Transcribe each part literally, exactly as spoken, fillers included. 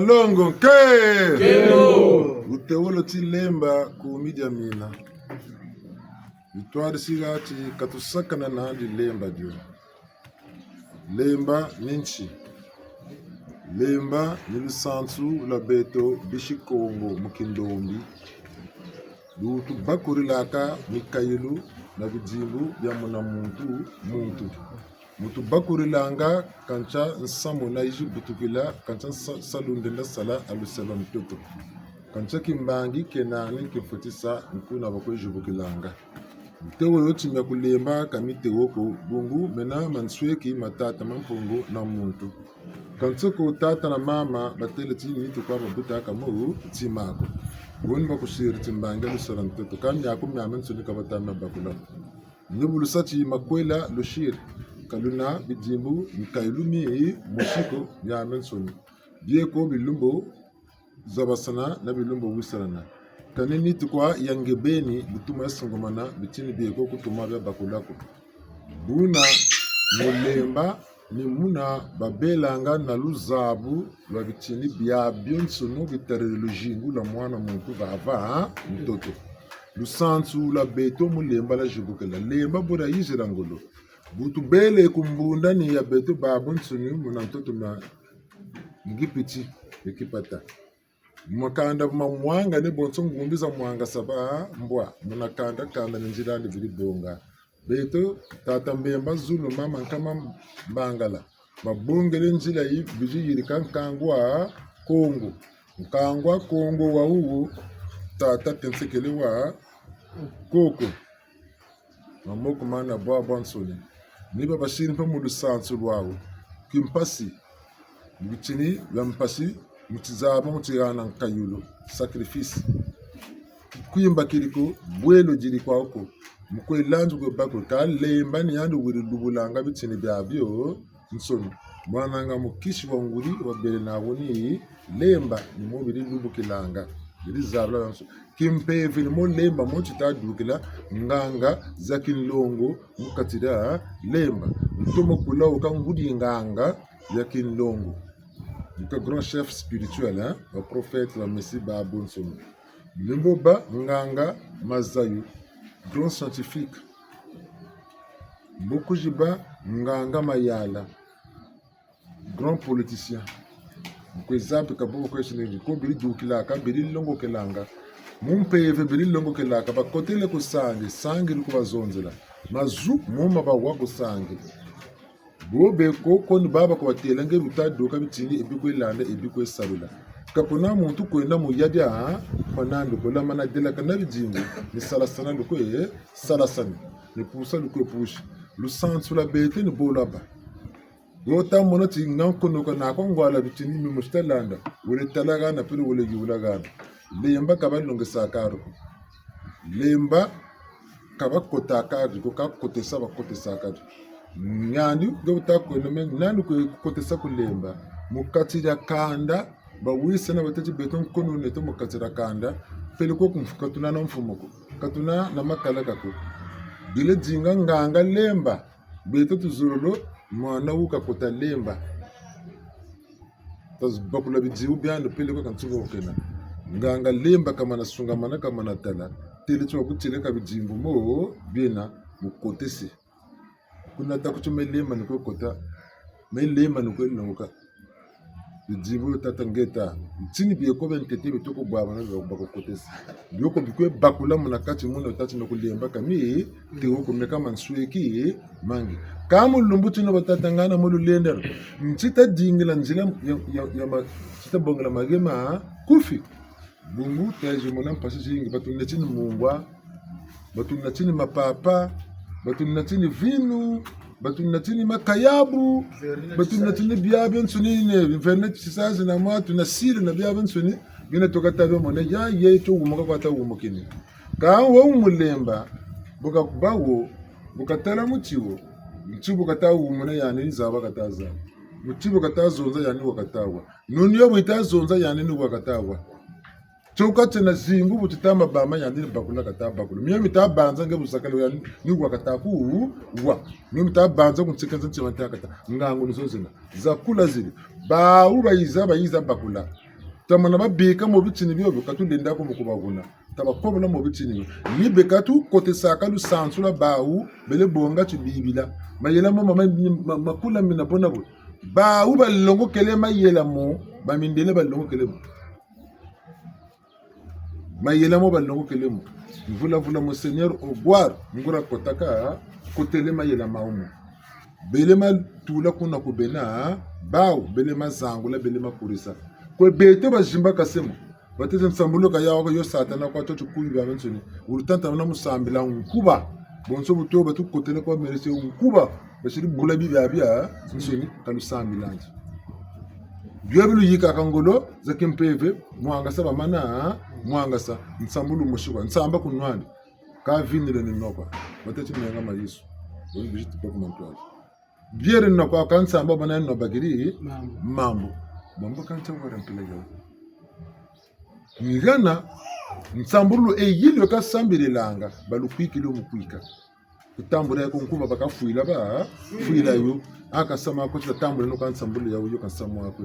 Longo nke! Nkelo! Lutewolo ti Lemba kumi dia mina. Lutwadisi ha ti ka tusakana nandi Lemba dio. Lemba ni nki? Lemba ni lusansu lwa beto bisi Kongo mu kindombi. Lutubakurilaka mikayulu na bidimbu bia muna muntu, muntu. Mu tubakurilanga kansi nsamu na yizi butukila, kansi nsa-, salu ndenda sala ha lusela ntoto. Kansi kimbangi kena ni kimfutisa nkuna bakwe zibukilanga. Mitewo yo ti mia kulemba ka mitewo ko, bungu mena mansweki ma tata, ma mpungu na muntu. Kansi ko tata na mama batêle ti nitu kwa babutaka mu tima ko. Boni bakusiri timbangi ha lusela ntoto, ka miaku miamiansoni ka bata mia bakula. Ni bu lusa ti makwela lusiri, ka luna bidimbu mikayulu mi mosi ko miamiansoni. Bieko bilumbu zabasana na bilumbu wisalana. Kani nitu kwa ya nge beni, bituma ya sungumana, bitini bieko kutuma bia bakula ko. Buna mu Lemba ni muna babelanga na luzabu lwa bitini biabiansoni bitariri luzingu lwa mwana muntu vava ntoto. Lusansu lwa beto mu Lemba lwazibukila. Lemba bu lwayizila ngolo. Bu tubele ku mbundani ya beto babansoni muna ntoto mia Ngipiti, Ekipata. Makanda ma mwanga ni bonso ngumbi za mwangasa ba mbwa, muna kanda, kanda ni nzila ni biri bonga. Beto, tata Mbemba Zulu, mama Nkama Mbangala, babongele nzila yi, bizi yirika nkangu wa Kongo. Nkangu wa Kongo wa wuwu, tata Tensekele wa Koko. Mamoko mana bwabwansoni. Ni babasiri mpe mu lusansu lwawu. Kimpasi. Mu bitini bia mpasi, mu tizaba, mu tihana nkayulu. Sacrifice. Kwimba kiri ko, bwelo diri kwawu ko. Mu kwe lanzu kwe bakula, ka Lemba ni yandi wiri lubulanga bitini biabio nsoni. Mwananga mukisi wa nguri wabele nawu ni Lemba, ni mo biri lubukilanga. Biri zabula yonso. Kimpeve ni mo Lemba, mo tita dukila nganga za kinlongo mu kati dia Lemba. Ntomo kula wuka ngudi nganga ya kinlongo. Wuka grand chef spirituel, hein? Ba prophète, ba messie, babansoni. Ni mbo ba nganga Mazayu, grand scientifique. Mbo kuzi ba nganga Mayala, grand politicien. Mu kwe zabi ka bo kwe sini ko biri dukilaka, biri longokelanga. Mu mpeve biri longokelaka, bakotele ku sangi, sangi di ku bazonzela. Mazu mo ma bawa ku sangi. Bo be ko, ko ni baba ko batela nge buta duka bitini, e bi kwe landa, e bi kwe sabila. Ka kuna muntu kwenda mu yadia, ha? Kwa nandi ko lamana delakana bidingu, ni salasana lu kwe salasani, ni pusa lu kwe pusi. Lusansu lwa beto ni bo lwaba. Wo ta mona ti nga nkonoka na kwa ngwala bitini mi mu sita landa, wele tala hana, pele wele yula hana. Lemba ka balongesaka ko. Lemba ka bakotaka ko, ka kotesa bakotesaka ko. Nandi nge wuta kwenda me, nandi kwe kotesa ku Lemba. Mu kati dia kanda, bawisana batâ ti beto nkono neto mu kati dia kanda, pele ko kumfu-, ka tuna na mfumu ko, ka tuna na makalaka ko. Bile dinga nganga Lemba, beto tuzololo, mwana wu kakota Lemba. Tazibakula bidibu biandi pele kwa kansuka kukena. Nganga Lemba kamana sungamana, kamana tala. Tele ti wakutile ka bidimbu mo biena mu kotese. Kuna ta kuti me Lemba ni kwe kota. Me Lemba ni kwe longoka. Bidimbu tata ngeta. Bitini bieko bia ntete bitoko bwabana bakukotese. Bioko bikwe bakula muna kati muna tâ ti me ku Lemba ka mi te wo ko meka mansweki mangi. Ka mu lumbu tino batata ngana mu lulendelo. Nti ta dingila nzila ya, ya, ya ma-, nti ta bongela marie makufi. Bungu tezi mona mpasi zingi, batunetini mungwa, batunetini mapapa, batunetini vinu, batunetini makayabu, batunetini biabiansoni ne, vernet tisazi na mwa tuna siri na biabiansoni, bina tuka ta bia mona, ya, ye, tio wumuka kwa ta wumukini. Ka wo mu Lemba, bu ka kuba wo, bu katala muti wo, muti bu kata wumuna yandi ni zaba kata zaba. Muti bu kata zonza yandi wa kata wa. Nuni yo bu yita zonza yandi ni wa kata wa. Tio ka tiena zingu bu tita mabama yandi ni bakula kata bakula. Mio mita banza nge bu zakala yandi ni wa kata ku wa. Mio mita banza ku nsekenza ntima nta kata. Ngangu ni zo zina. Zakula ziri. Bawu bayiza, bayiza bakula. Tamana babika mu bitini bio, ka tulenda ko mu kubahuna. Tabakobela mu bitini bio. Ni beka tukotisaka lusansu lwa bawu, bele bonga ti Bibila. Mayela mo ma, ma, ma, makula mina bona bo. Bawu balongokele mayela mo, bamindele balongokele mo. Mayela mo balongokele mo. Mvula mvula Monseigneur Ogwar, nguria kotaka, kotele mayela mawu mo. Bele matula kuna ku bena, bawu, bele mazangula, bele makurisa. Kwe beto bazimbakase mo. Batêle nsambulu ka yawu ko yo Satana kwa tio ti kuyu biabiansoni. Wulu tanta na mu sambila nkuba. Bonso bu to batukotele kwa merese nkuba. Basiri bula bibiabiansoni ka lusambilandi. Bio bi luyikaka ngolo za kimpeve, mwangasa bamana, mwangasa, nsambulu mosi kwa, nsamba ku nwandi. Ka vinile ni nokwa. Batêle ti menga ma Yezu. Boni bisi ti baka mantwala. Bieri nokwa ka nsamba bana nwa bakiri. Mambu. Mambu. Mambu ka ntia wara mpila yo. Ngana, nsambulu e yilo ka sambililanga, balukwikilo mu kwika. Kutambula yo ko nkuba baka fwila ba, fwila yo. Aka sama ko ti tambula no ka nsambulu yawu yo ka samu ko.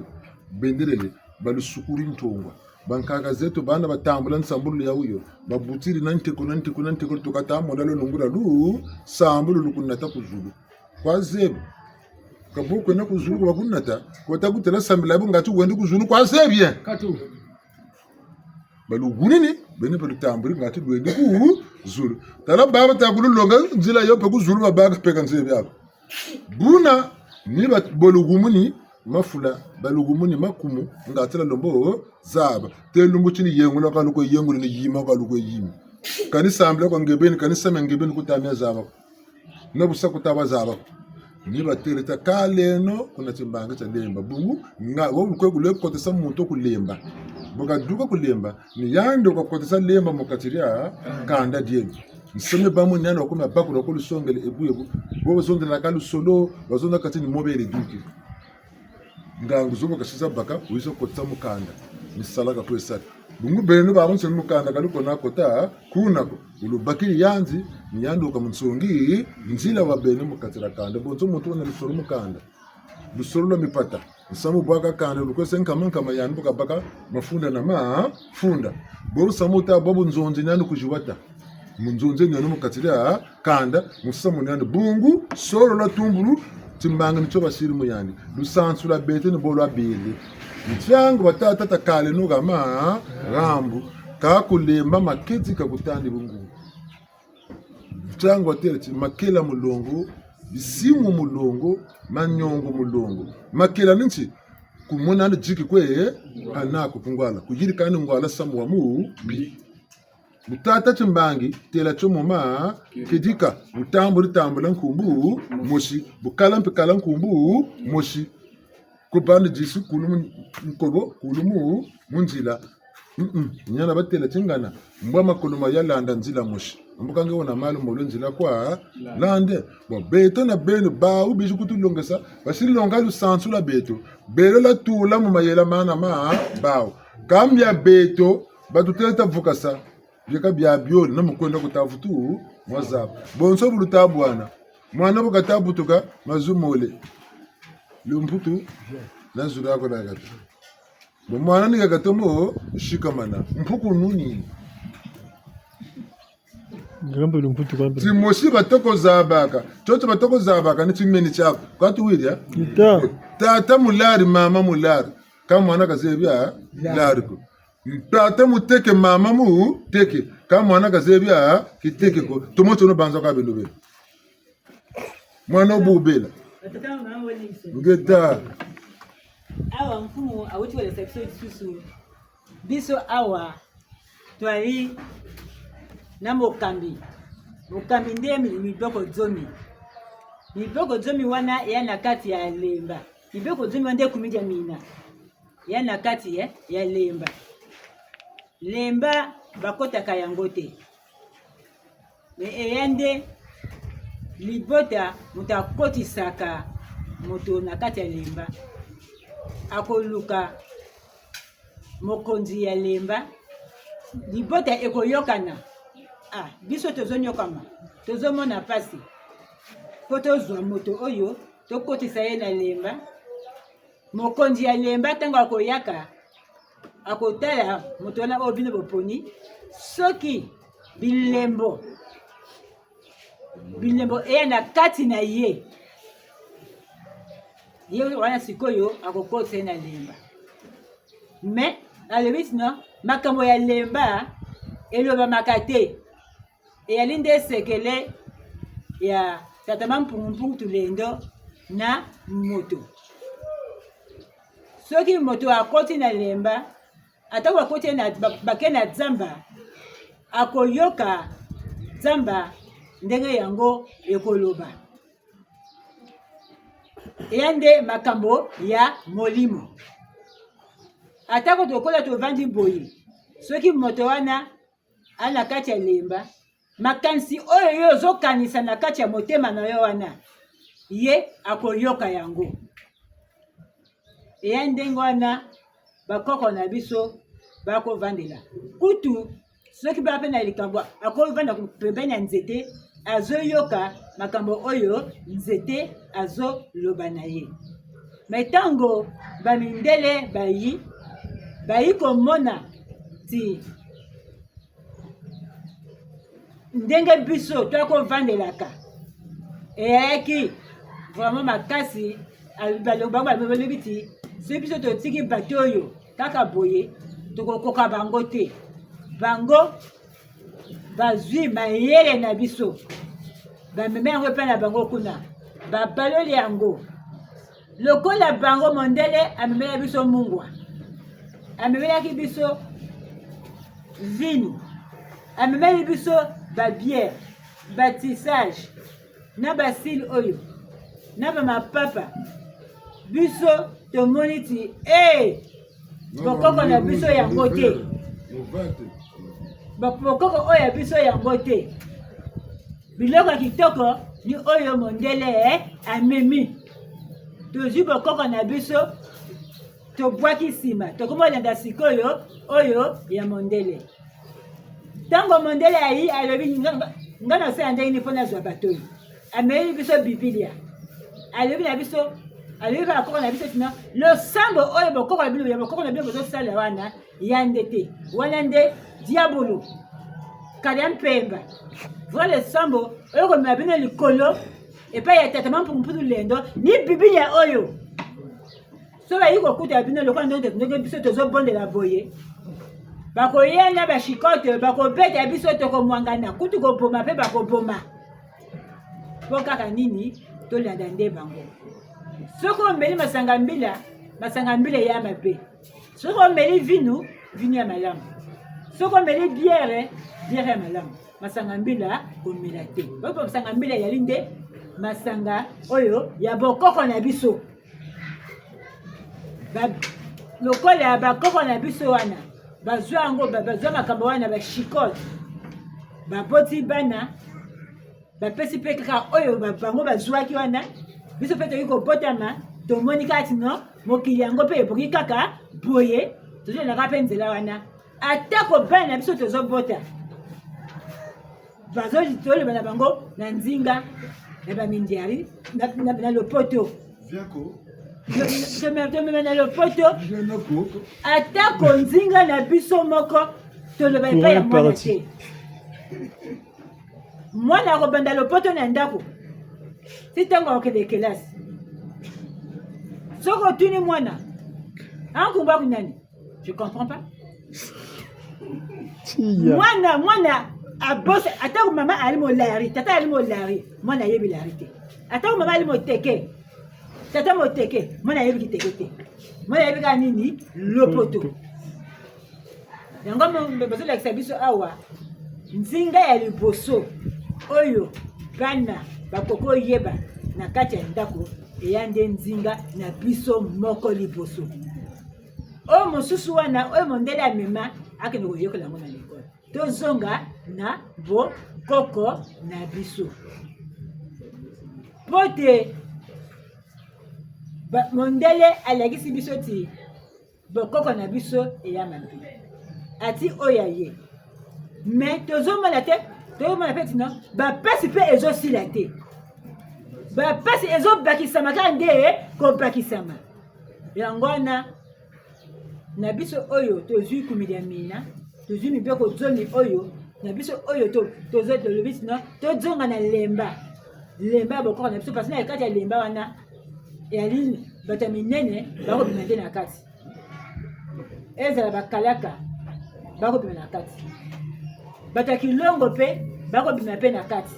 Bendelele, balusukuri ntongwa. Bankaka zeto bana batambula nsambulu yawu yo. Babutiri na nteko, na nteko, na nteko, tuka tambula lo lungula lu, sambulu lukunata ku zulu. Kwa zebi. Ka bo kwenda ku zulu ko bakunata, ko ta kutêla sambila bo ngatu wendi ku zulu kwa zebi. Katu. Balugunini, beni balutambuli ngatu lwendi ku zulu. Tala baba ta kululonga nzila yo mpe ku zulu babaka mpe ka nzebi ako. Buna, ni ba, bolugumuni mafula, balugumuni makumu, ngatu la lembo zaba. Te lumbu ti ni yengula ka lukwe yengula ni yima ka lukwe yima. Kani sambila kwa nge beni, kani sambila nge beni ku ta mia zaba. Na bu sa ku ta ba zaba ko. Ni batêle ti kaleno kuna timbangi tia Lemba. Bungu, nga, wo lukwe kule kotesa muntu ku Lemba. Bu kaduka ku Lemba, ni yandi wo kakotesa Lemba mu kati dia kanda dieno. Nseme ba mu ni yandi wakome bakula ko lusongele ebu ebu. Bo bazonzela ka lusolo, bazonza kati ni mobele duki. Ngangu zo bu kasisa baka, wiza kotisa mu kanda. Ni sala kakwe sala. Bungu beno babansoni mu kanda ka lukona kota, kuna ko. Wulubakiri yandi, ni yandi wuka munsongi nzila wa beno mu kati dia kanda. Bonso muntu wena lusolo mu kanda. Lusolo lwa mipata. Nsamu bwaka kanda, lukwe se nkama nkama yandi bu kabaka mafunda na mafunda. Bo nsamu ta, bo bunzonzi ni yandi kuzibata. Munzonzi ni yandi mu kati dia kanda, musamu ni yandi bungu, solo lwa tumbulu, timbangi ni tio basiri mu yandi. Lusansu lwa beto ni bo lwa bele. Ntiangu batata takaleno hama, hambu, ka ku Lemba maketi ka kutandi bungu. Ntiangu batêle ti makela mulongo, bisimu mulongo, maniongo mulongo. Makela ni nti, kumona ni diki kwe, hana ko ku ngwala. Kuyirika ni ngwala samu wa mubi. Bu tata timbangi, têla tio moma, kedika, bu tambula tambula nkumbu mosi, bu kala mpe kala nkumbu mosi. Ku bandi disi kulu mu nkobo, kulu mu, mu nzila. Mm-mm. Nyana batêla ti ngana, mbwa makulu ma ya landa nzila mosi. Mbuka nge wena malu molo nzila kwa lande. Bon, beto na beno, bawu bizi kutulongesa, basi longa lusansu lwa beto. Belo lwa tula mu mayela mana ma bawu. Kâ mbia beto, batutêle ta vukasa. Bieka bia biole, na mu kwenda ku ta vutu, mwa zaba. Bonso bu luta bwana. Mwana bu kata butuka, mazu mole. Lumputu, na zulu ako na kati. Bo mwana ni kaka tomo, sikamana. Mpuku nuni. Ngambo lumputu kwa mpe. Timosi batoko zabaka. Tioto batoko zabaka, ni timeni tiaku. Kwa tuwiri, eh? Ita. Tata mulari, mama mulari. Kâ mwana kazebi, eh? Lari ko. Tata muteke, mama muteke. Kâ mwana kazebi, ah, kiteke ko. Tomo tono banza kwa beno be. Mwana wububela. Batata, mama, wole iso. Ngeta. Awa mfumu, awuti wele sa biso lisusu. Biso awa, twari na mokambi. Mokambi nde mi-, miboko zomi. Miboko zomi wana ya na kati ya Lemba. Miboko zomi wana nde kumi dia mina. Ya na kati ya, ya Lemba. Lemba bakotaka yango te. Mais eya nde libota moto akotisaka moto na kati ya Lemba. Akoluka mokonzi ya Lemba. Libota ekoyokana. Ah, biso tozonyokama. Tozomona mpasi. Po tozwa moto oyo, tokotisa ye na Lemba. Mokonzi ya Lemba, ntango akoyaka, Akotala moto wana oyo bino boponi, soki bilembo, bilembo eya na kati na ye, ye wana sikoyo akokotisa ye na lemba. Mais alobi ti non, makambo ya lemba elobamaka te. Eyali nde sekele ya tata Mampungu Mpungu Tulendo na moto. Soki moto akoti na lemba, atako akoti na, ba-, bake na zamba, akoyoka zamba ndenge yango ekoloba. Eya nde makambo ya molimo. Atako tokola tovandi boye, soki moto wana a na kati ya lemba, makanisi oyo yo ozokanisa na kati ya motema na yo wana, ye akoyoka yango. Eya ndenge wana bakoko na biso bakovandela. Kutu, soki baa mpe na likambo, akovanda pembeni ya nzete, azoyoka makambo oyo nzete azoloba na ye. Mais ntango bamindele bayi, bayi komona ti ndenge biso twakovandelaka, eyaki vraiment makasi. Al-, balo-, bango balobi ti, soki biso totiki bato oyo kaka boye, tokokoka bango te. Bango bazwi mayele na biso, bamemi yango epai na bango kuna, babaloli yango. Lokola bango, mondele amemela biso mungwa, amemelaki biso vinu, amemeli biso babière, batissage, na basili oyo, na bamapapa. Biso tomoni ti, eh, bokoko na biso yango te. Ba-, bokoko oyo ya biso yango te. Biloko ya kitoko ni oyo mondele, eh, amemi. Tozwi bokoko na biso, tobwaki nsima. Tokomi kolanda sikoyo oyo ya mondele. Ntango mondele ayi, alobi, nga, nga, nga nasala ndenge nini mpo nazwa bato oyo? Amemeli biso Biblia. Alobi na biso, alobi mpe bakoko na biso ti non, losambo oyo bokoko na bino, ya bokoko na bino bozosala wana, ya nde te. Wana nde diabolo, kala ya mpemba. Vrai losambo oyo komema bino likolo epai ya tata Mampungu Mpungu Tulendo, ni Biblia oyo. So bayi kokuta bino lokola ndenge, ndenge biso tozobondela boye, bakoya na bashikote, bakobeta biso, tokomwangana, kutu koboma mpe bakoboma. Mpo kaka nini? Tolanda nde bango. Soki omeli masanga mbila, masanga mbila ya mabe. Soki omeli vinu, vinu ya malamu. Soki omeli bière, bière ya malamu. Masanga mbila komela te. Oyo masanga mbila eyali nde masanga oyo ya bokoko na biso. Ba-, lokola bakoko na biso wana, bazwa yango, ba-, bazwa makambo wana, bashikote. Baboti bana, bapesi mpe kaka oyo ba-, bango bazwaki wana. Biso mpe tokoki kobotama, tomoni kaka ti non, mokili yango mpe ebongi kaka boye, tozolanda kaka mpe nzela wana. Atako bana na biso tozobota, bazoli toloba na bango na nzinga, na bamindiari, na, na, na lopoto. Viens ko. To-, to-, tomema na lopoto. Viens ko. Atako nzinga na biso moko, toloba epai ya mwana te. Mwana akobanda lopoto na ndako ti ntango akokende kelasi. Soki otuni mwana, ankumbu aku nani? Je comprends pas. Tia. Mwana, mwana abosa, atako mama ali molari, tata ali molari, mwana ayebi lari te. Atako mama ali moteke, tata moteke, mwana ayebi kiteke te. Mwana ayebi kaka nini? Lopoto. Yango mo-, mo-, bazolakisa biso awa, nzinga ya liboso oyo bana bakoki koyeba na kati ya ndako, eya nde nzinga na biso moko liboso. Oyo mosusu wana, oyo mondele amema, akende koyokola yango na lekole. Tozonga na bokoko na biso. Mpo te ba-, mondele alakisi biso ti bokoko na biso eya mabe. Ati oyo aye. Mais tozomona te, tozomona mpe ti non, bapasi mpe ezosila te. Bapasi ezobakisama kaka nde kobakisama. Yango wana, Na biso oyo tozwi kumi dia mina, tozwi mibeko zomi oyo, na biso oyo to-, tozo-, tolobi ti non, tozonga na Lemba. Lemba ya bokoko na biso, parce que na kati ya Lemba wana, ya lini, bato ya minene, bakobima nde na kati. Ezala bakalaka, bakobima na kati. Bato ya kilongo mpe, bakobima mpe na kati.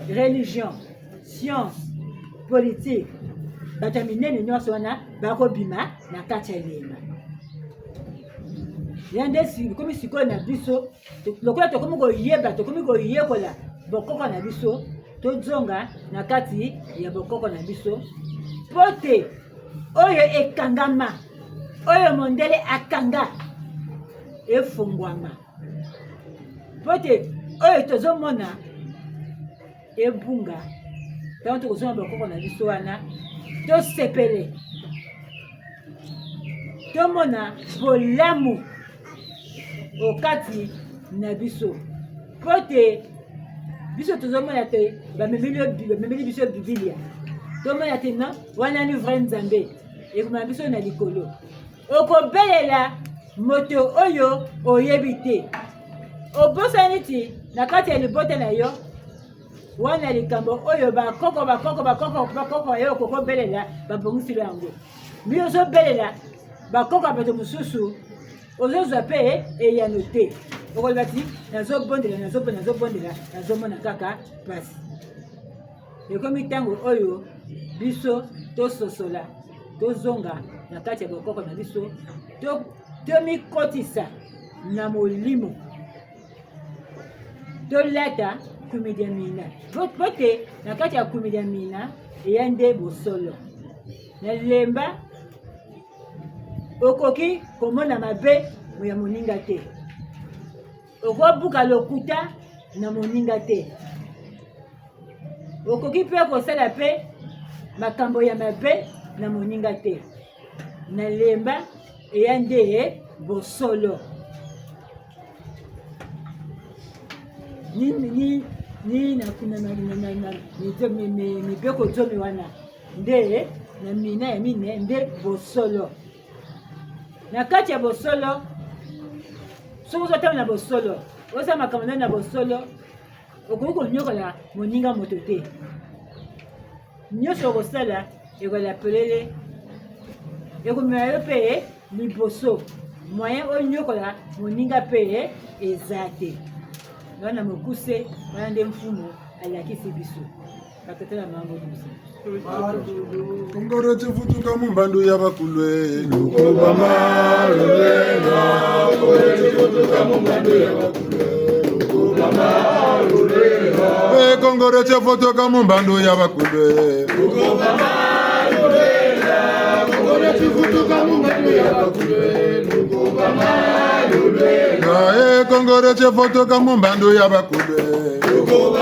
Religion, science, politique, bato ya minene nyonso wana bakobima na kati ya Lemba. Ya nde si-, ekomi sikoyo na biso, to-, lokola tokomi koyeba, tokomi koyekola bokoko na biso, tozonga na kati ya bokoko na biso, mpo te oyo ekangama, oyo mondele akanga, efungwama. Mpo te oyo tozomona ebunga. Ntango tokozonga bakoko na biso wana, tosepele. Tomona bolamu o kati na biso. Mpo te biso tozomona te bamemeli yo bi-, bamemeli biso Biblia. Tomona te non, wana ni vrai Nzambe. Ekomema biso na likolo. Okobelela moto oyo oyebi te. Obosani ti na kati ya libota na yo, wana likambo oyo bakoko, bakoko, bakoko, bakoko ya yo okokobelela, babongisi lo yango. Mbi ozobelela bakoko ya bato mosusu, ozozwa mpe eyano te. Okoloba ti, "Nazobondela, nazobe-, nazobondela, nazomona kaka mpasi." Ekomi ntango oyo biso tososola, tozonga na kati ya bokoko na biso, to-, tomikotisa na Molimo. Tolata kumi dia mina. Bo-, mpo te na kati ya kumi dia mina, eya nde bosolo. Na Lemba, okoki komona mabe ya moninga te. Okobuka lokuta na moninga te. Okoki mpe kosala mpe makambo ya mabe na moninga te. Na Lemba, eya nde bosolo. Ni, ni, ni na, na, na, na, na, mi-, mi-, mi-, mibeko zomi wana nde na mina ya mine nde bosolo. Na kati ya bosolo, soki ozotambula na bosolo, osala makambo na yo na bosolo, okoki konyokola moninga moto te. Nyonso okosala, ekozala polele, ekomema yo mpe liboso. Moyen onyokola moninga mpe eza te. Wana mokuse, wana nde Mfumu alakisi biso. Batata na mama, botumisa. Kongolo tivutuka mu mbandu ya bakulu e. Lukuba malulenga, kongolo tivutuka mu mbandu ya bakulu e. Lukuba malulenga. E, kongolo tivutuka mu mbandu ya bakulu e. Lukuba malulenga, kongolo tivutuka mu mbandu ya bakulu e. Lukuba malulenga. E, kongolo tivutuka mu mbandu ya bakulu e. Kongolo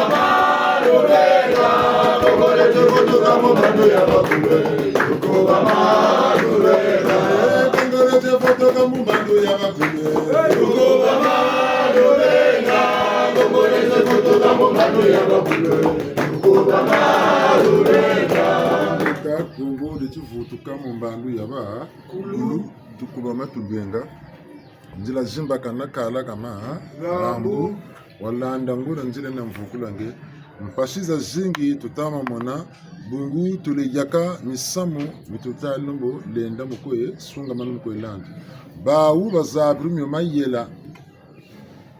tivutuka mu mbandu ya bakulu, lukuba malulenga. Nzila zimbakana kala kama lambu, walanda nguria nzila na mvukula nge. Mpasi zazingi tutama mona, bungu tule yaka misamu mi tuta lembo lenda mu kwe sungamana mu kwe landa. Bawu bazabiri mio mayela.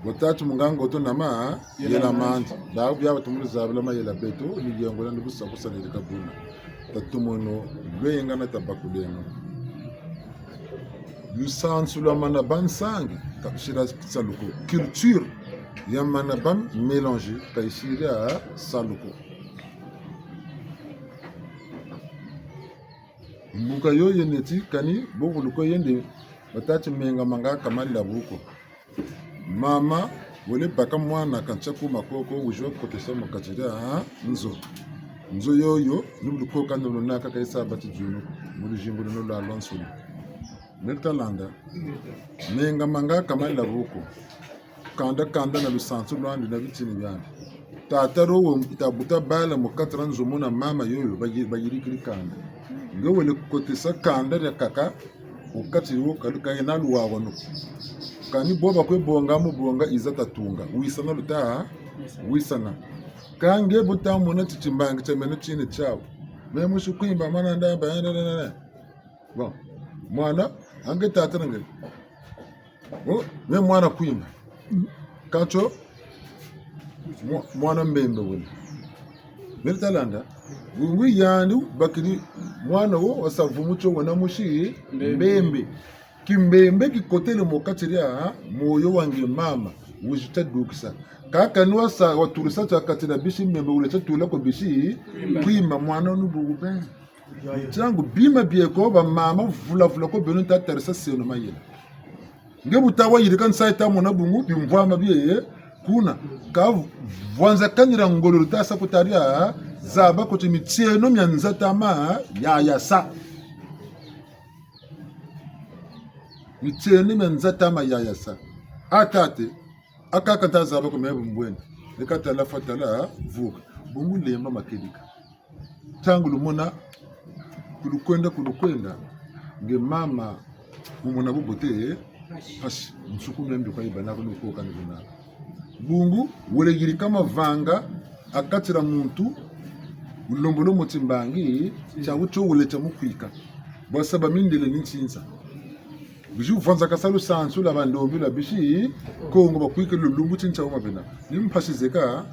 Bo tata mu ngangu to na mayela mandi. Bawu bia batu mu zabila mayela beto, ni yengola ni busa kusa ni kabuna. Tatomono lwenga na tabakuleno. Lusansu lwa mana ba nsangi, ka lusila salu ko. Culture ya mana ba mélange, ka yisila salu ko. Mbuka yo yena ti kani bokulu ko yende, batâ ti menga manga ka malabu ko. Mama wele baka mwana ka ntia kuma koko, wizi wa kotesa mu kati dia nzo. Nzo yoyo, ni bu lukoka ndo lunaka ka yisa bati dzunu, mu luzingu luno lwa lwansoni. Mele ta landa. Menga manga ka malabu ko. Kanda kanda na lusansu lwandi na bitini biandi. Tata rowo ta buta bala mu kati dia nzo muna mama yoyo, bayi-, bayirikiri kanda. Nge wele kotesa kanda diakaka, o kati wo kalu kayena luwawanu. Kani bo bakwe bonga mu bonga yiza tatunga. Wisana luta, wisana. Ka nge bu tamona ti timbangi tia meno tini tiawu. Me musi kwimba mana ndamba, eh, ne, ne, ne, ne. Bon. Mwana, ange tata na nge. Oh, me mwana kwimba. Kansi, mwa-, mwana mbembe wena. Meri talanda. Bungu yandi bakiri mwana wo wasa vumu tio wena musi mbembe. Mbembe. Kimbembe kikotele mu kati dia moyo wa nge mama. Wizi tia dukisa. Kaka ni wasa waturisa tia kati dia bisi mbembe wele tia tula ko bisi. Kwimba. Kwimba mwana wunu bungu be. Ntangu bima bieko ba mama vula vula ko beno nta tarisa seno mayela. Nge bu ta wayirika nsayi ta mona bungu bimvwama bie kuna. Ka vwanza kanira ngolo luta sa ku taria zaba ko ti mitieno mia nzatama yaya sa. Mitieno mia nzatama yaya sa. A tata, a kaka nta zaba ko me bu mbwene. Ni ka tala fwa tala vuka. Bungu lemba makedika. Ntangu lumona, ku lukwenda, ku lukwenda, nge mama, mu mona bubote, mpasi, nsuku mia mbi kwa yibâ nako ni koka ni kunaka. Bungu, wele yirika mavanga, a kati dia muntu, wulombolo mo timbangi, tia wutio wele tia mukwika. Bwa saba mindele ni ntinsa. Bizi vwanzakasa lusansu lwa bandombi lwa bisi Kongo bakwikiri lumbu tintia wuma bena. Ni mpasi zeka,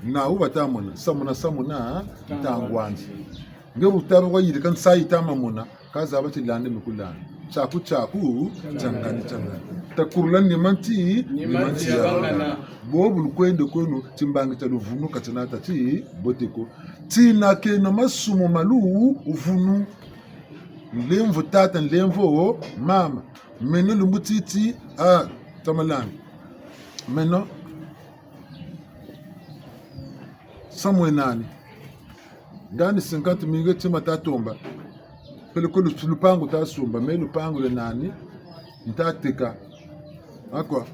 nawu bata mona, samuna, samuna, ntangwandi. Nge bu taba kwa yirika nsayi ta mamona, ka zaba ti landa mi kulanda. Tiaku, tiaku, tiangani, tiangani. Takurula nima nti, nima nti ya bangana. Bo bu lukwende kweno, timbangi tia luvunu ka tina tâ ti, bote ko. Tina kena masumu ma luvunu. Nlemvo tata, nlemvo mama. Meno lumbu titi, ah, tamalanga. Meno, samu e nani? Ngani cinquante mille tima ta tomba. Peleko lu-, lupangu ta sumba, me lupangu lwe nani? Nta teka. Akwa,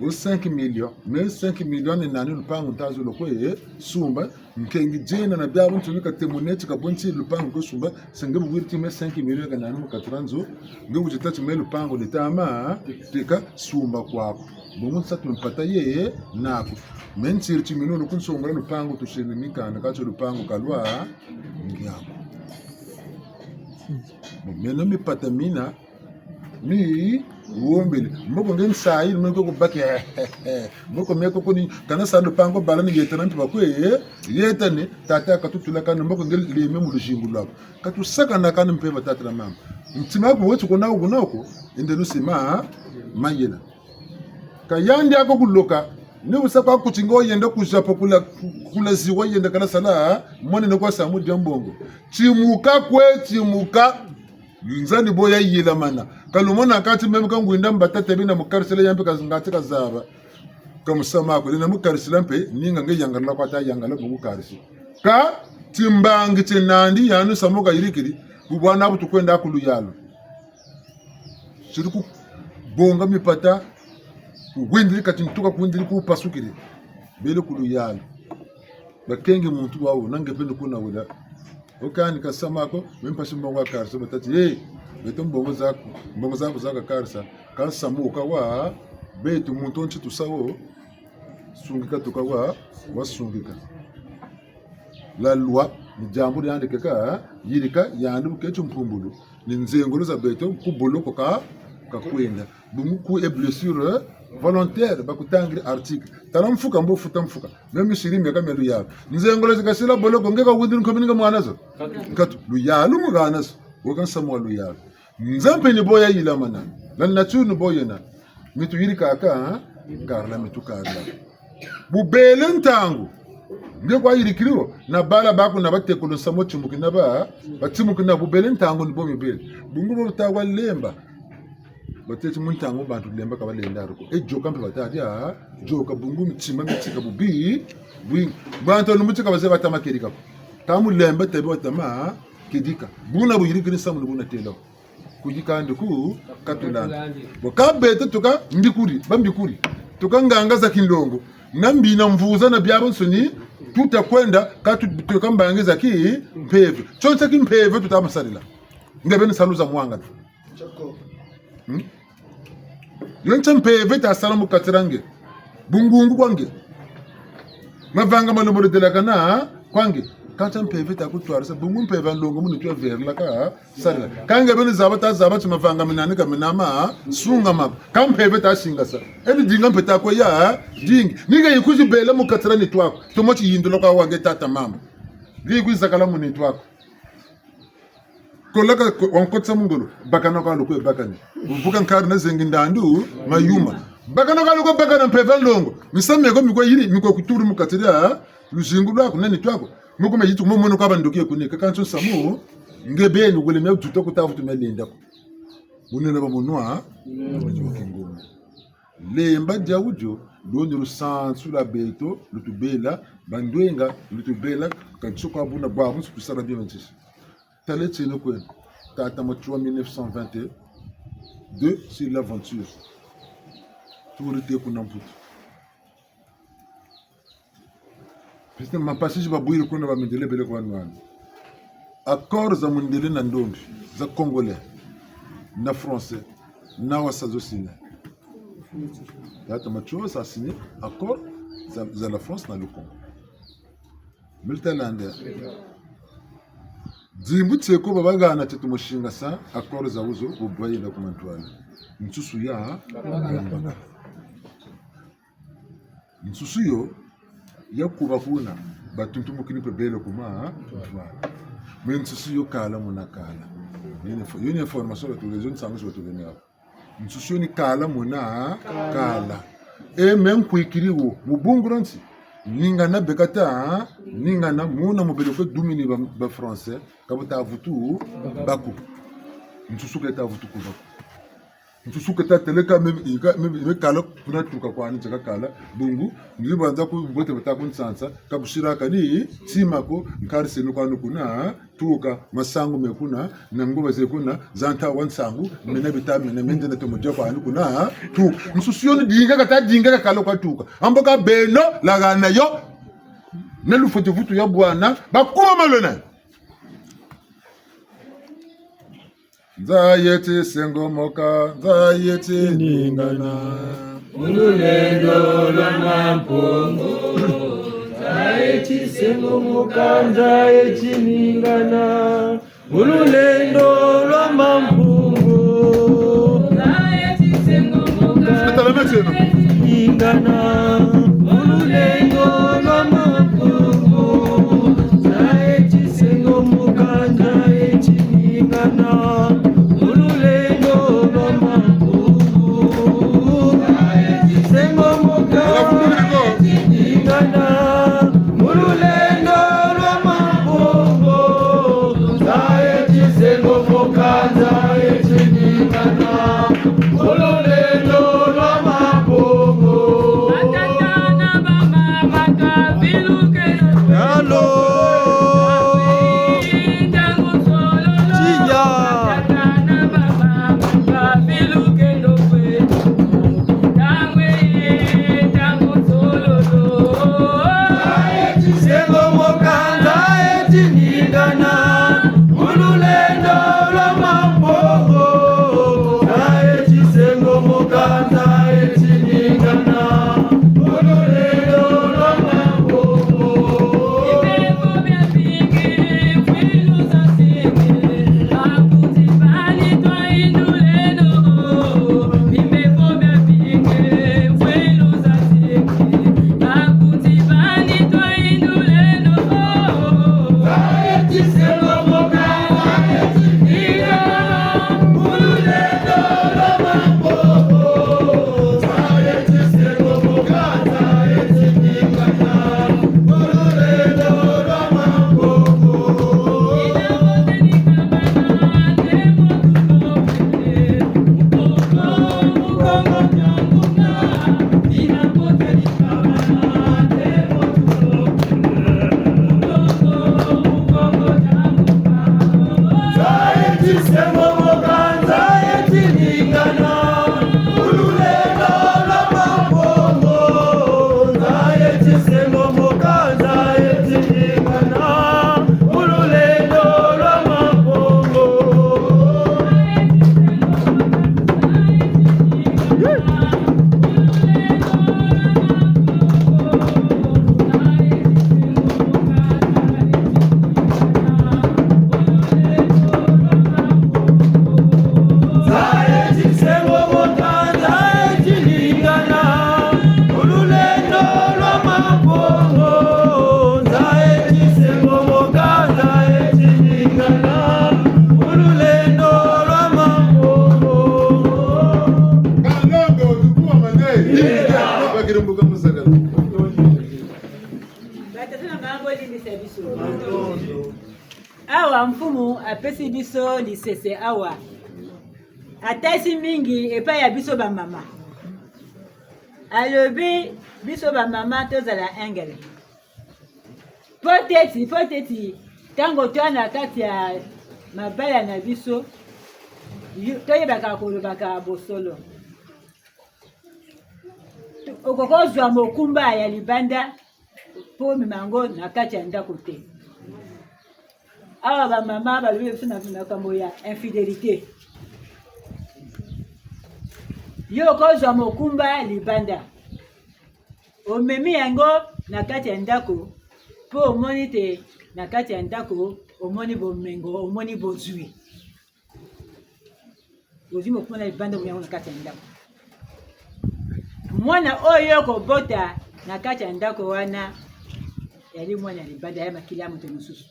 o cinq millions, me cinq millions ni nani lupangu nta zolo kwe, eh, sumba, nkengi diena na biabiansoni ka temone ti ka bwe nti lupangu ko sumba, se nge bu wiri ti me cinq millions ka nani mu kati dia nzo, nge bu tita ti me lupangu ni tama, teka sumba kwaku. Bungu nsatu mpata ye naku. Me ntiri ti minu lukunsongola lupangu tuseni mikanda, kati lupangu ka lwa ngiaku. Meno mipata mina, mi wombele. Mboko nge nsayi, mboko kubake. Mboko meko kuni, kana sa lupangu bala ni yetana mpe bakwe, yetane, tata katutula kana mboko nge leme mu luzingu lwaku. Katusakana kana mpe batata na mama. Ntima ku wetu kuna ugunoko, ende nusima, mayela. Ka yandi ako kuloka, ni wusa kwa kuti ngo yenda ku Japon kula, kula ziwa yenda kala sala, mwana ne kwa samu dia mbongo. Timuka kwe, timuka. Nzani bo ya yilamana. Ka lumona kati meme ka ngwinda mbatata bina mukarisila yampe ka ngati kazaba. Ka musamu ko, lina mukarisila mpe, ninga nge yangalala kwa ta yangalala bu kukarisi. Ka timbangi tie nandi yanu samu ka yirikiri, bu bwana bu tukwenda ku luyalu. Siri ku bonga mipata, ku windiri kati ntuka ku windiri ku pasukiri. Bele ku luyalu. Bakengi muntu wawu, na nge mpe ni kuna wela. Okani ka samu ko, me mpasi mbongo wa karisa, batâ ti, eh, beto mbongo zaku, mbongo zaku za ka karisa. Ka samu ka wa, beto muntu nti tusa wo, sungika tuka wa, wasungika. La loi, ni diambu diandi keka, yirika, yandi bu keti mpumbulu. Ni nzengolo za beto, ku boloko ka, ka kwenda. Bungu ku e blessure, eh, volontaire, bakutangiri article. Tala mfuka mbo futa mfuka. Même siri miaka mia luyalu. Nzengolo zi kasila boloko, nge ka windiri nkomi ni nge mwana zo. Nkatu, luyalu mu hana zo. Wo ka nsamu wa luyalu. Nza mpe ni bo ya yilamana. La nature ni bo yena. Mi tuyirikaka, hein? Karila mi tukarila. Bu bele ntangu. Nge kwa yirikiri wo, na bala baku na batekolo nsamu timukina ba, batimukina bu bele ntangu ni bo mi bele. Bungu bo ta wa lemba. Batêle ti mu ntangu bantu lemba ka balenda ko. E yoka mpe bata dia, yoka bungu mitima mitika bubi, bwi. Bantu lumbu tika bazebi bata ma kedika ko. Ka mu lemba tabi bata ma kedika. Buna bu yirikiri nsamu ni buna têla. Kuyika ndi ku katulandi. Bo ka beto tuka mbikuri, bambikuri. Tuka nganga za kinlongo. Na mbi na mvuza na biabiansoni, tuta kwenda, ka tu-, tuka mbangi za kimpeve. Tio ntia kimpeve tuta ma sarila. Nge beni salu za mwangana. Hmm? Yo ntia mpeve ta sala mu kati dia nge. Bungungu kwa nge. Mavanga ma lembo delakana kwa nge. Kâ ntia mpeve ta kutwarisa. Bungu mpeve ya nlongo mu nitu ya verilaka. Sarila. Kâ nge beni zaba ta zaba ti mavanga minani ka mina ma sunga ma. Kâ mpeve ta singasa. Eni dinga mpe ta kwe ya dingi. Ni nge yi kwizi bela mu kati dia nitu aku. Tomo ti yindula kwa wa nge tata mama. Nge yi kwiza kala mu nitu aku. Kolaka ko-, wankotisa mu ngolo, bakana kwa lukwe bakani. Vuka nkari na zengi ndandu, mayuma. Bakana kwa lukwe bakana mpeve ya nlongo. Misamu mieko mikwe yiri, mikwe kuturi mu kati dia luzingu lwaku, na nitu aku. Muku me yitu mo mono kwa bandoki ye kuni, kâ kanso nsamu, nge beni wele mia duta ku ta vutu mia lenda ko. Munene ba munwa, munwa kingoma. Lemba dia wudio, lundi lusansu lwa beto, lutubela, bandwenga, lutubela, kanso kwa buna bwabu nsu tusala bia ntisi. Tala tieno kweno. Tata Matsoua mille neuf cent vingt-deux sur l'aventure. Turi te kuna Mputu. Puisque ma passage babwiri kuna ba mindele bele kwa nwana. Accord za mundele na ndombi, za congolais, na français, na wasa zo signé. Tata Matsoua sa signé accord za, za la France na le Congo. Militaire lande. Dimbu tieko babagana tieto musingasa accord za wuzo, bubwa yenda ku mantwala. Nsusu ya, nsusu yo, ya kuba kuna, batuntumukini mpe bele ku mantwala. Mais nsusu yo kala muna kala. Yo ni info-, yo ni information batulezo, nsangu zo batulezo. Nsusu yo ni kala muna kala. E me nkwikiri wo, mu bungu dia nti. Ningana bekata, ningana muna mubele kwe dumini ba, ba français, ka bu ta vutu baku. Nsusu ke ta vutu ku baku. Nsusu ke ta teleka me, me, me, me kala kuna tuka kwani nzeka kala. Bungu, ni banza ku mbote bata ku nsansa, ka busira kani, tima ko, nkari senu kwani kuna, tuka, masangu me kuna, na nguba ze kuna, za nta wa nsangu, mena bita mena, mende na tomo dia kwani kuna, tuka. Nsusu yo ni dinga kata dinga kakala kwa tuka. Ambo ka beno, lagana yo, na lufweti vutu ya bwana, bakuma malona. Nza yeti sengomoka, nza yeti ningana. Mu lulendo lwa Mampungu. Nza yeti sengomoka, nza yeti ningana. Mu lulendo lwa Mampungu. Nza yeti sengomoka. Ningana. Mu lulendo lwa Mampungu. Nza yeti sengomoka, nza yeti ningana. Mu lulendo lwa Mampungu. Nza yeti sengomoka, nza yeti ningana. Mu lulendo lwa Mampungu. Nza yeti sengomoka, nza yeti ningana. Mu lulendo lwa Mampungu. Mbuka musakala. Batata na mama, bolimbisa biso. Awa mfumu apesi biso lisese awa. Atasi mingi epai ya biso bamama. Alobi biso bamama tozala ingele. Po teti, po teti, ntango toya na kati ya mabala na biso, yo-, toyebaka kolobaka bosolo. Okoki kozwa mokumba ya libanda po omema yango na kati ya ndako te. Awa bamama balobi biso na makambo ya infidélité. Yo okozwa mokumba libanda. Omemi yango na kati ya ndako, po omoni te na kati ya ndako, omoni bomengo, omoni bozwi. Ozwi mokumba na libanda, omemi yango na kati ya ndako. Mwana oyo okobota na kati ya ndako wana, yali mwana ya libanda, ya makila ya moto mosusu.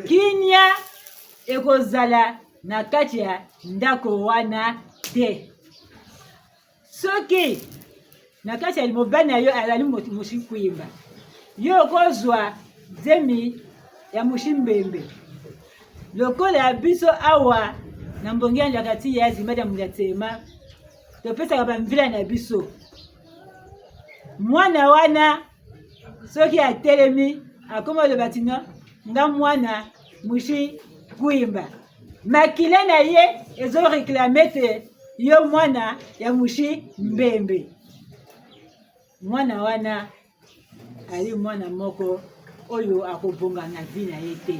Kimia ekozala na kati ya ndako wana te. Soki na kati ya mobali na yo azali moto mosi Kwimba, yo okozwa zemi ya mosi Mbembe. Lokola biso awa na mbongi ya Njakati ya Zimba dia Mundiatsema, topesaka bamvila na biso. Mwana wana soki atelemi, akomi koloba ti non, nga mwana mosi Kwimba. Makila na ye ezo réclamer te yo mwana ya mosi Mbembe. Mwana wana ali mwana moko oyo akobonga na vie na ye te.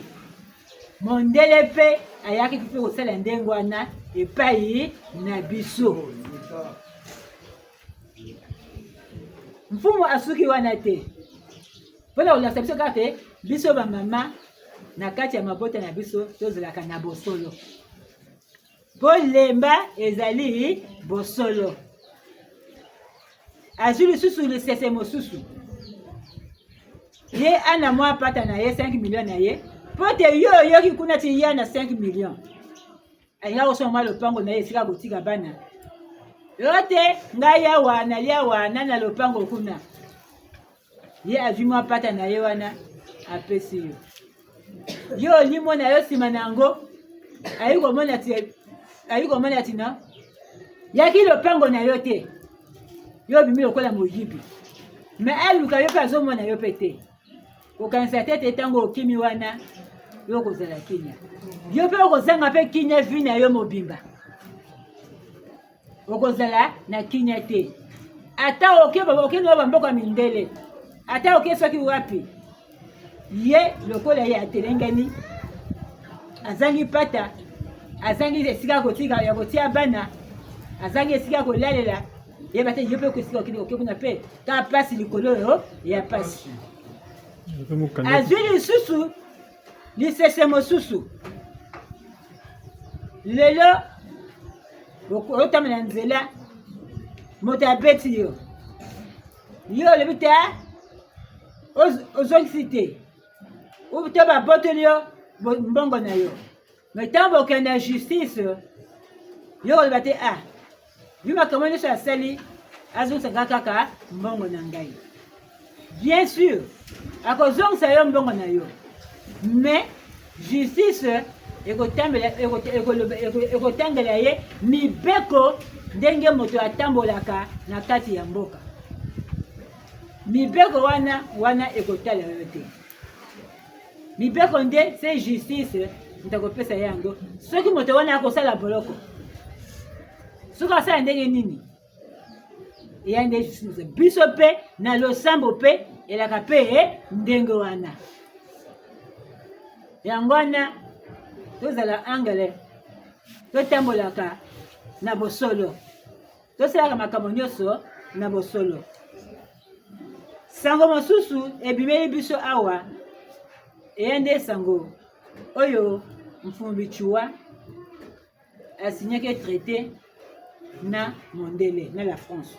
Mondele mpe ayaki mpe kosala ndenge wana epai na biso. Mfumu asuki wana te. Mpo na kolakisa biso kaka te, biso bamama, na kati ya mabota na biso, tozalaka na bosolo. Mpo lemba ezali bosolo. Azwi lisusu lisese mosusu. Ye ana mwa pata na ye, cinq millions na ye. Mpo te yo oyoki kuna ti ya na cinq millions. Alinga kosomba mwa lopango na ye esika akotika bana. Yo te, ngai awa, nali awa, na, na lopango kuna. Ye azwi mwa pata na ye wana, apesi yo. Yo olimona yo nsima na yango, ayi komona ti, ayi komona ti non, yaki lopango na yo te. Yo obimi lokola moyibi. Mais aluka yo mpe azomona yo mpe te. Kokanisa te te ntango okimi wana, yo okozala kimia. Yo mpe okozanga mpe kimia vie na yo mobimba. Okozala na kimia te. Ata oke ba-, oke na bamboka mindele. Ata oke soki wapi. Ye lokola ye atelengani. Azangi pata. Azangi esika kotika, ya kotia bana. Azangi esika kolalela. Yeba te yo mpe esika okende, oke kuna mpe. Ka pasi likolo yo, ya pasi. Azwi lisusu lisese mosusu. Lelo, oko-, otambula na nzela, moto abeti yo. Yo olobi te, ah, oz-, ozongisi te. Ou bien babotoli yo bo-, mbongo na yo. Mais ntango bokende na justice, yo koloba te, ah, vu makambo nyonso asali, azongisa nga kaka mbongo na ngai. Bien sûr, akozongisa yo mbongo na yo. Mais justice ekotambela-, eko-, ekoloba-, eko-, ekotangela ye mibeko ndenge moto atambolaka na kati ya mboka. Mibeko wana, wana ekotala yo te. Mibeko nde, c'est justice, moto akopesa yango. Soki moto wana akosala boloko, soki asala ndenge nini, eya nde justice. Biso mpe na losambo mpe elaka mpe, eh, ndenge wana. Yango wana, tozala angele, totambolaka na bosolo. Tosalaka makambo nyonso na bosolo. Sango mosusu ebimeli biso awa, eya nde sango oyo Mfumu Bitsoua asignaki traité na mondele, na la France.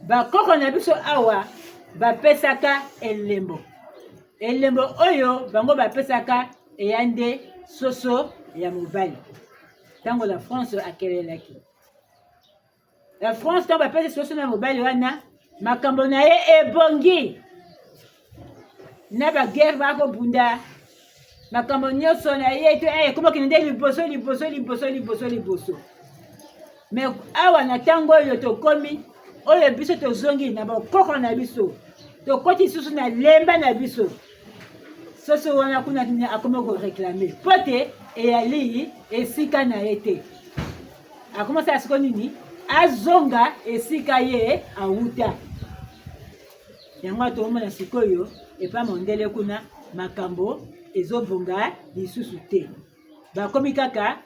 Bakoko na biso awa bapesaka elembo. Elembo oyo bango bapesaka eya nde soso ya mobali. Ntango la France akelelaki. La France, ntango bapesi soso na mobali wana, makambo na ye ebongi. Na baguerre bakobunda. Makambo nyonso na ye to, eh, ekoma kende liboso, liboso, liboso, liboso, liboso. Mais awa na ntango oyo tokomi, oyo biso tozongi na bakoko na biso, tokoti lisusu na lemba na biso. Soso wana kuna nini akomi ko réclamer. Po te eyali esika na ye te. Akomi sala siko nini? Azonga esika ye awuta. Yango wana tokomona sikoyo epa mondele kuna makambo ezobonga lisusu te. Bakomi kaka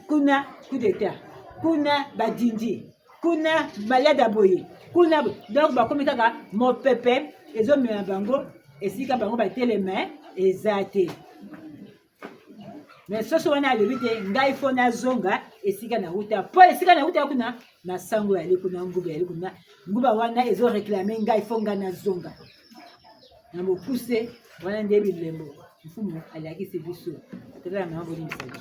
kuna coup d'État, kuna badindi, kuna malade ya boye, kuna bo-, donc bakomi kaka mopepe ezomema bango, esika bango batelema eza te. Mais soso wana alobi te, ngai faut nazonga esika nawuta. Po esika nawuta kuna, masangu yali kuna, nguba yali kuna. Nguba wana ezo réclamer ngai faut ngai nazonga. Na mokuse, wana nde bilembo. Mfumu alakisi biso. Tala na maboni misali.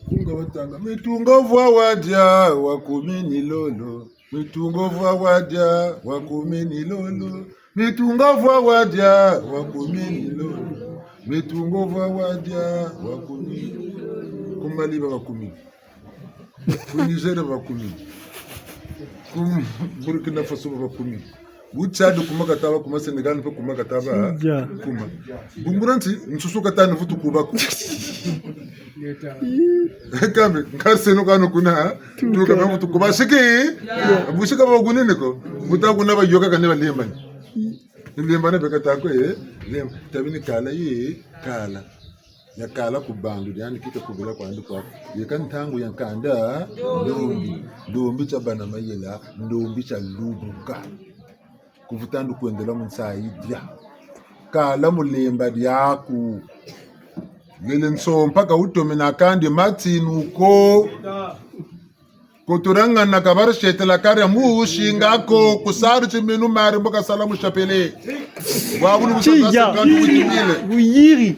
Kunga watanga. Mitungo vwa wadia, wakumini lolo. Mitungo vwa wadia, wakumini lolo. Mitungo vwa wadia, wakumini lolo. Mitungo vwa wadia, wakumini lolo. Ku Mali ba wakumini. Ku Nigeria wakumini. Ku Burkina Faso wakumini. Bu Tchad kuma kata ba kuma, Sénégal mpe kuma kata ba kuma. Bumbura nti, nsusu kata ni vutu kuba ko. Kambe, nkariseno kano kuna, tuka ba vutu kuba siki. Busika ba kunene ko. Buta kuna ba yoka kane ba lembani. Lembana beka tako, eh. Lemba, tabi ni kala ye, kala. Ya kala ku bandu, diandi kika kubila kwandi kwa. Yeka ntangu ya nkanda, ndombi. Ndombi tia bana mayela, ndombi tia lubuka. Kuvutandu kwendela mu nsayi dia. Kala mu lemba diaku. Lele nsompa ka wutomina kandi matinu ko. Kotorangana kabari shetela kari ya musinga ko, kusari timinu mari mbo kasala mu chapele. Wa bunu busa cinquante-huit mille. Buyiri.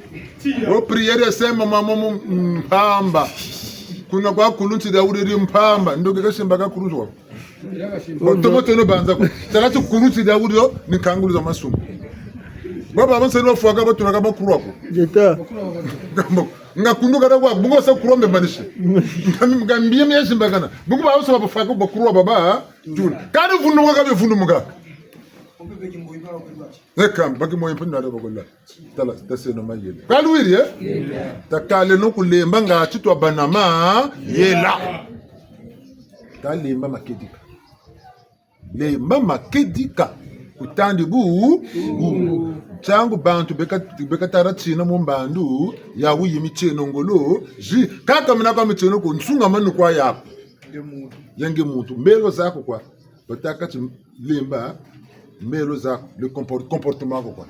O prière ya sema mama mu mpamba. Kuna kwa kulunsi dia wuriri mpamba. Ndoke kasimba ka kulunsi wa. Otomo tono banza ko. Tala ti kulunsi dia wuriri ni kangulu za masumu. Baba banseri bafwaka batulaka bakulu ako. Ngeta. Nga kundu kata kwa, bungu sa kurombe manisi. Nga, nga mbiye mbiye simbakana. Bungu ba usa ba faka ba kurwa baba, tuna. Kani vundu mga kabe vundu mga. Eka, baki moyo mpini nare bakola. Tala, taseno mayela. Kani wiri, eh? Takaleno kulemba nga ti twa bana mayela. Kalemba makedika. Lemba makedika. Kutandi bu, bu. Ntangu bantu beka, beka tara tina mu mbandu, ya wuyi mitieno ngolo, zi, kaka mina kwa mitieno ko, nsunga manu kwa yaku. Ya nge muntu, mbelo zaku kwa. Batâka ti lemba, mbelo zaku, le compor-, comportement ko kwa.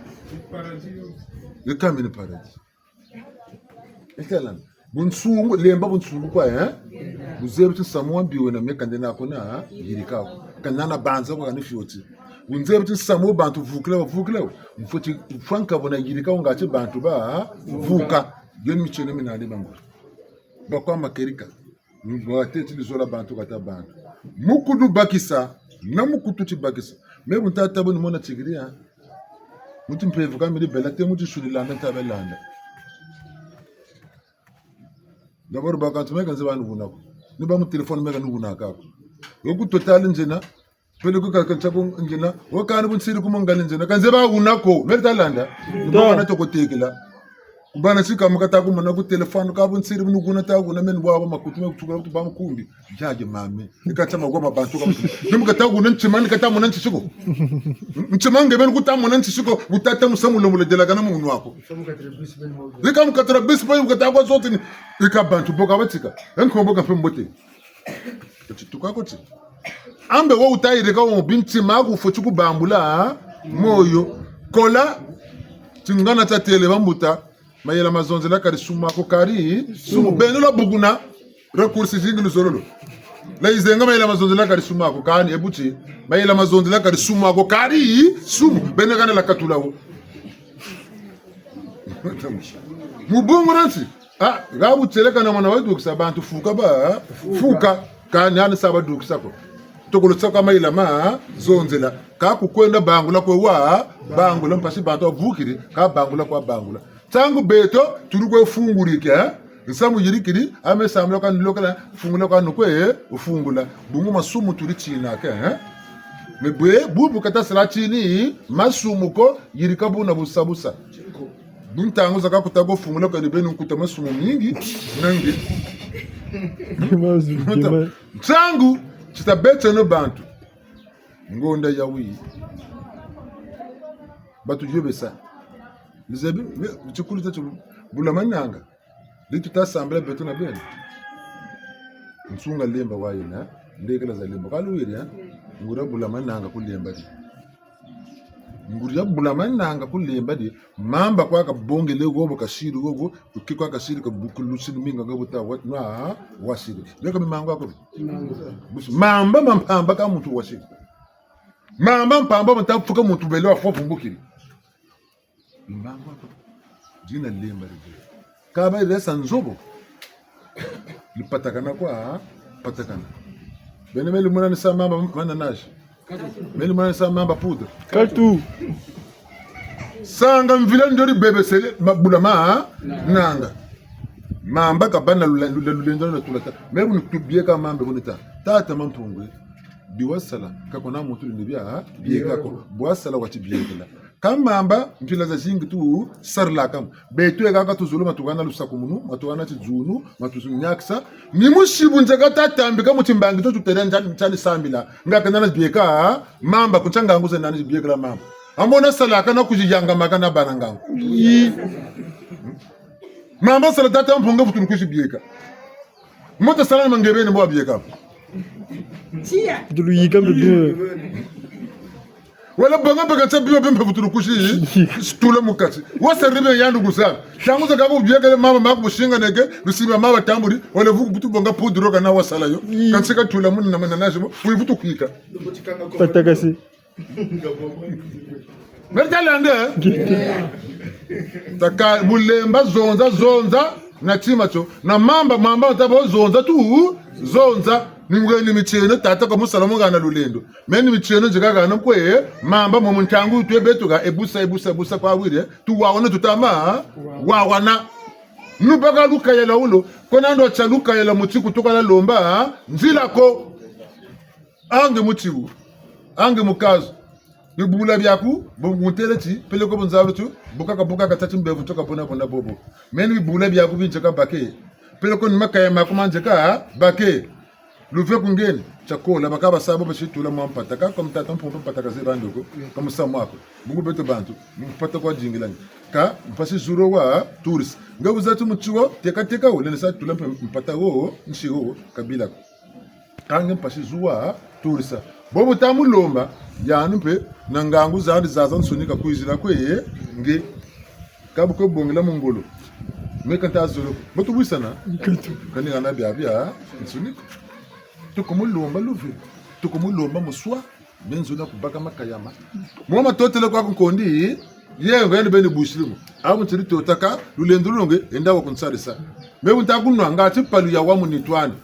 Le kamini paradis. Etalana. Bunsungu, lemba bunsungu kwa, eh? Buzebi ti nsamu wa mbi wena me kande nako na yirika ko. Kande na banza kwa kani fioti. Bunzebi ti nsamu bantu vukila, vukila. Mfoti, fwa nkabo na yirika nga ti bantu ba vuka. Yo ni mitieno mina ni bango. Bakwa makedika. Mbo wateti bizola bantu kata bantu. Mu kutu bakisa, na mu kutu ti bakisa. Me bu ntata bu ni mona tikiri, ha? Mu ti mpeve ka miri bela te mu ti suli landa nta be landa. D'abord, bakantu meka nze ba nubuna ko. Ni ba mu téléphone meka nubuna ka ko. Wo ku Total nzena, peleko ka, ka ntia ko nzena, wo kani bunsiri ku Mongali nzena, ka nze ba wuna ko, meri ta landa. Ni ba wana toko tekela. Ku bana sika mu kata ku mona ku téléphone ka bunsiri bu nukuna ta kuna meni bwa ba makutu me kutukula kutu ba mukumbi. Jaje mame. Ni kata magwa ma bantu ka mutu. Ni mu kata kuna ntima, ni kata mona ntisiko. Ntima nge beni kuta mona ntisiko, bu tata musamu lombolo delakana mu munwa ko. Ni ka mu katara bisi beni mu kata kwa zote ni. Ni ka bantu bo ka batika. Enko bo ka mpe mbote. Kati tuka ko ti. Ambe wo wuta yirika wo mu bintima ku fweti ku bambula moyo. Kola, tingana tia têle bambuta, mayela ma zonzela kari sumu ako kari sumu. Beno lwa bukuna, recours zingi luzololo. Lwa yizenga mayela ma zonzela kari sumu ako kani, e buti, mayela ma zonzela kari sumu ako kari sumu. Beno kana lwa katula wo. Mu bungu na nsi. Ah, ha bu tieleka na mwana wa dukisa bantu fuka ba, fuka. Ka nani sa badukisa ko. Tokolo tsaka mayela ma zonzela. Ka kukwenda bangula kwe wa bangula, mpasi bantu bavukiri, ka bangula kwa bangula. Ntangu beto, tulu kwe fungulike, eh? Nsamu yirikiri, ame sambila kwa nilokela, fungula kwa nukwe, eh? Ufungula. Bungu masumu tuli tinaka, eh? Mais bwe, bubu kata sala tini, masumu ko, yirika buna busa busa. Bu ntangu zakaka kuta ko fungula kwa ni beno nkuta masumu mingi, nangi. Masumu, nkuta ma- Ntangu, tita beteno bantu. Ngonda yayi. Batu yobesa. Bizebi, mi, tikulu tati Bula Mananga. Di tuta sambila beto na beno. Nsunga lemba wayina, ndekela za lemba. Kaluwiri, eh? Nguria Bula Mananga ku lemba di. Nguria Bula Mananga ku lemba di. Mamba kwa kabongele wobo kasiri wobo, uki kwa kasiri ka bukulu siri minga nga buta wa, nwa, wasiri. Leka mimangu ako. Busi, mamba ma mpamba ka muntu wasiri. Mamba mpamba mata fuka muntu bele wafwa vumbukiri. Mbangu ako. Dina lemba lebe. Kaba ilesa nzobo. Ni patakana kwa, patakana. Beno meli mona ni sa mamba mananasi. Meli mona ni sa mamba poudre. Katu. Sanga mvila ndori bebesele, ma-, Bula Mananga. Mamba kabana lula-, lula-, lulendo na tulata. Mebu ni tubieka mamba bunita. Tata Mampungu. Bi wasala, ka kuna muntu lini bia, bieka ko. Bu wasala wati biekela. Ka mamba, mpila zazingi tu, sarilaka mo. Beto eka ka tuzolo matuhana lusakumunu, matuhana tidzunu, matunyakisa. Ni musibu nzeka tatambika mu timbangi to tutele ntia-, ntiani sambila. Nga kena na bieka, mamba, ku ntia ngangu zena ni biekela mamba. Amona salaka na kuziyangamaka na bana ngangu. Yi. Mamba sala tata Mpungu vutulu kuzibieka. Mota sala na mangebeni mbo bieka. Tia. Vutulu yika mpe bima. Wala bonga baka tia bima mpe vutulu kusi. Tula mu kati. Wasa ribe yandu kusa. Ntangu zakaka bieka le mamba maku businga neke, bisima mamba tamburi, wala vuku butu bonga poudre kana wasala yo. Yi. Kansi ka tula muna na mananasi mo, wi vutu kwika. Patakasi. Meri talande? Taka bulemba zonza, zonza, na tima tio. Na mamba, mamba, tabo zonza tu, zonza. Ni ngwe ni mitieno, tata kwa musala mungana lulendo. Meni mitieno nzeka kana kwe, mamba mu ntangu twe beto ka, ebusa, ebusa, ebusa kwa wire. Tu wawana tutama, wawana. Nubaka lukayela ulo, kona ndo tia lukayela muti kutuka la lomba, nzila ko. Ange mutibu, ange mukazu, bibula biaku, bu-, buntele ti, peleko bunzabu tu, bukaka, bukaka tati mbevo toka bona, bona bobo. Meni bibula biaku binzeka bake. Peleko ni makaya maku manzeka bake. Luve ku ngeni, tia kola, baka basa bo basi tula mwa mpata, ka kwa mutata Mpumpa mpata ka zeba ndoko, ka musamu aku. Bungu beto bantu, mpata kwa dingilani. Ka, mpasi zuro wa, turisi. Nga buza ti muti wo, teka, teka wo, lenda sa tula mpe mpata wo, nsi wo, kabila ko. Ka nge mpasi zuwa, turisa. Bobu ta mu lomba, yandi mpe, na ngangu zandi zazansoni ka kwizila kwe, nge. Ka bu kwe bongela mu ngolo. Me ka nta zolo. Bo tu wisana? Nkatu. Kani hana biabia, nsoni ko. Tuku mu lomba luve. Tuku mu lomba muswa. Me nzona kubaka makayama. Mo matotele kwaku nkondi, ye ngo yandi beni busilimu. Abu ntiri totaka, lulendo longe, enda wa kunsarisa. Me bu nta kunwa, ngati palu ya wa mu nitu andi.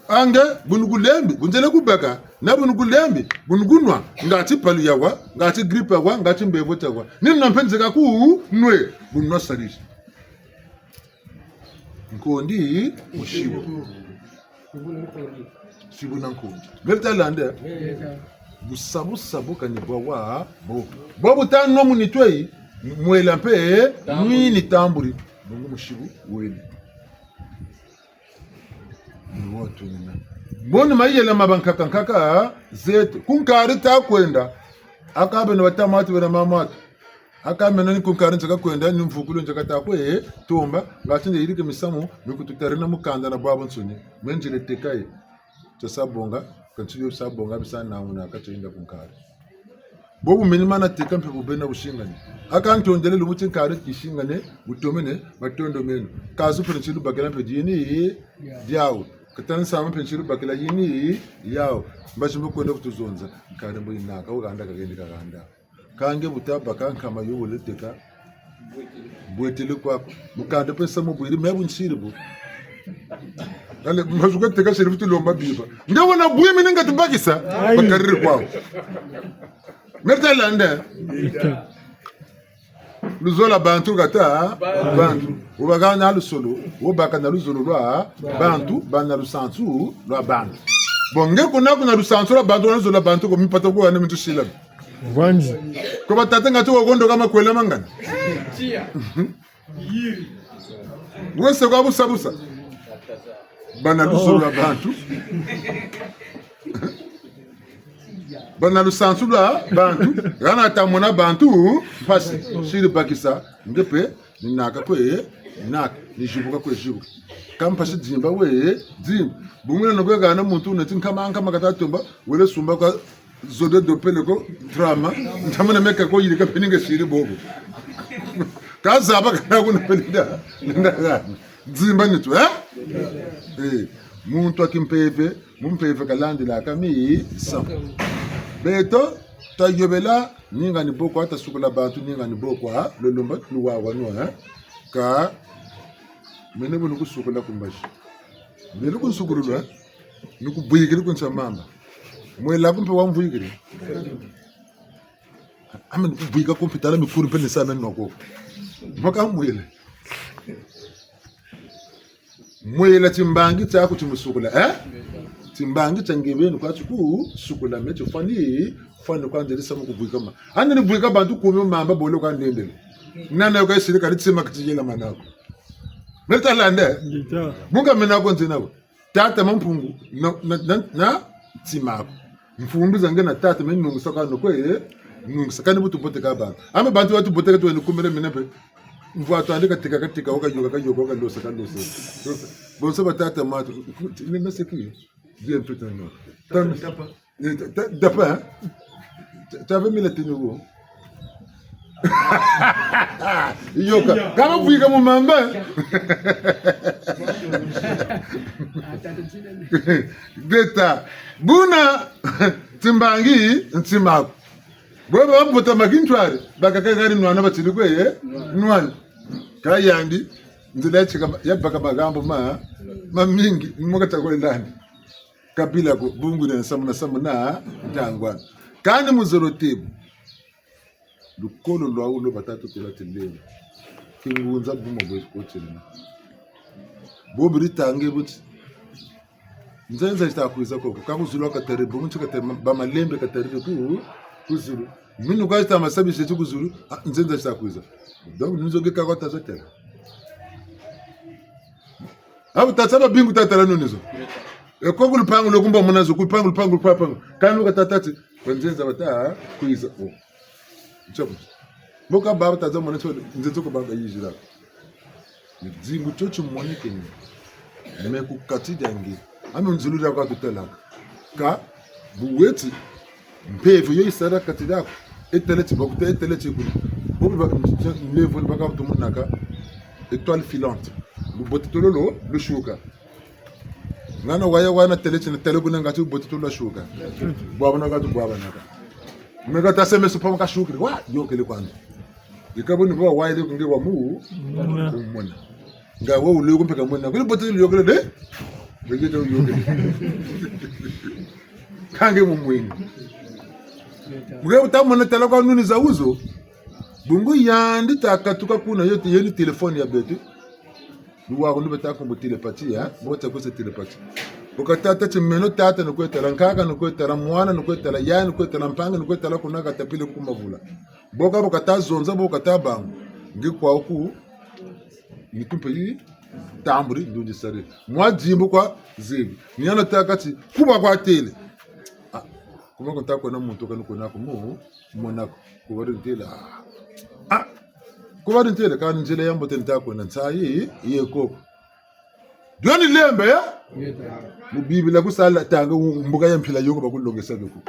Ange, bu nukulembi, bu nzele kubaka, na bu nukulembi, bu nukunwa, ngati palu ya wa, ngati grippe ya wa, ngati mbevo tia wa. Ni nwa mpe nzeka ku nwe, bu nwa sarisi. Nkondi, musibu. Sibu na nkondi. Meri talande? Busa, busa, bu kani bwa wa, bo. Bo bu ta nwa mu nitu yi, mwela mpe, nwi ni tamburi. Bungu musibu, wele. Ni wo tunina. Moni mayela ma bankaka nkaka, zeto. Ku nkari ta kwenda. Aka beno bata matu bena mama matu. Aka meno ni ku nkari nzeka kwenda, ni mvukulu nzeka ta kwe, tomba, ngati nde yirike misamu, mi kututarina mukanda na bwabwansoni. Me nzele teka ye. Tia sa bonga, kansi bio sa bonga, bisa nanguna, ka tia yenda ku nkari. Bobu meni mana teka mpe bu bena busingane. Aka ntondele lumbu ti nkari tisingane, butomene, matondo meno. Kazu mpe nsi lubakila mpe dini, diawu. Katani sama mpe nsi lubakila yini, yawu. Mbazi mbo kwenda kutuzonza, nkari mbo yinaka, wuganda kakendi kaganda. Ka nge bu ta baka nkama yo wele teka. Bwetele kwaku. Mukanda mpe nsamu bwiri, me bu nsiri bu. Allez, mazuka teka siri futi lomba biba. Nge wena bwimi ni nga tubakisa. Ayi. Bakariri kwawu. Meta lande. Ita. Luzolo lwa bantu kata bantu. Wubaka na luzolo, wubaka na luzolo lwa bantu, bâ na lusansu lwa bantu. Bon, nge kuna kuna lusansu lwa bantu, na luzolo lwa bantu, ko mipata ko wana mitusila. Wanzi. Ko batata ngatu wakondo kama kwela mangana. Wese kwa busa busa. Bâ na luzolo lwa bantu. Bâ na lusansu lwa bantu. Hana ta mona bantu mpasi. Siri bakisa. Nge pe, ni naka kwe naka. Ni zibuka kwe zibuka. Ka mpasi dimba we dimba. Bungu na kwe hana muntu neti nkama nkama kata tomba. Wele sumba kwa zole do pele ko drama. Ntamana meka ko yirika pe ni nge siri bobo. Ka zaba kana kuna pele da. Nda hana. Nzimba nitu, eh? Eh, muntu wa kimpeve, mu mpeve kalandilaka misamu. Beto, tayobela, ninga ni bo kwa tasukula bantu, ninga ni bo kwa lolomba, luwawanwa, eh? Ka, mene bu nukusukula ku mbazi. Mene kunsukululu, eh? Nukubwikiri ku nsi a mamba. Mwela ku mpe wamvwikiri. Ame ni kubwika ku mpe tala mikuru mpe ni sa meno ko. Maka mwela. Mwela timbangi tiaku timusukula, eh? Timbangi tia nge beni kwa tikusukula, me tifwani, fwani kwa nzeri sa mu kubwika ma. Ande ni bwika bantu kumi mamba bole kwa ndendele. Nana yo ka siri kari tima kiti yela manako. Meta lande? Ngita. Bunga mena ko nzina ko. Tata Mampungu, na, na, na, na tima ko. Mfundu za nge na tata, me nungisa ka nokwe, eh? Nungisa kani bu tubote ka bantu. Ame bantu wa tubote ka tuwene kumere mene pe. Mvwa twandi katika, katika, waka yoka, ka yoka, waka losa, ka losa. Losa. Bonso batata matu, ni na seki. Bien tout à l'heure. Tata, tata. Eh, ta, ta, tapa, hein? Ta, tapa mila tini wo. Yoka. Kama bwika mu mamba. Beta. Buna timbangi, ntimaku. Bo ba mbuta makintwari, bakaka kari nwana batiri kwe, eh? Nwana. Ka yandi, nzila ya tika, ya baka magambo ma, mamingi, mwa kata kwe landi. Kabila ko, bungu dia nsamu na nsamu na ntangwa. Kani muzolo tebu. Lukolo lwawu lo batatu tula tilele. Kingunza buma bwe ko tilele. Bo biri tange buti. Nzenza zita kwiza koko. Ka ku zulu katari, bungu ti katari, ba malembe katari ku, ku zulu. Minu kwa zita masabi zeti ku zulu, ah, nzenza zita kwiza. Donc, nizo ge ka kwa tazo tela. Abu tata ba bingu tatala nonizo. E ko ku lupangu lo kumba mona zo, ku lupangu, lupangu, lupangu. Kani ka tata ti, ba nzenza bata kwiza. Oh. Ntsoko. Mbo ka baba taza mona tso, nzenza ko baba yizila. Ni dingu tio timonekene. Me ku kati dia nge. Ame nzulu dia kwa tutalaka. Ka, bu weti, mpeve yo yisala kati diaku. Etele ti bakuta, etele ti kuna. Bobi ba, mlevo ni baka tumonaka. Étoile filante. Lubote tolo lo, lusuka. Ngana waya wana tele ti na tele kuna ngati lubote tolo lusuka. Bwabana katu bwabanaka. Me ka tase meso pa ma kasukiri. Wa, yokele kwandi. Yika bo ni bo wayele ku nge wa mu, mona. Kumona. Nga wo wule ku mpeka mona. Kuli bote yokele de? Wegete yokele. Ka nge mu mwini. Mu nge wuta mona tala kwa nuni za wuzo. Bungu yandi ta katuka kuna yo te yeni téléphone ya beto. Luwaku ni bata kumbu télépathie, hein? Bo ta kwiza télépathie. Bo ka tata ti meno tata ni kwe tala, nkaka ni kwe tala, mwana ni kwe tala, yaya ni kwe tala, mpangi ni kwe tala, kuna ka tapile ku mavula. Bo ka bo kata zonza, bo kata bangu. Nge kwaku, ni ku mpe yi tamburi, ndundi sari. Mwa dimbu kwa zebi. Ni yana ta kati, kuba kwa tele. Ah, kuma ko nta kwena muntu kani kwena ku mu, mona ko. Kuba di ntele, ah. Ah, kuba di ntele, kani nzila ya mbote nta kwena, nsayi, ye koko. Dio ni lembe, ya? Mu Bibila ku sala tanga wu-, mbuka ya mpila yo ko bakulongesa bio ko.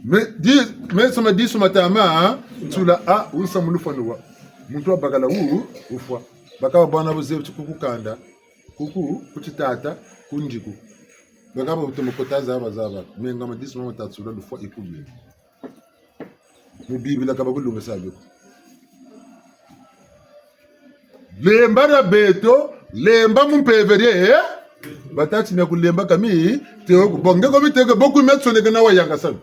Me, di, me soma di soma tama, ah, tula, ah, wisa mu lufwa ni wa. Muntu wa bakala wu, wufwa. Baka ba bwana buzebi ti ku kanda, kuku, ku titata, ku ndiku. Baka ba butomo kota zaba zaba. Me nga ma di soma ma ta tula lufwa ikubie. Mu Bibila ka bakulongesa bio ko. Lemba dia beto, lemba mu mpeve die, eh? Batâ ti mia kulemba ka mi teko. Bon, nge ko mi teko, bo ku mia tsoneke na wa yanga salu.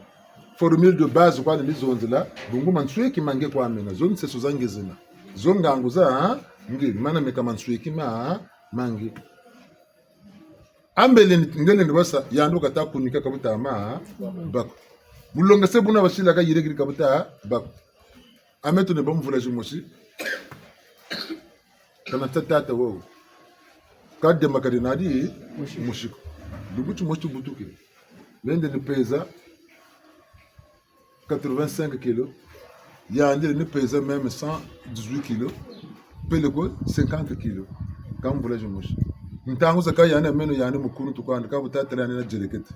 Formule de base kwa ni zonzela, bungu mansweki ma nge kwa mena, zo nseso za nge zena. Zo ngangu za, ha? Nge, mana meka mansweki ma, ma nge. Ambele ni, ngele ni basa, yandi bu kata kunika ka buta ma, bako. Bulonga se buna basila ka yirikiri ka buta, bako. Ameto ne ba mvula zimosi. Kana ta tata wo. Ka dema ka dinadi, mosi ko. Lumbu timosi tibutukiri. Lende ni peza quatre-vingt-cinq kilos. Yandi ni peza même cent dix-huit kilos. Peleko cinquante kilos. Ka mvula zimosi. Ntangu zakaka yandi meno yandi mukunu tukwandi ka buta tala yandi na dierekete.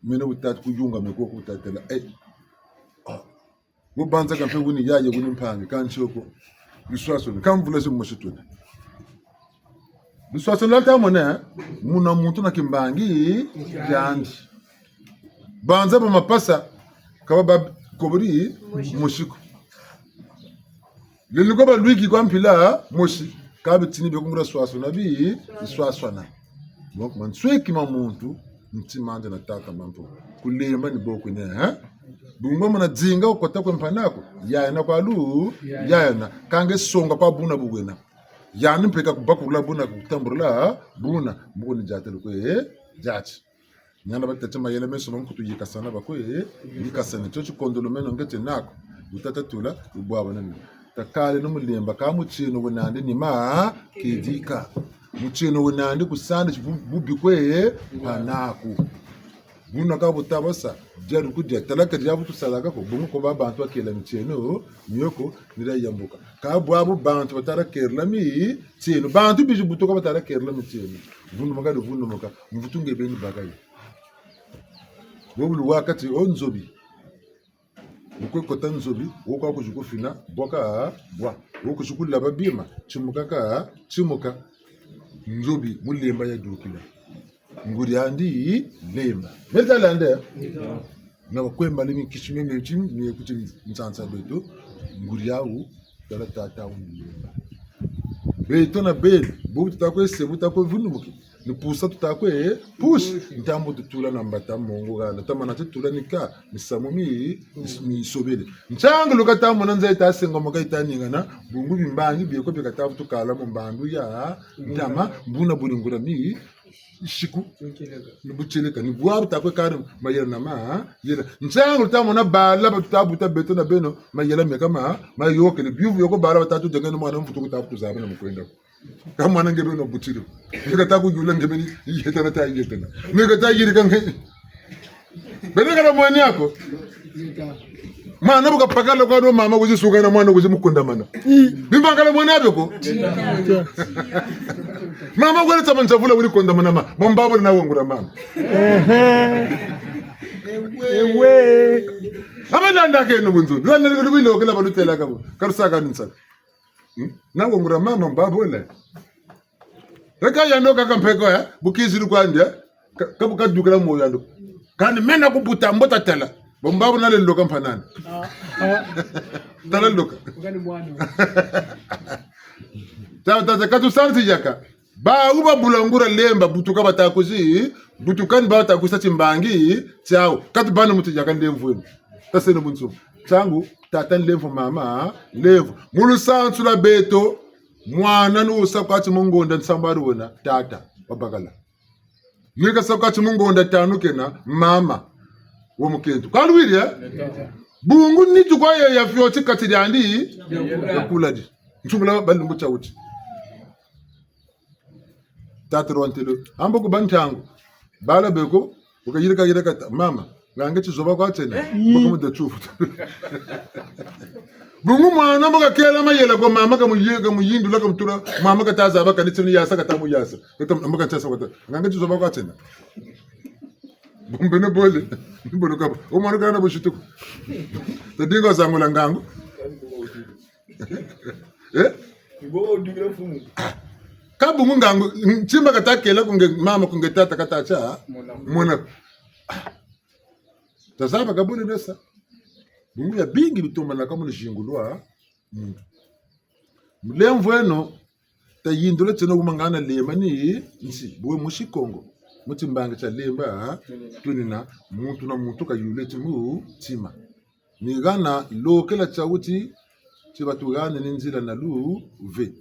Meno bu tata kuyunga me ko ku buta tala. Eh. Ah. Wo banzaka mpe wuni yaya wuni mpangi, ka ntioko. Luswaswanu, ka mvula zimosi twena. Luswaswanu lwa ta mona, muna muntu na kimbangi kiandi. Banza ba mapasa, ka ba ba kobori mosi ko. Lelo ko balwiki kwa mpila mosi, ka bitini bio kungula swaswana bi, swaswana. Donc, mansweki ma muntu, ntima andi na tata mampu. Kulemba ni bo kwe ne, hein? Bungu muna dinga wo kota kwe mpangi aku, yaya na kwa lu, yaya na. Ka nge songa kwa buna bu wena. Yandi mpe ka kubakulula buna, kutambulula buna, mbo ko ni diatelo kwe, eh, diati. Niana batâ ti mayela meso ma nkutu yikasana ba kwe, eh, yikasana. Tio tikondolo meno nge tie nako. Bu tata tula, bu bwabana ni. Takala ni mulemba ka mutieno wena nandi ni ma, kedika. Mutieno wena nandi kusandi ti bu-, bubi kwe, eh, mpangi aku. Buna ka buta basa, diari kudia, tala ka dia bu tusalaka ko, bungu ko ba bantu bakela mitieno, mio ko, ni dia yambuka. Ka bwabu bantu batala kerela mitieno, bantu bizi butuka batala kerela mitieno. Vundumuka di vundumuka, mvutu nge beni baka yo. Bo bu lu wakati o nzobi. Wo kwe kota nzobi, wo kwa kuzi kufina, bwaka, bwa. Wo kuzi kulaba bima, timuka ka, timuka. Nzobi, mulemba yadukila. Nguri andi, lemba. Meta lande? Na bakwemba le minkisi mie mie ti, mie kuti nsansa beto. Nguri awu, tala tata awu mulemba. Beto na beno, bu tuta kwe se, bu tuta kwe vundumuki. Ni pusa tuta kwe, push, ntangu tutula na mbata mongo hana. Tamana tutula ni ka, misamu mi, mi, misobele. Ntangu luka tamona nza yita sengomoka yita ningana, bungu bimbangi bieko bika tabu tukala mu mbandu ya, ntama, buna buri ngura mi, siku, ni butieleka, ni bwabu tuta kwe kari mayela na ma, yela. Ntangu tamona bala ba tuta buta beto na beno, mayela meka ma, mayokele, biyuvu yoko bala batatu dengene mwana mvutu kutabu tuzaba na mukwenda ko. Ka mwana nge beno butiri. Nge kata kuyula nge beni yetana ta yetana. Nge kata yirika nge. Beno kala mweni ako. Mwana bu kapakala kwa no mama kuzi suka na mwana kuzi mukundamana. Bimba kala mweni abe ko. Mama kwele tama nsavula wuli kundamana ma. Mambabo na wangura mama. Ehe. Ewe. Ama nanda ke no bunzu. Lwa nalike lubilo kila balutela kabo. Karusaka ni nsaka. Hmm? Na wangura mama mbabole. Eka yandi kaka mpeko ya, bu kiziri kwandi ya, ka, ka bu kadukila mo yandi. Kani mena kubuta mbo tatala. Bo mbabu nale loka mpanani. Ah. Tala loka. Ukani mwana. Ta, ta, ta, katusanzi yaka. Bawu babula ngura lemba, butuka bata kuzi, butukani bata kusa timbangi tiawu. Kati bana muti yaka nlemvo eno. Taseno bunsu. Ntangu, tata nlemvo, mama nlemvo. Mu lusansu lwa beto, mwana ni wusa kwa ti mu ngonda nsambari wena, tata, wabakala. Ni kasa kwa ti mu ngonda tanu kena, mama, wa mukento. Ka luwiri, eh? Bungu nitu kwa ye ya fioti kati diandi, yakula di. Nsungula balumbu tia wuti. Tata Rwantelo, ambo ku bantangu. Bala beko, bu kayirika yirika ta, mama, nga nge tizoba kwa tiena, eh? Mbo kamuda tsufu. Bungu mwana mbo kakela mayela kwa mama kamuye-, kamuyindula, kamutula, mama kata zaba kani tiena yasa kata muyasa. Kata mbo kata sa kata. Nga nge tizoba kwa tiena. Bumbe ne bole, ne bole kabo. O mwana kana bo shituku. Tadinga zangula ngangu. Eh? Ibo odikira fumu. Ah. Ka bungu ngangu, ntima kata kela ku nge mama ku nge tata kata tia. Mwana. Mwana. Ah. Tazaba ka bole besa. Bungu ya bingi bitombanaka mu luzingu lwa muntu. Mulemvo eno, tayindula tieno kuma ngana lemba ni nsi. Bwe musi Kongo, mu timbangi tia lemba, tunina muntu na muntu kayule timu tima. Ni hana lokela tia wuti, ti batuhane ni nzila na luve.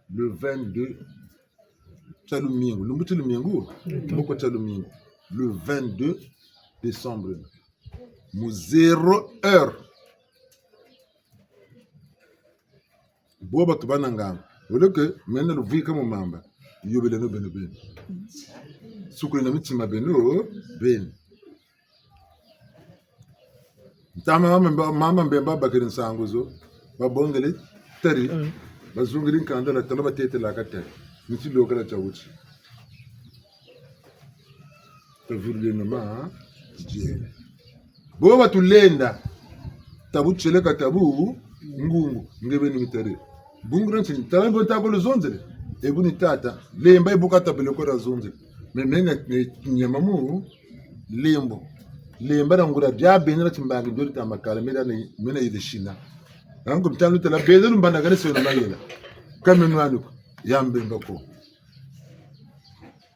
Le vingt-deux, tia lumingu. Lumbu ti lumingu? Mboko tia lumingu. Le vingt-deux décembre. Mu zéro heure. Bo batu bana nganga. Oleke, mena luvika mu mamba. Yobeleno beno beni. Sukuleno mitima beno beni. Ntama mama Mbemba, mama Mbemba bakiri nsangu zo. Babongele tari. Mm. Bazungiri nkanda la tala batetela ka tari. Ni tilokela tia wuti. Taviruleno ma, diele. Bo batulenda, tabu tieleka tabu ngungu, nge beni mitari. Bungu na ntini, tala mbo tako luzonzele. Ebu ni tata, lemba ebu kata bele kwa luzonzele. Me mena, me nyama mu, lembo. Lemba na ngula bia beni na timbangi ndioli ta makala, mena na, mena yele sina. Nangu mtanu tala beni lumbana kane seno mayela. Kame nwani ko, ya Mbemba ko.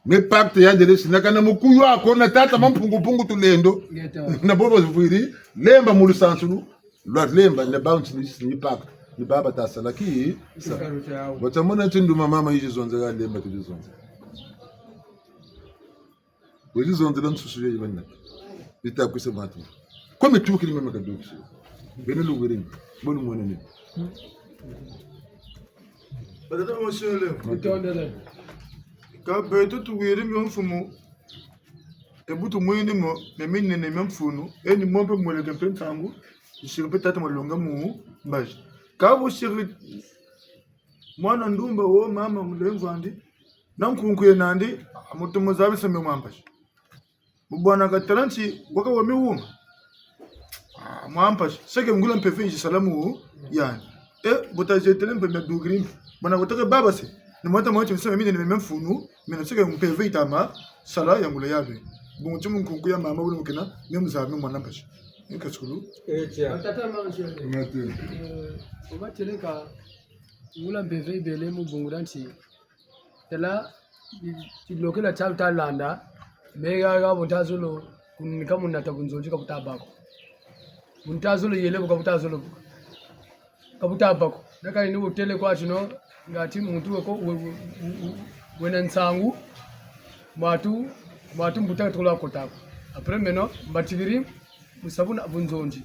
Me pacte ya ndele sina kana mukuyu ako na tata Mampungu Mpungu Tulendo. Ngeta. Na bobo zivwiri, lemba mu lusansu lu, lwa lemba, na ba ntini sini pacte. Ni baba tasala ki, sa. Sikaru tiawu. Bata mona nti nduma mama yizi zonze ya lemba kwizi zonze. Wizi zonze la nsusu yo yibana. Ita kwisa matu. Kwa mitukiri mama kadukisi. Bene luwiri, bonu mwenene. Batata mosele. Mitondele. Ka beto tuwiri mio mfumu. E bu tumwini mo, me minene mio mfunu. E ni mo mpe mweleke mpe ntangu. Yisiri mpe tata malonga mu mbazi. Ka bu siri mwana ndumba wo mama mulemvwandi. Na nkunku ye nandi, mutu muzabisa mio mwa mpasi. Bu bwana katala nti, waka wa miwuma. Ah, mwa mpasi, seke ngula mpeve yizi sala mu yandi. E, bu tazetele mpe mia dukiri mpe. Bwana kutaka baba se, ni mwata mwa ti mseme mine ni meme mfunu, mine seke mpeve yitama, sala ya ngula yabe. Bungu ti mu nkunku ya mama wuna mukena, mia muzabi mwana mpasi. Ni kasukulu. E, tia. Batata mama tia. Mate. E, obateleka, ngula mpeve yibele mu bungu dia nti. Tala, tilokela tialu talanda, me ha, ha bu ntazolo, kunika munata bunzonzi ka buta bâ ko. Bu ntazolo yele bu ka butazolo, ka buta bâ ko. Na kani ni wutele kwa tino, ngati muntu weko, we, we, we, we, wena nsangu, mwatu, mwatu mbuta tula kota ko. Après, meno, mbatikiri, mu sa buna bunzonzi.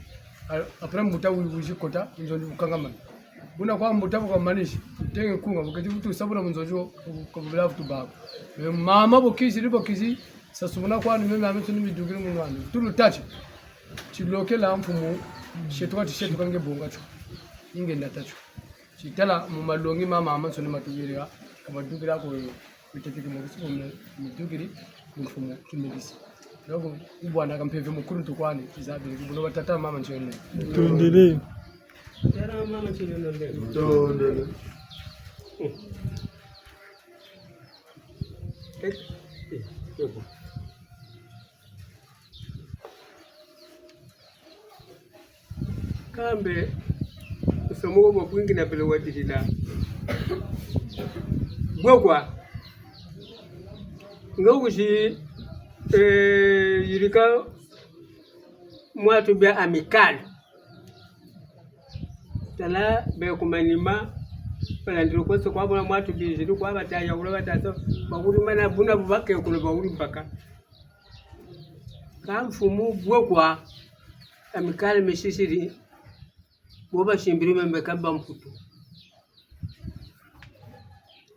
A-, après mbuta wi-, wizi kota, bunzonzi bukangamana. Buna kwa mbuta bu kamanisi, tenge nkunga, bu keti butu sa buna bunzonzi bu, bu, bu, bu bila butu bâ ko. Mais mama bu kizi, bu kizi, sa sumuna kwani, meme ame tuni midukiri mu nwani. Tulu tati. Tilokela mfumu, setu kati setu ka nge bonga tio. Nge nata tio. Ti tala mu malongi ma mama mansoni matubirika, ka madukira ko, miteteke mu kusi ko mi-, midukiri, mfumu, kimedisi. Donc, ku bwana ka mpeve mukuluntu kwani, tizabiri, ku buno batata mama ntiene. Tondele. Tata mama ntiene nonde. Tondele. Eh, eh, eh, bon. Kambe, nsamu wo mabwingi na bele wadilila. Bwe kwa. Nga wuzi, eh, yirika mwatu bia Amicale. Tala be ku manima, balandiri kwe se kwa buna mwatu biziri kwa bataya, wula batasa, bawuri mana buna bu bakekulu bawuri baka. Ka mfumu bwe kwa, Amicale misisiri, bo basimbiri meme kamba mputu.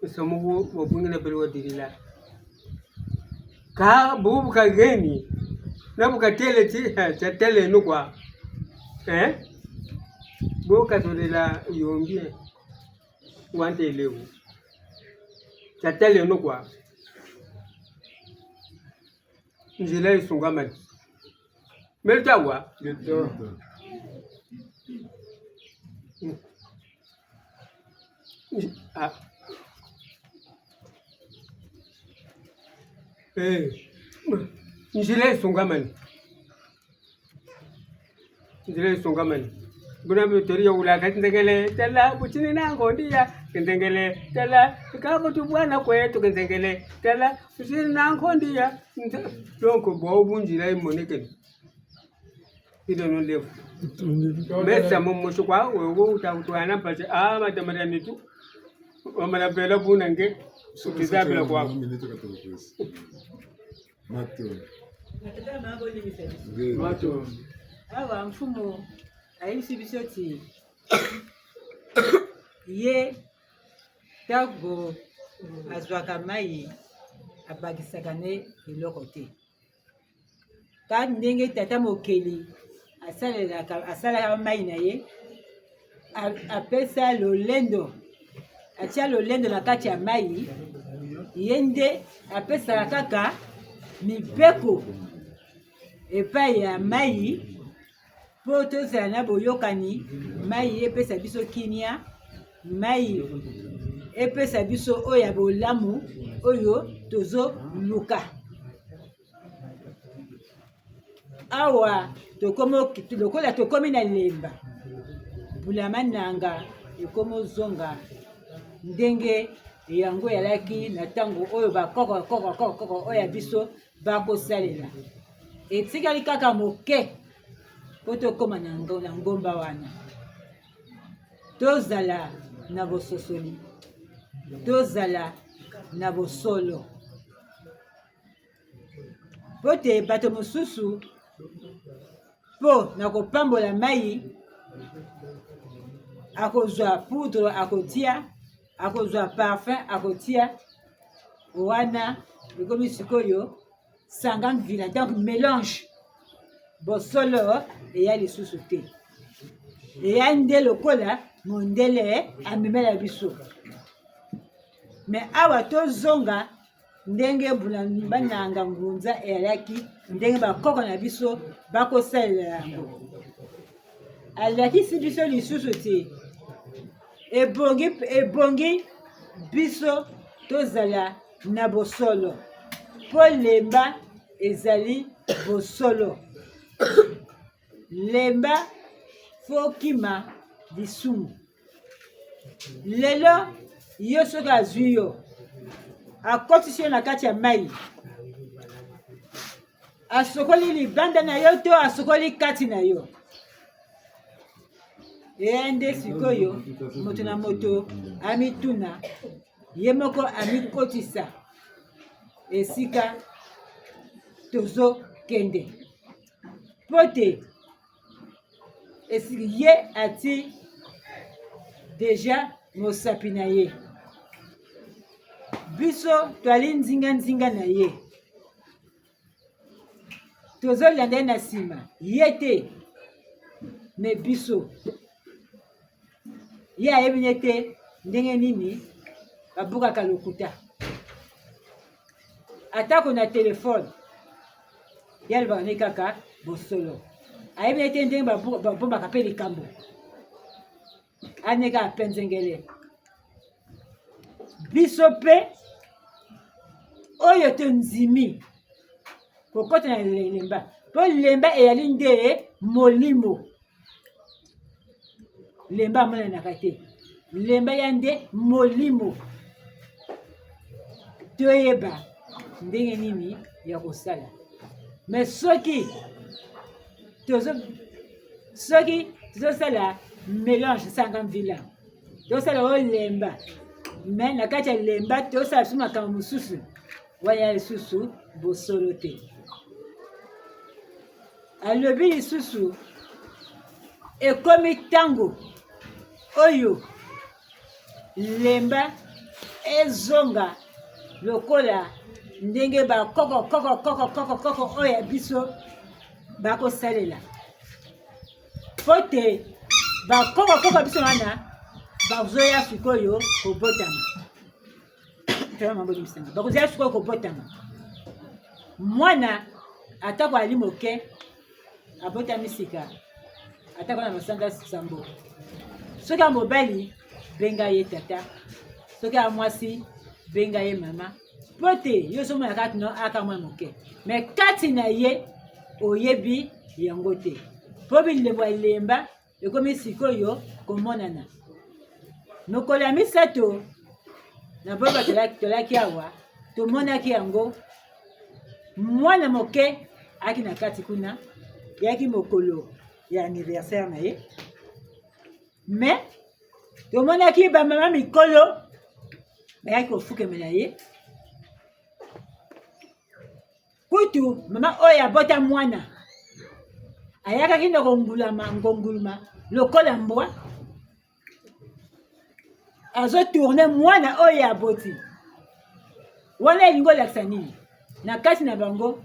Nsamu wo, wabwingi na bele wadilila. Ka bubu kageni, na bu katele ti, eh, tiatele no kwa. Eh? Bo katolela yombi, eh. Wantele wo. Tiatele no kwa. Nzila yisungamani. Mele tawa? Mele tawa. Ah. Eh. Nzila yisungamani. Nzila yisungamani. Buna mitoria wula kati ndekele, tala, butini na ngondi ya. Kenzengele, tala, kabu tubwana kweto kenzengele, tala, tusiri na nkondi ya, nze-, donc, bo bunzila yimonekene. Ilo no levo. Mesa momo sukwa, wo, wo, uta, utwana mpasi, ah, matamata nitu. Wamana bela buna nge, sukizabila kwa. Matondo. Matondo. Awa mfumu ayebisi biso ti ye, ntango azwaka mai, abakisaka na ye eloko te. Kaka ndenge tata mokeli asalelaka, asalaka mai na ye, a-, apesa lolendo, atia lolendo na kati ya mai, ye nde apesaka kaka mibeko epai ya mai, mpo tozala na boyokani, mai epesa biso kimia, mai epesa biso oyo ya bolamu oyo tozoluka. Awa tokomo, lokola tokomi na Lemba, Bulamananga ekomi kozonga ndenge yango ezalaki na ntango oyo bakoko, koko, koko, koko oyo ya biso bakosalela. Etikali kaka moke mpo tokoma na ngo-, na ngomba wana. Tozala na bososoli, tozala na bosolo. Mpo te bato mosusu, mpo na kopambola mai, akozwa poudre akotia, akozwa parfum akotia, wana ekomi sikoyo sanga mvila, donc mélange. Bosolo eya lisusu te. Eya nde lokola mondele amemela biso. Mais awa tozonga ndenge Bulamananga ngunza eyalaki, ndenge bakoko na biso bakosalela yango. Alakisi biso lisusu te ebongi, ebongi biso tozala na bosolo. Mpo Lemba ezali bosolo. Lemba, faut okima lisumu. Lelo, yo soki azwi yo, akotisi yo na kati ya mai, asokoli libanda na yo to asokoli kati na yo, eya nde sikoyo moto na moto amituna, ye moko amikotisa esika tozokende. Mpo te esi-, ye ati déjà mosapi na ye. Biso twali nzinga-nzinga na ye. Tozolanda ye na nsima. Ye te, mais biso. Ye ayebi nde te ndenge nini babukaka lokuta. Atako na telefone, ye alobaka nde kaka bosolo. Ayebi nde te ndenge babu-, babombaka mpe likambo. Ane kaka penzengele. Biso mpe, oyo tondimi kokota na le-, Lemba. Mpo Lemba eyali nde molimo. Lemba amonanaka te. Lemba ya nde molimo. Toyeba ndenge nini ya kosala. Mais soki tozo-, soki tozosala mélange, sanga mvila, tosala o Lemba, mais na kati ya Lemba tosala biso makambo mosusu, wana lisusu bosolo te. Alobi lisusu, ekomi ntango oyo Lemba ezonga lokola ndenge bakoko, koko, koko, koko, koko oyo ya biso bakosalela. Mpo te bakoko, koko biso wana bazoya sikoyo kobotama. Tala mambo ni misanga. Bakozola sikoyo kobotama. Mwana, atako ali moke, abotami sika, atako na masanga sambo. Soki ya mobali, benga ye tata. Soki ya mwasi, benga ye mama. Mpo te yo ozomona kaka no aka mwana moke. Mais kati na ye, oyebi yango te. Mpo bilembo ya Lemba ekomi sikoyo komonana. Mokolo ya misato, na bo batolaki, tolaki awa, tomonaki yango, mwana moke ayaki na kati kuna, eyaki mokolo ya anniversaire na ye. Mais tomonaki bamama mikolo bayaki kofukemela ye. Kutu mama oyo abota mwana ayakaki na kongulama, ngonguluma lokola mbwa, azo tourner mwana oyo aboti. Wana elingi kolakisa nini? Na kati na bango,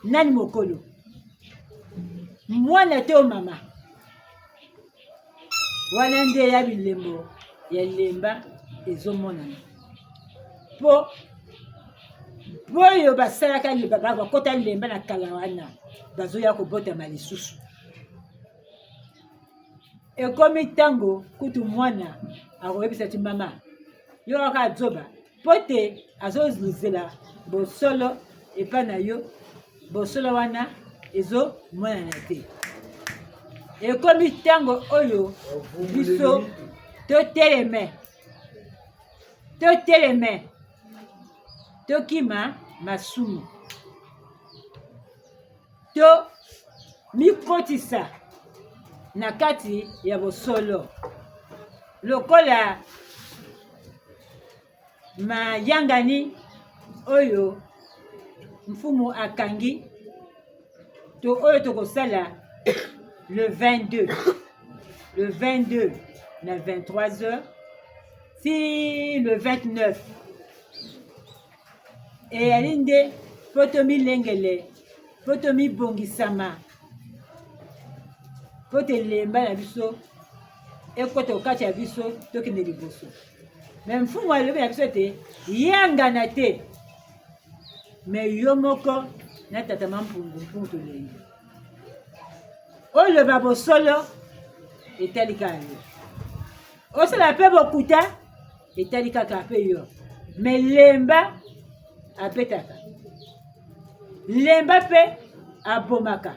nani mokolo? Mwana to mama? Wana nde ya bilembo ya lemba ezomonana. Po, po oyo basalaka le-, ba-, ba-, bakota lemba na kala wana, bazoya kobotama lisusu. Ekomi ntango kutu mwana akoyebisa ti: "Mama, yo kaka zoba." Po te azozela bosolo epai na yo, bosolo wana ezomonana te. Ekomi ntango oyo biso toteleme, toteleme, tokima masumu, tomikotisa na kati ya bosolo. Lokola mayangani oyo mfumu akangi, to oyo tokosala le vingt-deux, le vingt-deux na vingt-trois heures, ti le vingt-neuf. Eyali nde po tomilengele, po tomibongisama, po te lemba na biso ekota kati ya biso, tokende liboso. Mais mfumu alobi na biso te: "Yangana te, mais yo moko na tata Mampungu, Mpungu Tulendo. Oloba bosolo, etali kaka yo. Osala mpe bokuta, etali kaka mpe yo. Mais lemba abetaka. Lemba mpe abomaka."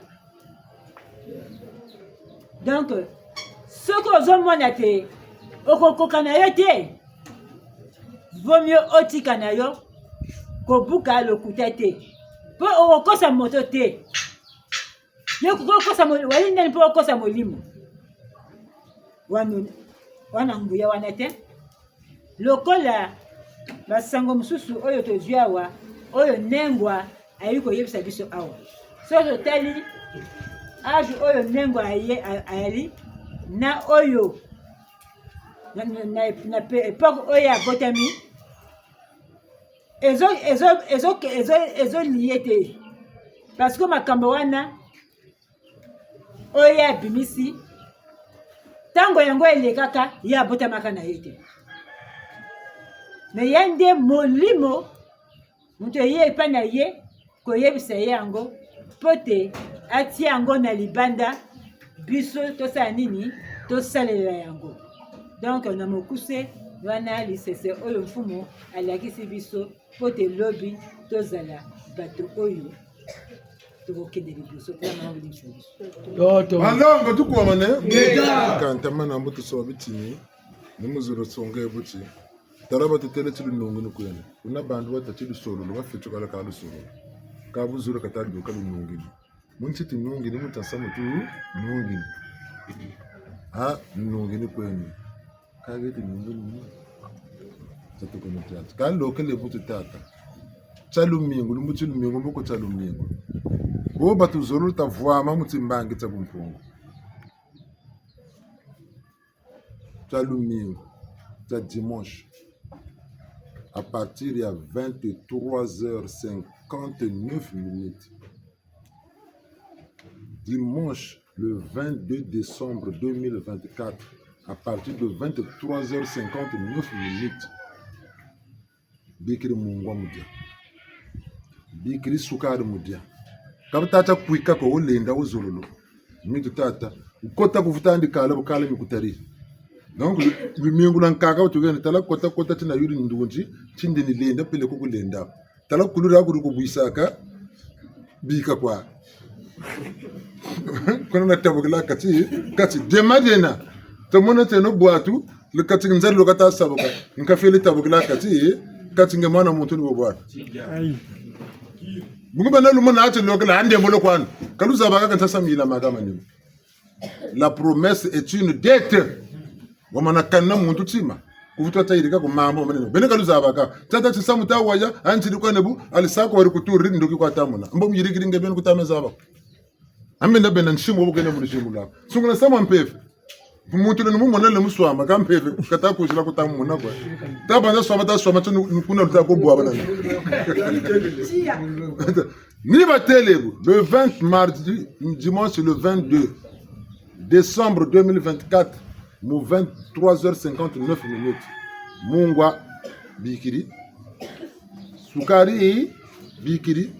Donc, soki ozomona te okokoka na yo te, vaut mieux otika na yo, kobuka lokuta te. Po okokosa moto te. Yo kokosa mo-, wali nani po okosa molimo? Wana, wana nguya wana te. Lokola basango mosusu oyo tozwi awa, oyo Nengwa ayi koyebisa biso awa. Soki totali âge oyo Nengwa aye-, a-, ayali, na oyo, na, na, na, na pe-, époque oyo abotami, ezo, ezo, ezo, ezo, ezo lié te. Parce que makambo wana oyo ye abimisi, ntango yango elekaka, ye abotamaka na ye te. Mais ye nde molimo, moto eye epai na ye, koyebisa ye yango, po te atia yango na libanda, biso tosala nini? Tosalela yango. Donc, na mokuse, wana lisese oyo mfumu alakisi biso, po te lobi tozala bato oyo tokokende liboso, mpo na makambo limbisa biso. Toto. Banzongo tukwamane. Ngeta. Kantama na mbutu so bitini, ni muzolo songe buti. Tala batutêle ti lunungu ni kwene. Kuna bantu batâ ti lusolo, lubafetukala ka lusolo. Ka buzolo kata duka lunungu ni. Mu nti tunungu ni, mu nti nsamu tunungu ni. Ah, nungu ni kwene. Ka geti nungu ni. Tatuka mu tiatu. Ka lokele butu tata. Tia lumingu, lumbu ti lumingu, mbuku tia lumingu. Bo batuzolo tavwama mu timbangi tia bumpungu. Tia lumingu, tia dimanche, à partir ya vingt-trois heures cinquante-neuf minutes. Dimanche, le vingt-deux décembre deux mille vingt-quatre, à partir de vingt-trois heures cinquante-neuf minutes. Bikiri mungwa mu dia. Bikiri sukari mu dia. Ka batata kwika ko, wo lenda, wo zololo. Mitu tata. Kota ku vuta ndi kala, bu kala mi kutari. Donc, lu-, lumingu lwa nkaka, bu tukene, tala kota, kota tina yuri ndunzi, tindi ni lenda, peleko ku lenda. Tala kulura kuri kubwisaka, bika kwa. Kuna na tabukila kati, kati dema dena. Tomona teno bwatu, Le kati nzari lo kata sabuka. Nka fele tabukila kati, kati nge mwana muntu ni bo bwana. Ayi. Bungu bana lumona ati lokela, ande mbolo kwani. Ka luzabaka ka nsa samila maka manima. La promesse est une dette. Wamana kana muntu tima. Kuvutu ata yirika ku mambu manene. Beno ka luzabaka. Tata tisamu ta waya, antiri kwa nebu, alisako wari kuturi, ndoki kwa tamona. Mbo muyirikiri nge beno kutameza ba. Ambe nda bena nsimu wo kena mu nsimu la. Sungula samu a mpeve. Muntu le mu mona le mu swama, ka mpeve, kata kuzila kutamona kwa. Tabanza swama, ta swama, tu nu-, kuna luta ko bwa bana. Ni batêle bu, le vingt, mardi, dimanche le vingt-deux décembre deux mille vingt-quatre, mu vingt-trois heures cinquante-neuf minutes. Mungwa bikiri. Sukari bikiri.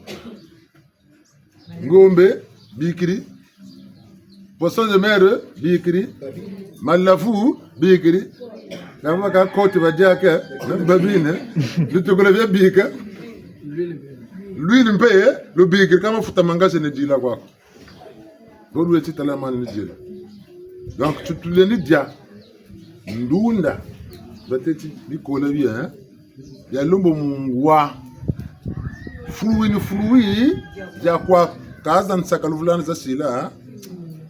Ngombe bikiri. Poisson de mer bikiri. Malavu bikiri. Kama ka koti badiaka, même babine. Lutukula bia bika. L'huile mpe, lubikiri, ka mafuta ma ngase ne dila kwaku. Bo lweti tala mani ni diela. Donc, tu, tulendi dia. Ndunda. Bateti bikola bia, hein? Bia lumbu mungwa. Fruit ni fruit, dia kwa kaza nsaka luvulana za sila, hein?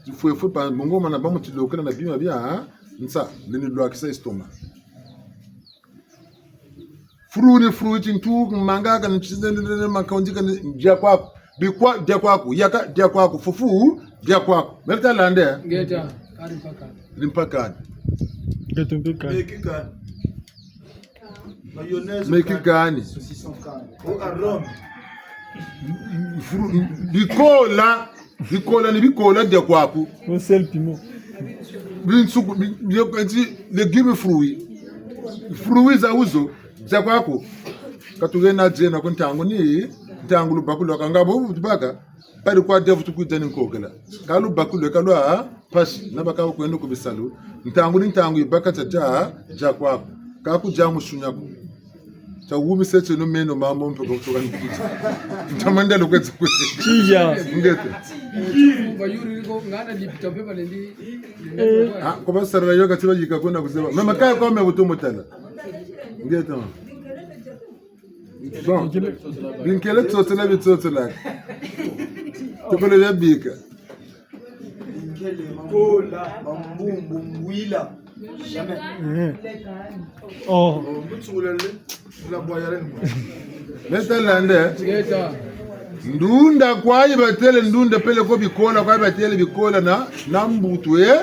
Tifwefwe pa mbongo mana ba mu tilokela na bima bia, hein? Nsa, leni lwakisa estomac. Fruit ni fruit, ntu, manga, kani, ntu, ntu, ntu, ntu, manga, ntu, kani, dia kwaku. Bikwa, dia kwaku. Yaka, dia kwaku. Fufu, dia kwaku. Meri ta landa. Ngeta, kari mpaka. Ni mpaka. Ngeta mpaka. Meki kani. Mayonnaise meki kani. Kani. Saucisson kani. Au arôme. Fruit, bikola. Bikola ni bikola dia kwaku. Un seul piment. Binsuku, bi-, bi-, eti légumes fruits. Fruits za wuzo, dia kwaku. Ka tugena diena ku ntangu ni, ntangu lubaku lwaka nga bo tubaka. Pari kwa dia vutu kwiza ni nkokela. Ka lubaku lweka lwa mpasi, na baka kwenda ku bisalu. Ntangu ni ntangu yibaka tia dia, dia kwaku. Ka ku dia musunya ku. Tia wumi se tieno meno mambu mpe ko tuka nikuti. Ntamanda lukweti kwe. Tiya. Ngete. Ah, ko basarila yo kati bayika kuna kuzeba. Mama kaya kwa me butu mutala. Ngete. Bon. Binkele tsotsola bitsotsola. Tukole bia bika. Kola, mambumbu, mbwila. Jamais. Eh. Oh. Meta lande. Ndunda kwa yi batêle ndunda peleko bikola kwa yi batêle bikola na, na mbutu, eh?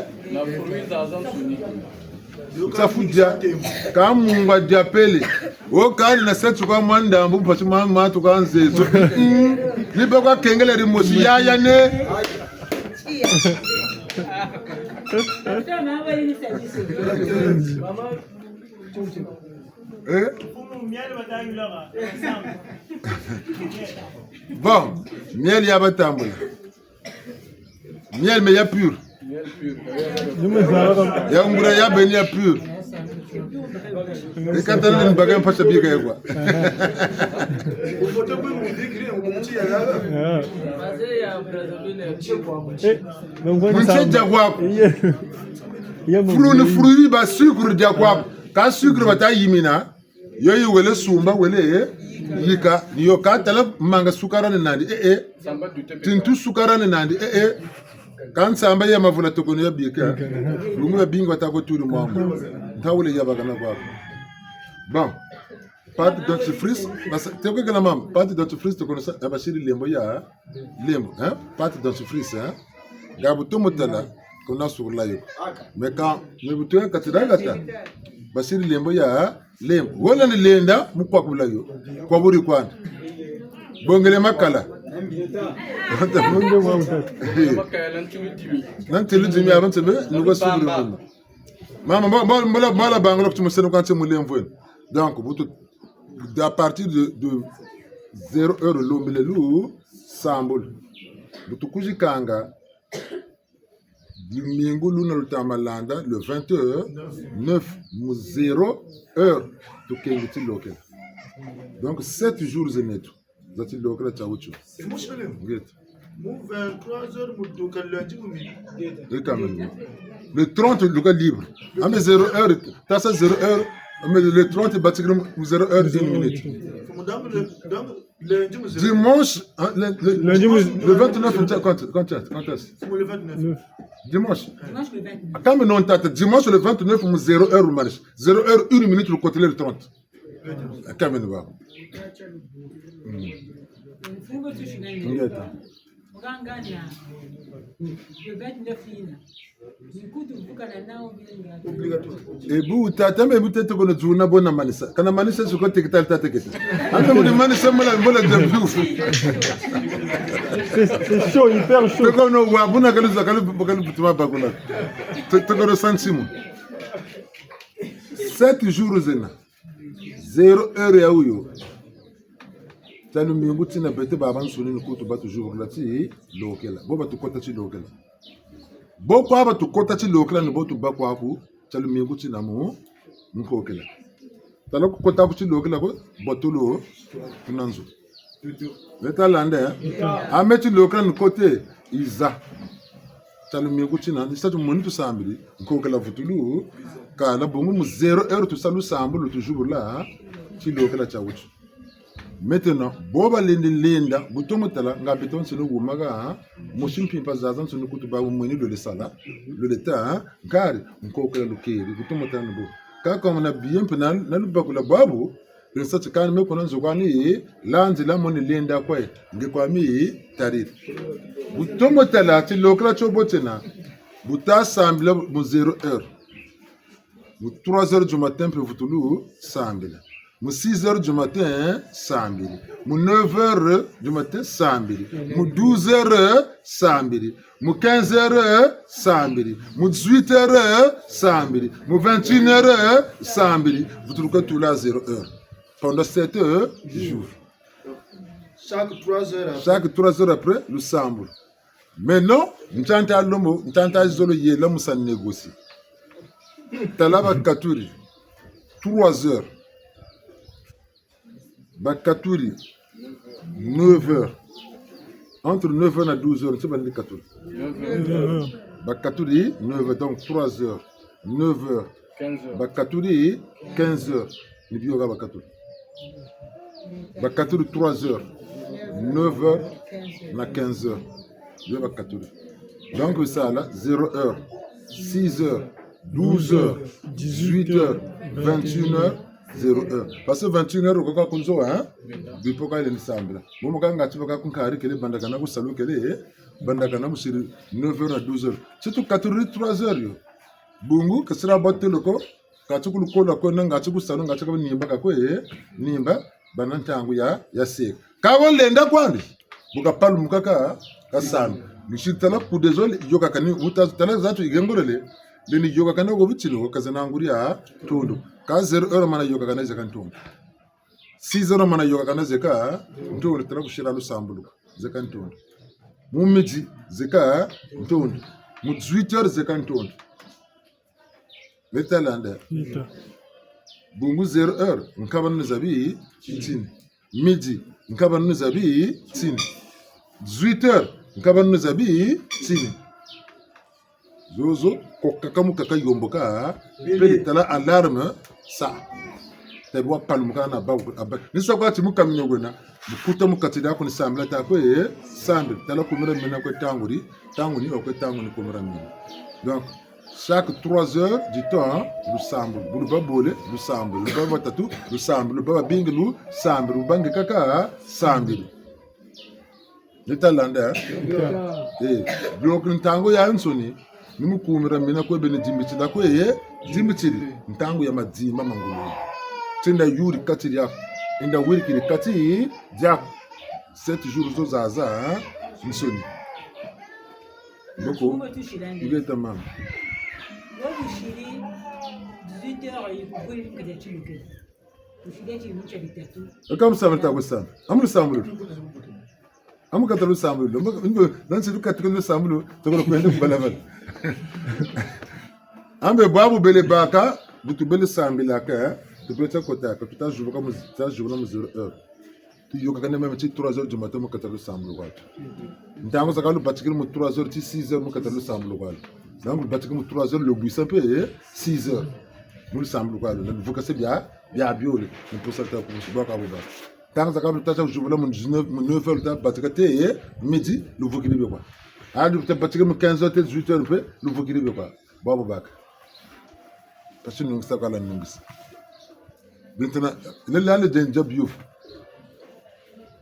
Nsafu dia, ka mungwa dia pele. Wo kani na seti kwa mwa ndambu, mpasi mwa matu ka nzezo. Mm. Ni pe kwa kengele dimosi yaya ne. Eh? Bon, miel ya batambula. Miel, mais ya pur. Ya nguria ya beni ya pur. E ka tala ni baka mpasi bika ya kwa. Ah. Eh, donc, mu nsi dia kwaku. Fruit ni fruit, ba sucre dia kwaku. Ka sucre bata yimina. Yo yi wele sumba, wele, eh, yika, ni yo ka tala manga sukara ni nandi, eh, eh. Tintu sukara ni nandi, eh, eh. Ka nsamba ya mavula tokono ya bika. Lungu ya bingi bata ko turi mwangu. Nta wele ya bakana kwa. Bon. Pâte dentifrice, basa, te kwe kela mama, pâte dentifrice tokono sa, ya basiri lembo ya, lembo, hein? Pâte dentifrice, hein? Nga bu tomo tala, kuna sukula yo. Mais ka, mais bu toya kati dangata. Basiri lembo ya, lembo. Wala ni lenda, mu kwakula yo. Kwa buri kwani. Bongele makala. Ntilu dimi, aba nsebe, nuka sukula mama. Mama, mbo-, mbo-, mbo-, mbo-, bangula kuti museno kwa nti mu lemvo eno. Donc, bu tu à partir de, de zéro heure, lombele lusambulu. Bu tukwizi kanga, lumingu luna luta ma landa, le vingt-neuf, mu zéro heure, tukengi tilokela. Donc, sept jours zeneto, za tilokela tia wutu. Ngeta. Mu vingt-trois heures, mu duka lundi mu midi. Ngeta. Eka mene. Le trente, luka libre. Ah, mais zéro heure, tasa zéro heure, mais le trente, batikiri mu zéro heure, une minute. Dimanche, hein, le, le, lundi, mu- le vingt-neuf, quand, quand, quand est-ce ? Le vingt-neuf. Dimanche. Dimanche le vingt-neuf. Quand même, non, tata, dimanche le vingt-neuf, mu zéro heure, mu manisa. Zéro heure, une minute, lukotele le trente. Akamene bako. Mm. Ngeta. E bu tata me bu tete kono zuna bona manisa. Kana manisa suko tekita tata kete. Anta muni manisa mula mula jabu. C'est, c'est chaud, hyper chaud. Toko no wa buna kalu za kalu kalu butuma bakula. Te-, toko no sansimu. Sept jours zena. Zéro heure ya wuyo. Tia lumingu tina beto babansoni ni kutu batuzuburula tilokela. Bo batukota tilokela. Bo kwa batukota tilokela ni bo tubâ kwaku, tia lumingu tina mu nkokela. Tala kukota ku tilokela ko, botolo, kuna nzo. Beta landa, eh? Ame tilokela ni kote, yiza. Tia lumingu tina, ni sa tumoni tusambiri, nkokela vutulu, kala bungu mu zéro heure tusa lusambulu, tuzubula, tilokela tia wuti. Maintenant, bo balendi lenda, bu tomo tala, nga beto nsoni wumaka, mosi mpimpa zazansoni kutu ba mweni lwele sala, lwele ta, nkari, nkokela lukeri, bu tomo tala ni bo. Kaka muna biye mpe na, na lubakula bwabu, Lwensa ti kani me kuna nzo kwani, landila moni lenda kwe, nge kwami tariri. Bu tomo tala tilokela tio bo tiena, bu ta sambila mu zéro heure. Mu trois heures du matin mpe vutulu sambila. Mu six heures du matin, sambiri. Mu neuf heures du matin, sambiri. Mu douze heures, sambiri. Mu quinze heures, sambiri. Mu dix-huit heures, sambiri. Mu vingt et une heures, sambiri. Vutuluka tula zéro heure. Pendant sept heures, jours. Chaque trois heures après. Chaque trois heures après, lusambulu. Maintenant, ntanta lombo, ntanta zolo yela mu sa négocier. Tala bakaturi, trois heures. Bakaturi, neuf heures. Entre neuf heures na douze heures, nti bandi katuri. Bakaturi, neuf heures, donc trois heures, neuf heures. Quinze heures. Bakaturi, quinze heures. Ni bio ka bakaturi. Bakaturi trois heures, neuf heures na quinze heures. Bio bakaturi. Donc, bisala zéro heure, six heures, douze heures, dix-huit heures, vingt et une heures, zéro heure. Parce que vingt et une heures, okaka ku nzo, hein? Bipo ka ile ni sambila. Momo ka ngati baka ku nkari kele bandakana ku salu kele, eh? Bandakana musiri neuf heures na douze heures. Surtout katuri trois heures yo. Bungu, kasira batelo ko, kati ku lukolo ko, na ngati ku salu, ngati ka nimba ka kwe, eh? Nimba, bana ntangu ya, ya seka. Ka wo lenda kwandi, bu kapalumuka ka, kasana. Musiri tala ku désolé, yokakani, wuta tala zatu yengolele, lendi yokakana ko bitini ko, kazena nguri ya ntondo. Ka zéro heure mana yokakana zeka ntondo. Six heures mana yokakana zeka ntondo, tala kusira lusambulu ko, zeka ntondo. Mu midi, zeka ntondo. Mu dix-huit heures, zeka ntondo. Beta landa. Beta. Bungu zéro heure, nkaba nuni zabi tini. Midi, nkaba nuni zabi tini. Dix-huit heures, nkaba nuni zabi tini. Zozo, kokaka mu kaka yomboka, pele tala alarme, sa. Tabi wa palumuka na ba, aba. Ni sa kwa ti mu kaminio kwena, mu kuta mu kati diaku ni sambila ta kwe, eh, sambila, tala kumira mina kwe ntangu di, ntangu ni, okwe ntangu ni kumira mina. Donc, chaque trois heures du temps, lusambulu. Bu luba bole, lusambulu. Luba batatu, lusambulu. Luba babingi, lusambulu. Luba nge kaka, sambulu. Ni ta landa, eh? Eh, donc ntangu yayansoni, ni mu kumira mina kwe beni dimbitila kwe, eh? Dimbitili. Ntangu ya madimba ma ngolo. Tinda yuri kati diaku. Inda wiri kiri kati diaku. Sept jours zo zaza, eh? Nsoni. Mboko, ngeta mama. Wo busiri dix-huit heures, yi kubuli kati ya tiluke. Eka mu sambila ta kwe sambila. Amu lusambulu. Amu kata lusambulu. Mbo, mbo, nansi lukatuka lusambulu, tokolo kwenda ku balabala. Ambe bwabu bele baka, bu tubele sambilaka, eh? Tubele ta kotaka, tuta zubuka mu, tuta zubula mu zéro heure. Tuyokakane même ti trois heures du matin mu kata lusambulu kwalu. Ntangu zakaka lubatikiri mu trois heures ti six heures mu kata lusambulu kwalu. Donc, lubatika mu trois heures, lubwisa mpe, eh, six heures. Mu lusambulu kwa lwena, luvukase bia, bia biole, ni mposa ta kubusu, bwa kwa buba. Ntangu zakaka luta sa kuzibula mu dix-neuf, mu neuf heures, luta batika te, eh, midi, luvukiri bie kwa. Ah, luta batika mu quinze heures te dix-huit heures mpe, luvukiri bie kwa. Bwa bubaka. Parce que nungisa kwa la nungisa. Maintenant, le lale denja biufu.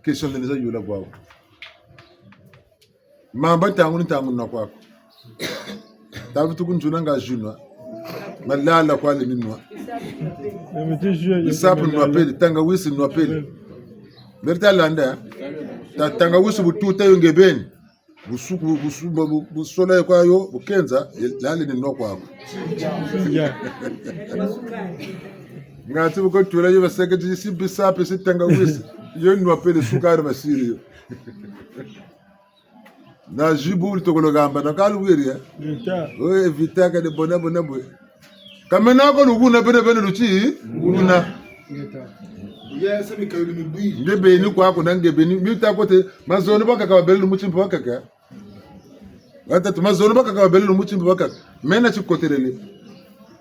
Question le neza yula bwawu. Mamba ntangu ni ntangu nwa kwaku. Tabu tuku nzuna nga jus nwa. Malala kwa le minwa. Bisapu nwa pele, tangawisi nwa pele. Meri ta landa, eh? Ta, tangawisi bu tuta yo nge beni. Busuku, busu-, bu-, bu-, busola yo kwa yo, bu kenza, ye-, lale ni nwa kwaku. Ya. Ngati bu ko tula yo baseke ti si bisapu si tangawisi. Yo nwa pele sukari basiri yo. Na jus bu tokolo gamba, na kalu bwiri, eh? Vita. Oui, vita ka de bona, bona bwe. Ka mena ko luguna bene bene luti, luguna. Nge beni kwaku na nge beni, mita kote, mazono bakaka babele lumuti mpe bakaka. Watatu, mazono bakaka babele lumuti mpe bakaka. Mena tikotelele.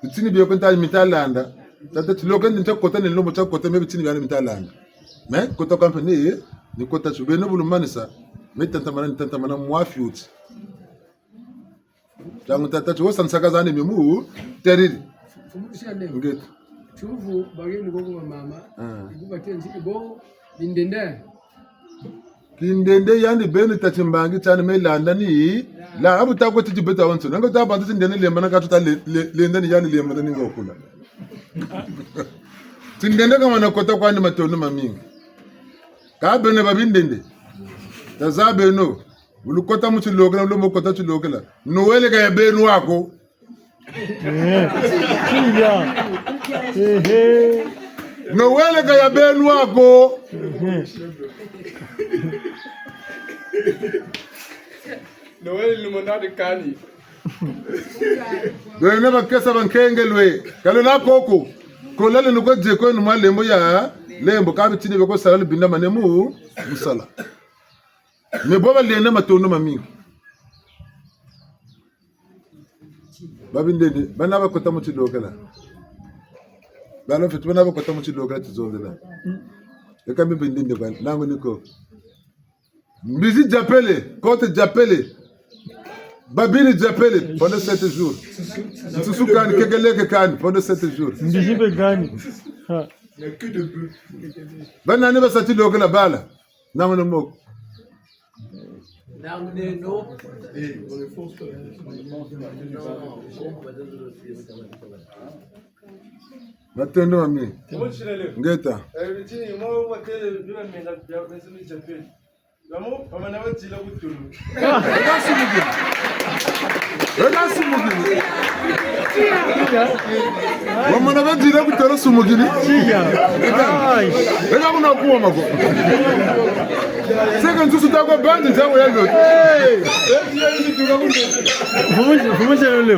Bitini bio ko nta mita landa. Tata tiloka nta kota ni lombo tia kota me bitini biani mita landa. Mais kota kwa mpe ni, ni kota tio beno bu lumanisa. Me tantamana, ni tantamana mwa fioti. Ntangu tata tio sa nsaka zandi mio mu teriri. Mfumu Lusiane. Ngeto. Tiyuvu bakeni ko ku bamama. Ah. Ibu batenzi ibo bindende. Kindende yandi beni tâ ti mbangi tiani me landa ni, la, abu ta ko titi beta wanso. Nanga ta bantu tindende lembana ka tuta le-, le-, lenda ni yandi lembana ni ngokula. Tindende ka mana kota kwandi matondo mamingi. Ka beno ba bindende. Tazabeno. Bu lukota mu tilokela, bu lombo kota tilokela. Noël ka ya beno ko. Eh, tiya. Ehe. Noël ka ya beno ko. Ehe. Noël ni monda de kani. Beno bakesa bankenge lwe. Ka lwena koko. Kola lwena ko die kweno mwa lembo ya. Lembo ka bitini beko sala lubinda manemu. Musala. Mais bo balenda matondo mamingi. Ba bindende, bana bakota mu tilokela. Bana fete, bana bakota mu tilokela tizonzela. Eka mbi bindende kwa, nangu ni ko. Mbizi dia pele, kote dia pele. Babiri dia pele, pendant sept jours. Nsusu kani, kekeleke kani, pendant sept jours. Mbizi mpe kani. Ha. Bana ni basa tilokela bala. Nangu ni moko. Matondo mami. Ngeta. Weka sumukini. Weka sumukini. Wamana badila kutala sumukini. Ai. Weka kuna kuwa mako. Seka nsusu tako bandi ntango ya loto. Mfumu, mfumu chelele.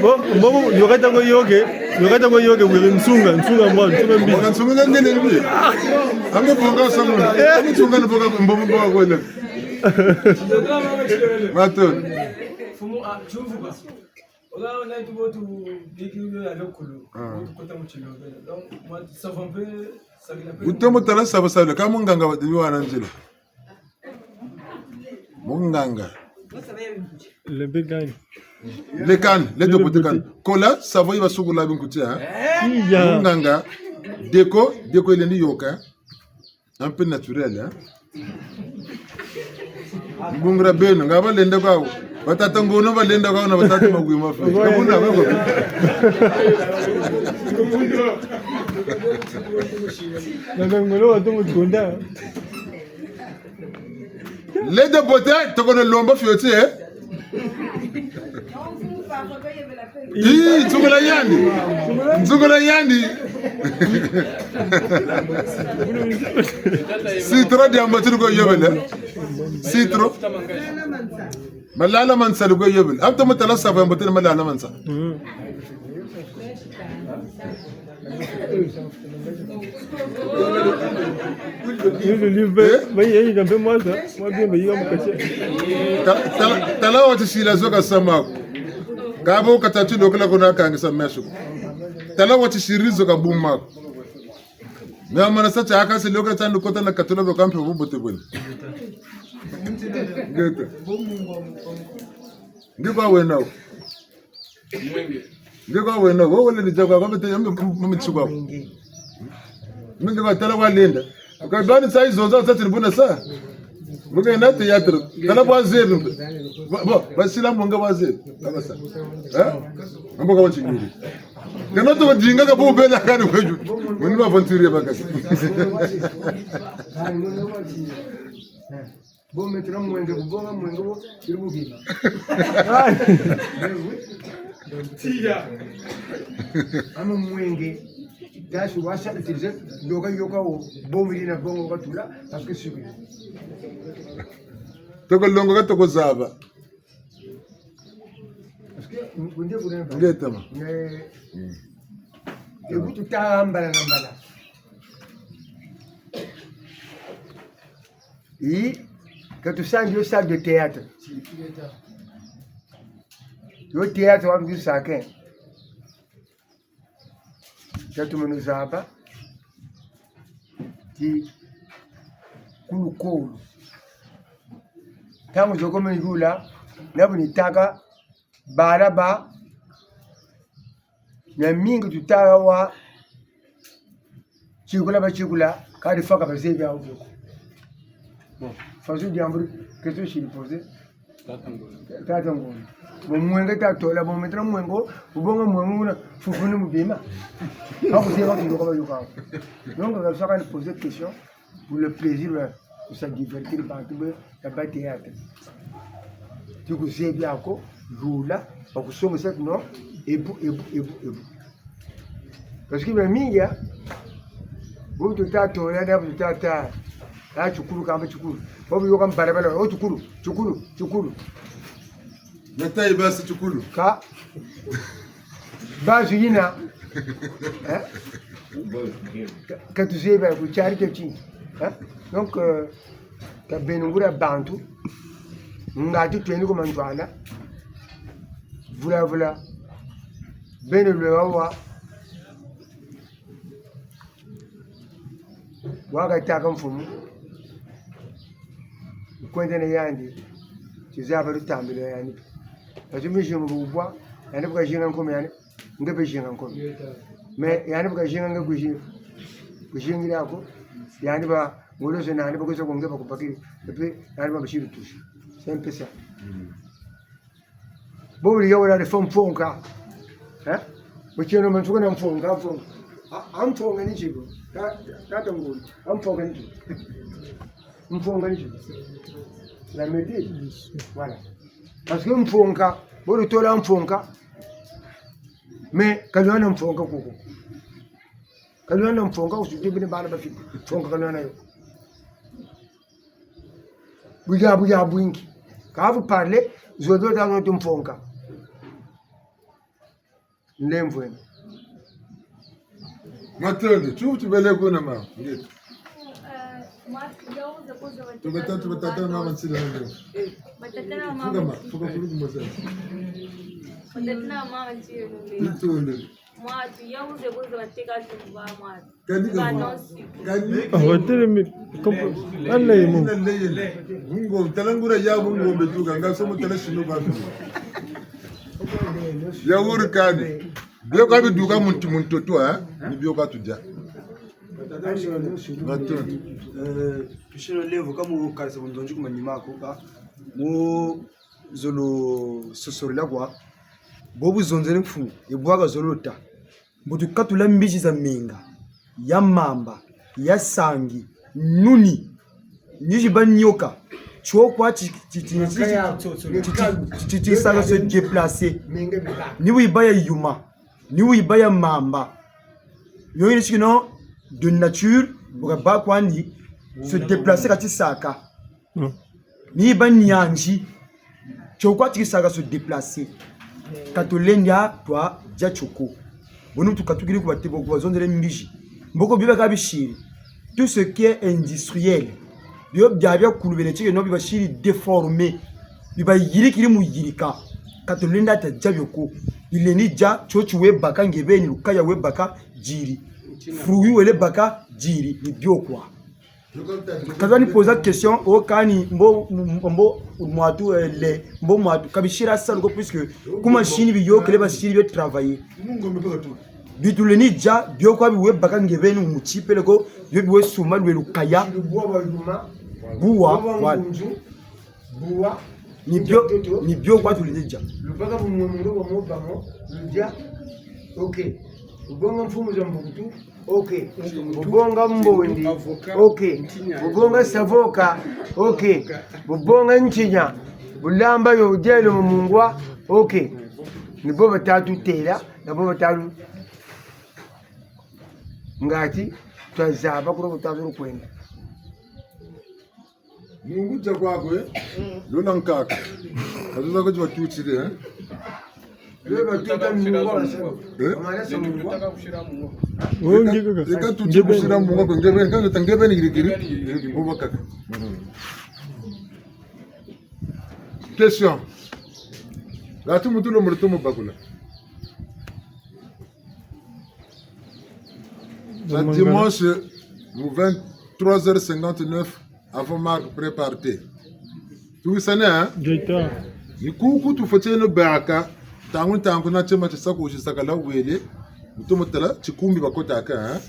Bo, bo, bo, yokata ko yoke, yokata ko yoke, wiri nsunga, nsunga mwa, nsunga mbi. Mwa nsunga ngene mbi. Ambe bonga samu. Ambe nsunga ni bonga mbomu bonga kwele. Matondo. Mfumu, ah, tiyuvu ba. Ola, ola, tu bo tu biki uyo ya lokulu. Ah. Bo tu kota mu tilokela. Donc, moi, tu savais un peu, ça qu'il appelle. Utomo tala savo savo, ka munganga wa, wa na nzila. Munganga. Lembe kani. Le kani, le dopote kani. Kola, savo yi basukula binkuti, hein? Iya. Munganga, deko, deko yilendi yoka. Un peu naturel, hein? Mbungira beno, nga balenda kwawu. Batata Ngono balenda kwawu na batata Magwima fe. Kabuna, bako. Nanga Ngono watu mutunda. Lait de beauté, tokono lomba fioti, eh? Ii, nzungula yandi. Nzungula yandi. Citron diambo tiri ko yobele. Citron. Malala ma nsalu ko yobele. Abu tomo tala savo yambo tiri malala ma nsalu. Mm. Huile d'olive, eh? Bayi, bayi, kampe mwa sa, mwa bien, bayi, kampe kase. Ta-, ta-, tala wa tisila zo ka sama ko. Kâ bo kata ti lokela kuna kangisa meso. Tala wa tisiri zo ka buma ko. Ni amana sa tiaka si lokela tanu kota na katula bo kampe bubote bwene. Ngeta. Nge kwa wena wo. Nge kwa wena wo, wole ni dia kwa, kwa mete, yambe, mame tsikwa. Mingi kwa tala kwa lenda. Kwa bani sa izo za, sa tiri buna sa. Muke na théâtre. Tala kwa zebi mpe. Bo, bo, basila munga kwa zebi. Kaba sa. Eh? Ambo kwa ntinyiri. Kana to dinga ka bo bela kani kweju. Muni ba aventurier bakasi. Bon, maintenant, mwenge, bu bonga mwenge wo, tiri bu bima. Tiya. Ama mwenge, tasi wa sa utiliser, loka yoka wo, bon, miri na bongo ka tula, parce que c'est sûr. Toko longo ka toko zaba. Parce que, kunde kuna. Nge tama. Mais, mm. Ebu tuta mbala na mbala. Yi, ka tusandi yo salle de théâtre. Yo théâtre wa tuki sake. Ka tumanu zaba. Ti kulu kulu. Ntangu zo ko meni yula, na bu ni tâka, bala ba, miamingi tutala wa, tsikula ba tsikula, kadi faka ba zebi awu bio ko. Bon, façon diambu, question si poser. Tata Ngonda. Tata Ngonda. Bon, mwenge ta tola, bon, maintenant mwenge, bu bonga mwenge muna, fufuni mu bima. Ako zebi ko, ko. Donc, ça, on pose question. Pour le plaisir, ben, pour se divertir, bantu be, ya ba théâtre. Ti ku zebi ako, yula, ba ku songa sa, non? Ebu, ebu, ebu, ebu. Parce que, ben, mingi, hein, bo tuta tola, na bo tuta ta, na tsikulu, kamba tsikulu. Bo bu yoka mbala bala, oh, tsikulu, tsikulu, tsikulu. Na tayi basi tsikulu. Ka. Basi yina. Hein? Ka, ka tuzebi ku tiari tio ti. Hein? Donc, euh, ka beno nguria bantu. Ngatu tweni ku mantwala. Vula vula. Beno lwe wawa. Wa katâka mfumu. Kwenda na yandi. Tizaba lutambilo yandi. Kati mizimu bubwa, yandi bu kazinga nkomi yandi, nge mpe zinga nkomi. Mais yandi bu kazinga nge kuzi-, kuzingila ko, yandi ba ngolo zo nandi ba kwiza ko nge ba kubakiri. Et puis, yandi ba basiri tusi. C'est un peu ça. Mm. Bo buli yawula de fo mfonka. Hein? Mutieno mantuka na mfonka, mfonka. A, a mfonka ni tiko. Ta, ta, tata Ngonda. A mfonka ni tiko. Mfonka ni tiko. La maîtrise. Voilà. Parce que mfonka, bo lutola mfonka. Mais, ka lwena mfonka kuko. Ka lwena mfonka, usudi bine bana bafika. Mfonka ka lwena yo. Buya, buya, bwingi. Quand vous parlez, vous avez dans notre mfonka. Ndemvwe. Matondo, tu, tubele kuna ma. Ngeto. Tuka tata, tuka tata na mama ntila ngeto. Fuka ma, fuka fulu kumosa. Matondo. Mwatu, ya uze kuze bateka tumba mwatu. Kani ka mwa-, kani. Ah, watelemi, kompo-, ala yemo. Bungo, talangura ya bungo betuka, nga somo tala sino ba. Ya wuri kani. Bio ka biduka muntu, muntu tu, eh? Ni bio ka tudia. Bato. Eh, tusino levo kamu kalisa bunzonzi ku manima ko ka. Mu zolo sosorila kwa. Bo bu zonzele mfumu, e bwa ka zolo ta. Mbo tukatula mbizi za menga, ya mamba, ya sangi, nuni, ni zi ba nioka, tio kwa ti, ti, ti saka se déplacer. Ni wiba ya yuma, ni wiba ya mamba. Yo yini sikino de nature, bu kabâ kwandi, se déplacer ka ti saka. Mm. Ni ba nianzi. Tio kwa ti kisaka se déplacer. Ka tulendi a twa dia tio ko. Bo ni bu tukatukiri ku batebo ku bazonzele mbizi. Mboko bio baka bisiri. Tout ce qui est industriel. Bio bia biakulu bene tikeno bi basiri déformé. Bi bayirikiri mu yirika. Ka tulendi ata dia bio ko. Bilendi dia, tio ti we baka nge beni, lukaya we baka diri. Fruit wele baka diri, ni bio kwa. Ka za ni poser question, o kani mbo, mbo mwatu, eh, le, mbo mwatu, ka bisila salu ko, puisque ku machine biyôkele, basili bio travailler. Bi tulendi dia, bio kwa bi we baka nge beni mu ti peleko, bio bi we sumba lwe lukaya. Buwa, voilà. Buwa. Ni bio, ni bio kwa tulendi dia. Lubaka bu mwe mundu wa mo ba mo, ludia. Ok. Lubonga mfumu za mbukutu. Ok. Lubonga mbondi. Ok. Lubonga savoka. Ok. Lubonga ntinia. Bulamba yo dielo mu mungwa. Ok. Ni bo batatu têla, na bo batatu. Ngati, twazaba kuro kutazuru kwenda. Mungu dia kwaku, eh? Lola nkaka. Ka tuza ko ti batutiri, eh? Lwe batuta mungu wa se. Eh? Amara sa mungu. Wongi kaka. Eka tuti kusila mungu ko, nge beni, ka nge beni girigiri. Girigiri, bo bakaka. Question. Ngati muntu lo mu lutomo bakula. Na dimanche, mu vingt-trois heures cinquante-neuf, avant marque, prépare-te. Tuwisane, hein? Directeur. Ni kuku tufweti no baka, ntangu ntangu na tiema tia saku zi sakala wele, mutomo tala, tikumbi bakotaka, hein?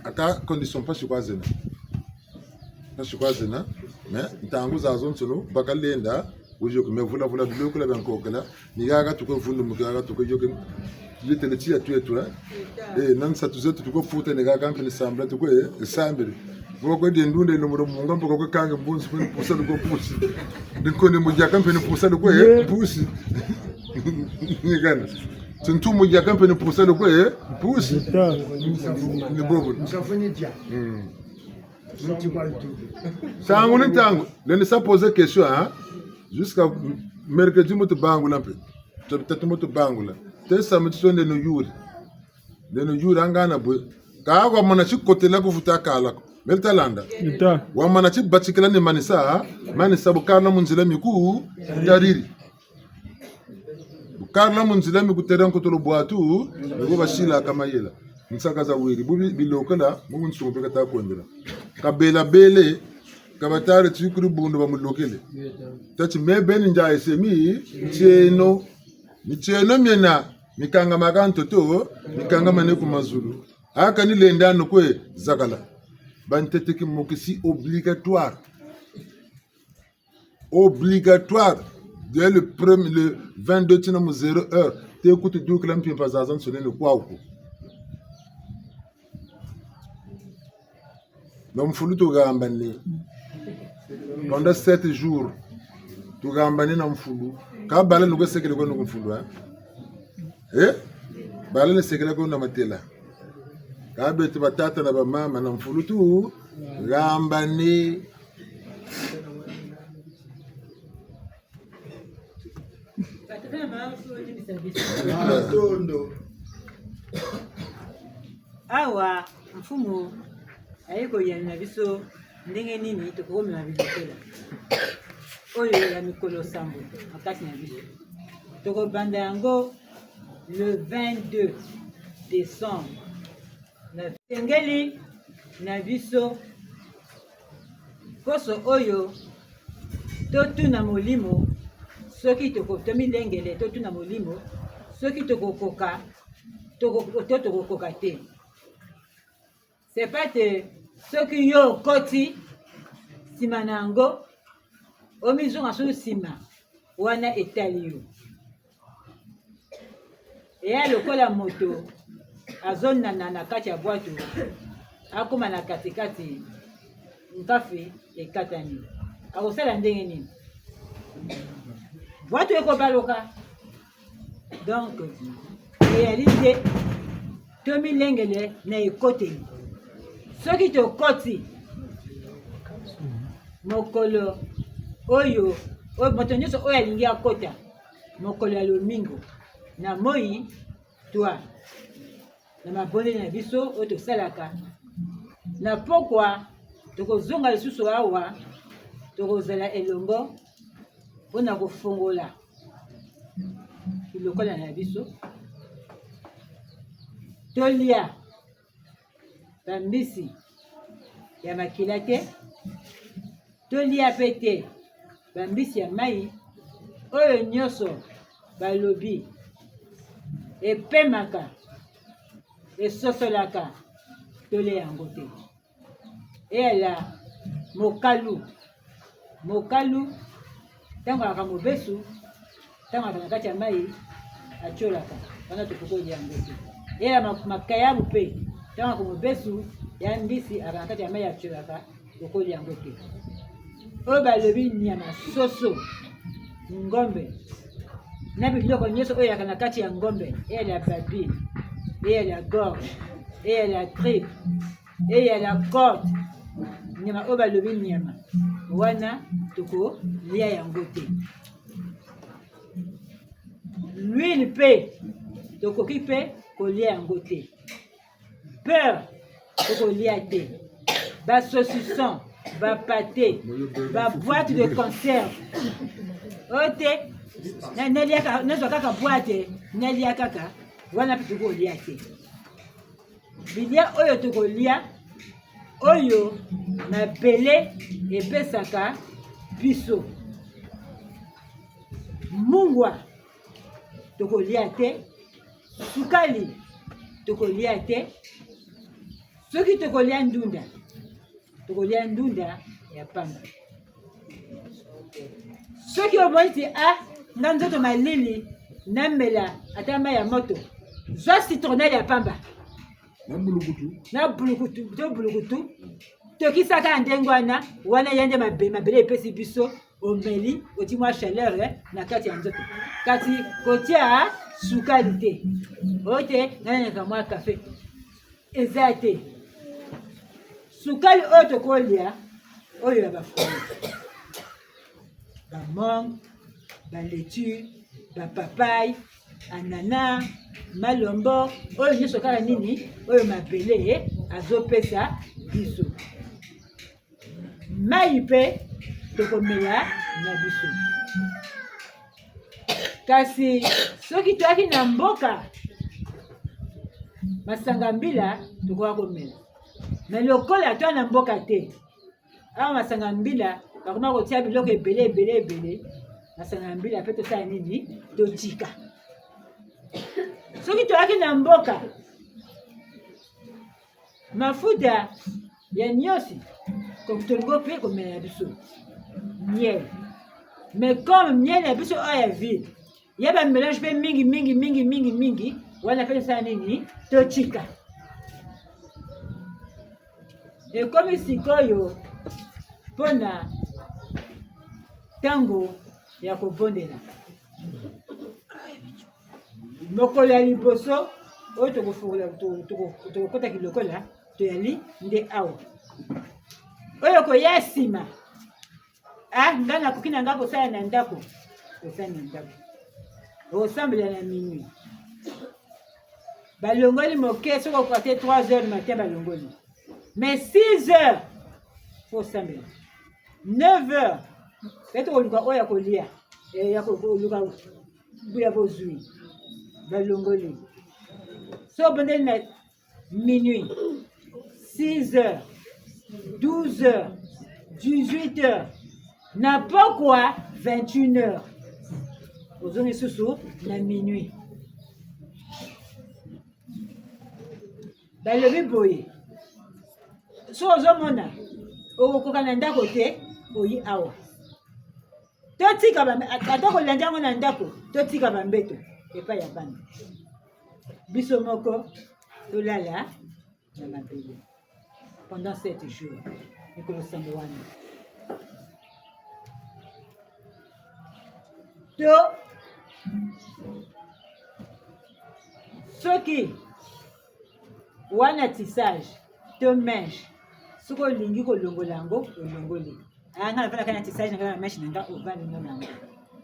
Aka condition mpasi kwa zena. Mpasi kwa zena, mais ntangu zazonsono, bakalenda, wuyoke, mais vula vula, bilokela bia nkokela, ni haha tukwe vundumuka, haha tukwe yoke, yetele tiya tweto, eh? Eh, na nsatu zeto tukwe futa, ni haha mpe ni sambila tukwe, eh, sambili. Bo kwe die ndunda ino muro munga, mbo kwe kanga mbunzi, mpe ni pusa lukwe pusi. Ni nkoni mu diaka mpe ni pusa lukwe, eh, pusi. Ni kana. Tintu mu diaka mpe ni pusa lukwe, eh, pusi. Ni bobo. Mm. Ntangu ni ntangu, lendi sa poser question, hein? Jusqu'à mercredi mu tubangula mpe. Tatu mu tubangula. Te samedi so ndeno yuri. Ndeno yuri angana bwe. Ka wamana ti kotela ku vuta kala ko. Meli talanda. Ita. Wamana ti batikila ni manisa, manisa bu kala mu nzila miku, tariri. Bu kala mu nzila mi kutera nkotolo bwatu, ni bo basilaka mayela. Nsaka za wiri, bu bi-, bilokela, mu bunsungu beka ta kwendela. Ka bela bele, ka batari ti kuri bundu bamulokele. Tati me beni ndia esemi, tieno. Mitieno miena, mikangamaka ntoto, mikangamane ku mazulu. Aka ni lenda no kwe zakala. Bantete kimokisi obligatoire. Obligatoire. Dès le premier, le vingt-deux tina mu zéro heure. Te ku tudukila mpimpa zazansoni ni kwaku. Na mfulu tuhambane. Pendant sept jours. Tuhambane na mfulu. Ka bala nuko sekele ko nuko mfulu, hein? Eh? Bala ni sekele ko na matela. Ka beto batata na bamama na mfulu tuhambane. Matondo. Awa, mfumu, aye koyela na biso ndenge nini tokokomema bilokela oyo ya mikolo sambo na kati na biso. Tokobanda yango le vingt-deux décembre. Na esengeli na biso poso oyo totuna molimo, soki toko-, tomilengele, totuna molimo, soki tokokoka, toko-, to tokokoka te. C'est pas que soki yo okoti, nsima na yango, omizonga susu nsima, wana etali yo. Eya lokola moto azonana na kati ya bwato, akoma na katikati, nkafi ekatani. Akosala ndenge nini? Bwato ekobaluka. Donc, réalité, tomilengele na ekoteli. Soki tokoti, mokolo oyo, oyo moto nyonso oyo alingi akota, mokolo ya lomingo, na moi, twa, na mabondeli na biso oyo tosalaka. Na pokwa, tokozonga lisusu awa, tokozala elongo mpo na kofongola lokola na biso. Tolia bambisi ya makila te, tolia mpe te bambisi ya mai. Oyo nyonso balobi epemaka, esosolaka, tolia yango te. Eyala mokalu. Mokalu, ntango azalaka mobesu, ntango azalaka na kati ya mai, atiolaka, wana tokoki kolia yango te. Eyala ma-, makayabu mpe, ntango azalaka mobesu, ya mbisi azalaka na kati ya mai, atiolaka, tokoki kolia yango te. Oyo balobi nyama, soso, ngombe, na biloko nyonso oyo eyaka na kati ya ngombe, eyala babine, eyala gorge, eyala tripe, eyala côte, nyama oyo balobi nyama, wana tokolia yango te. L'huile mpe, tokoki mpe kolia yango te. Beurre, tokolia te. Ba saucisson, ba pâté, ba boîte de conserve. Oyo te, na-, nalia ka-, nazwa kaka boîte, nalia kaka, wana mpe tokolia te. Bilia oyo tokolia, oyo mabele epesaka biso. Mungwa, tokolia te. Sukali, tokolia te. Soki tokolia ndunda, tokolia ndunda ya pamba. Soki omoni ti, ah, nga nzoto malili, namela ata mai ya moto, zwa citronnelle ya pamba. Na bulukutu. Na bulukutu, to bulukutu. Tokisaka ndenge wana, wana yandi mabe-, mabele epesi biso, omeli, otie mwa chaleur, eh, na kati ya nzoto. Kasi kotia sukali te. Oyo te, nalangaka mwa café. Eza te. Sukali oyo tokolia, oyo ya ba fruits. Ba mangue, ba laitue, ba papaye, ananas, malombo, oyo nyonso kaka nini? Oyo mabele, eh, azopesa biso. Mai mpe tokomela na biso. Kasi soki toyaki na mboka, masanga mbila tokoka komela. Mais lokola toza na mboka te, awa masanga mbila bakoma kotia biloko ebele, ebele, ebele, masanga mbila mpe tosala nini? Totika. Soki toyaki na mboka, mafuta ya nyosi, ko-, tolingi mpe komela na biso miel. Mais comme miel na biso oyo ya ville, ya ba mélange mpe mingi, mingi, mingi, mingi, mingi, wana mpe tosala nini? Totika. Ekomi sikoyo mpo na ntango ya kobondela. Mokolo ya liboso oyo tokofungola, toko-, toko-, tokokota kilokola, toyali nde awa. Oyo koya nsima, ah, nga nakoki na nga kosala na ndako. Kosala na ndako. Okosambela na minuit. Balongoli moke, soki okoka te trois heures du matin balongoli. Mais six heures, faut osambela. Neuf heures, mpe tokoluka oyo ya kolia, eh, ya ko-, koluka ya bozwi. Balongoli. So obondeli na minuit, six heures, douze heures, dix-huit heures, na pokwa vingt et une heures. Ozongi lisusu na minuit. Balobi boye, so ozomona okokoka na ndako te, oyi awa. Totika ba-, ata kolanda yango na ndako, totika bambeto epai ya bana. Biso moko tolala na mabele pendant sept jours, mikolo sambo wana. To, soki wana tissage to mèche, soki olingi kolongola yango, olongoli. Ah, nga nafandaka na tissage na nga, na mèche na nga, ovandi na yango.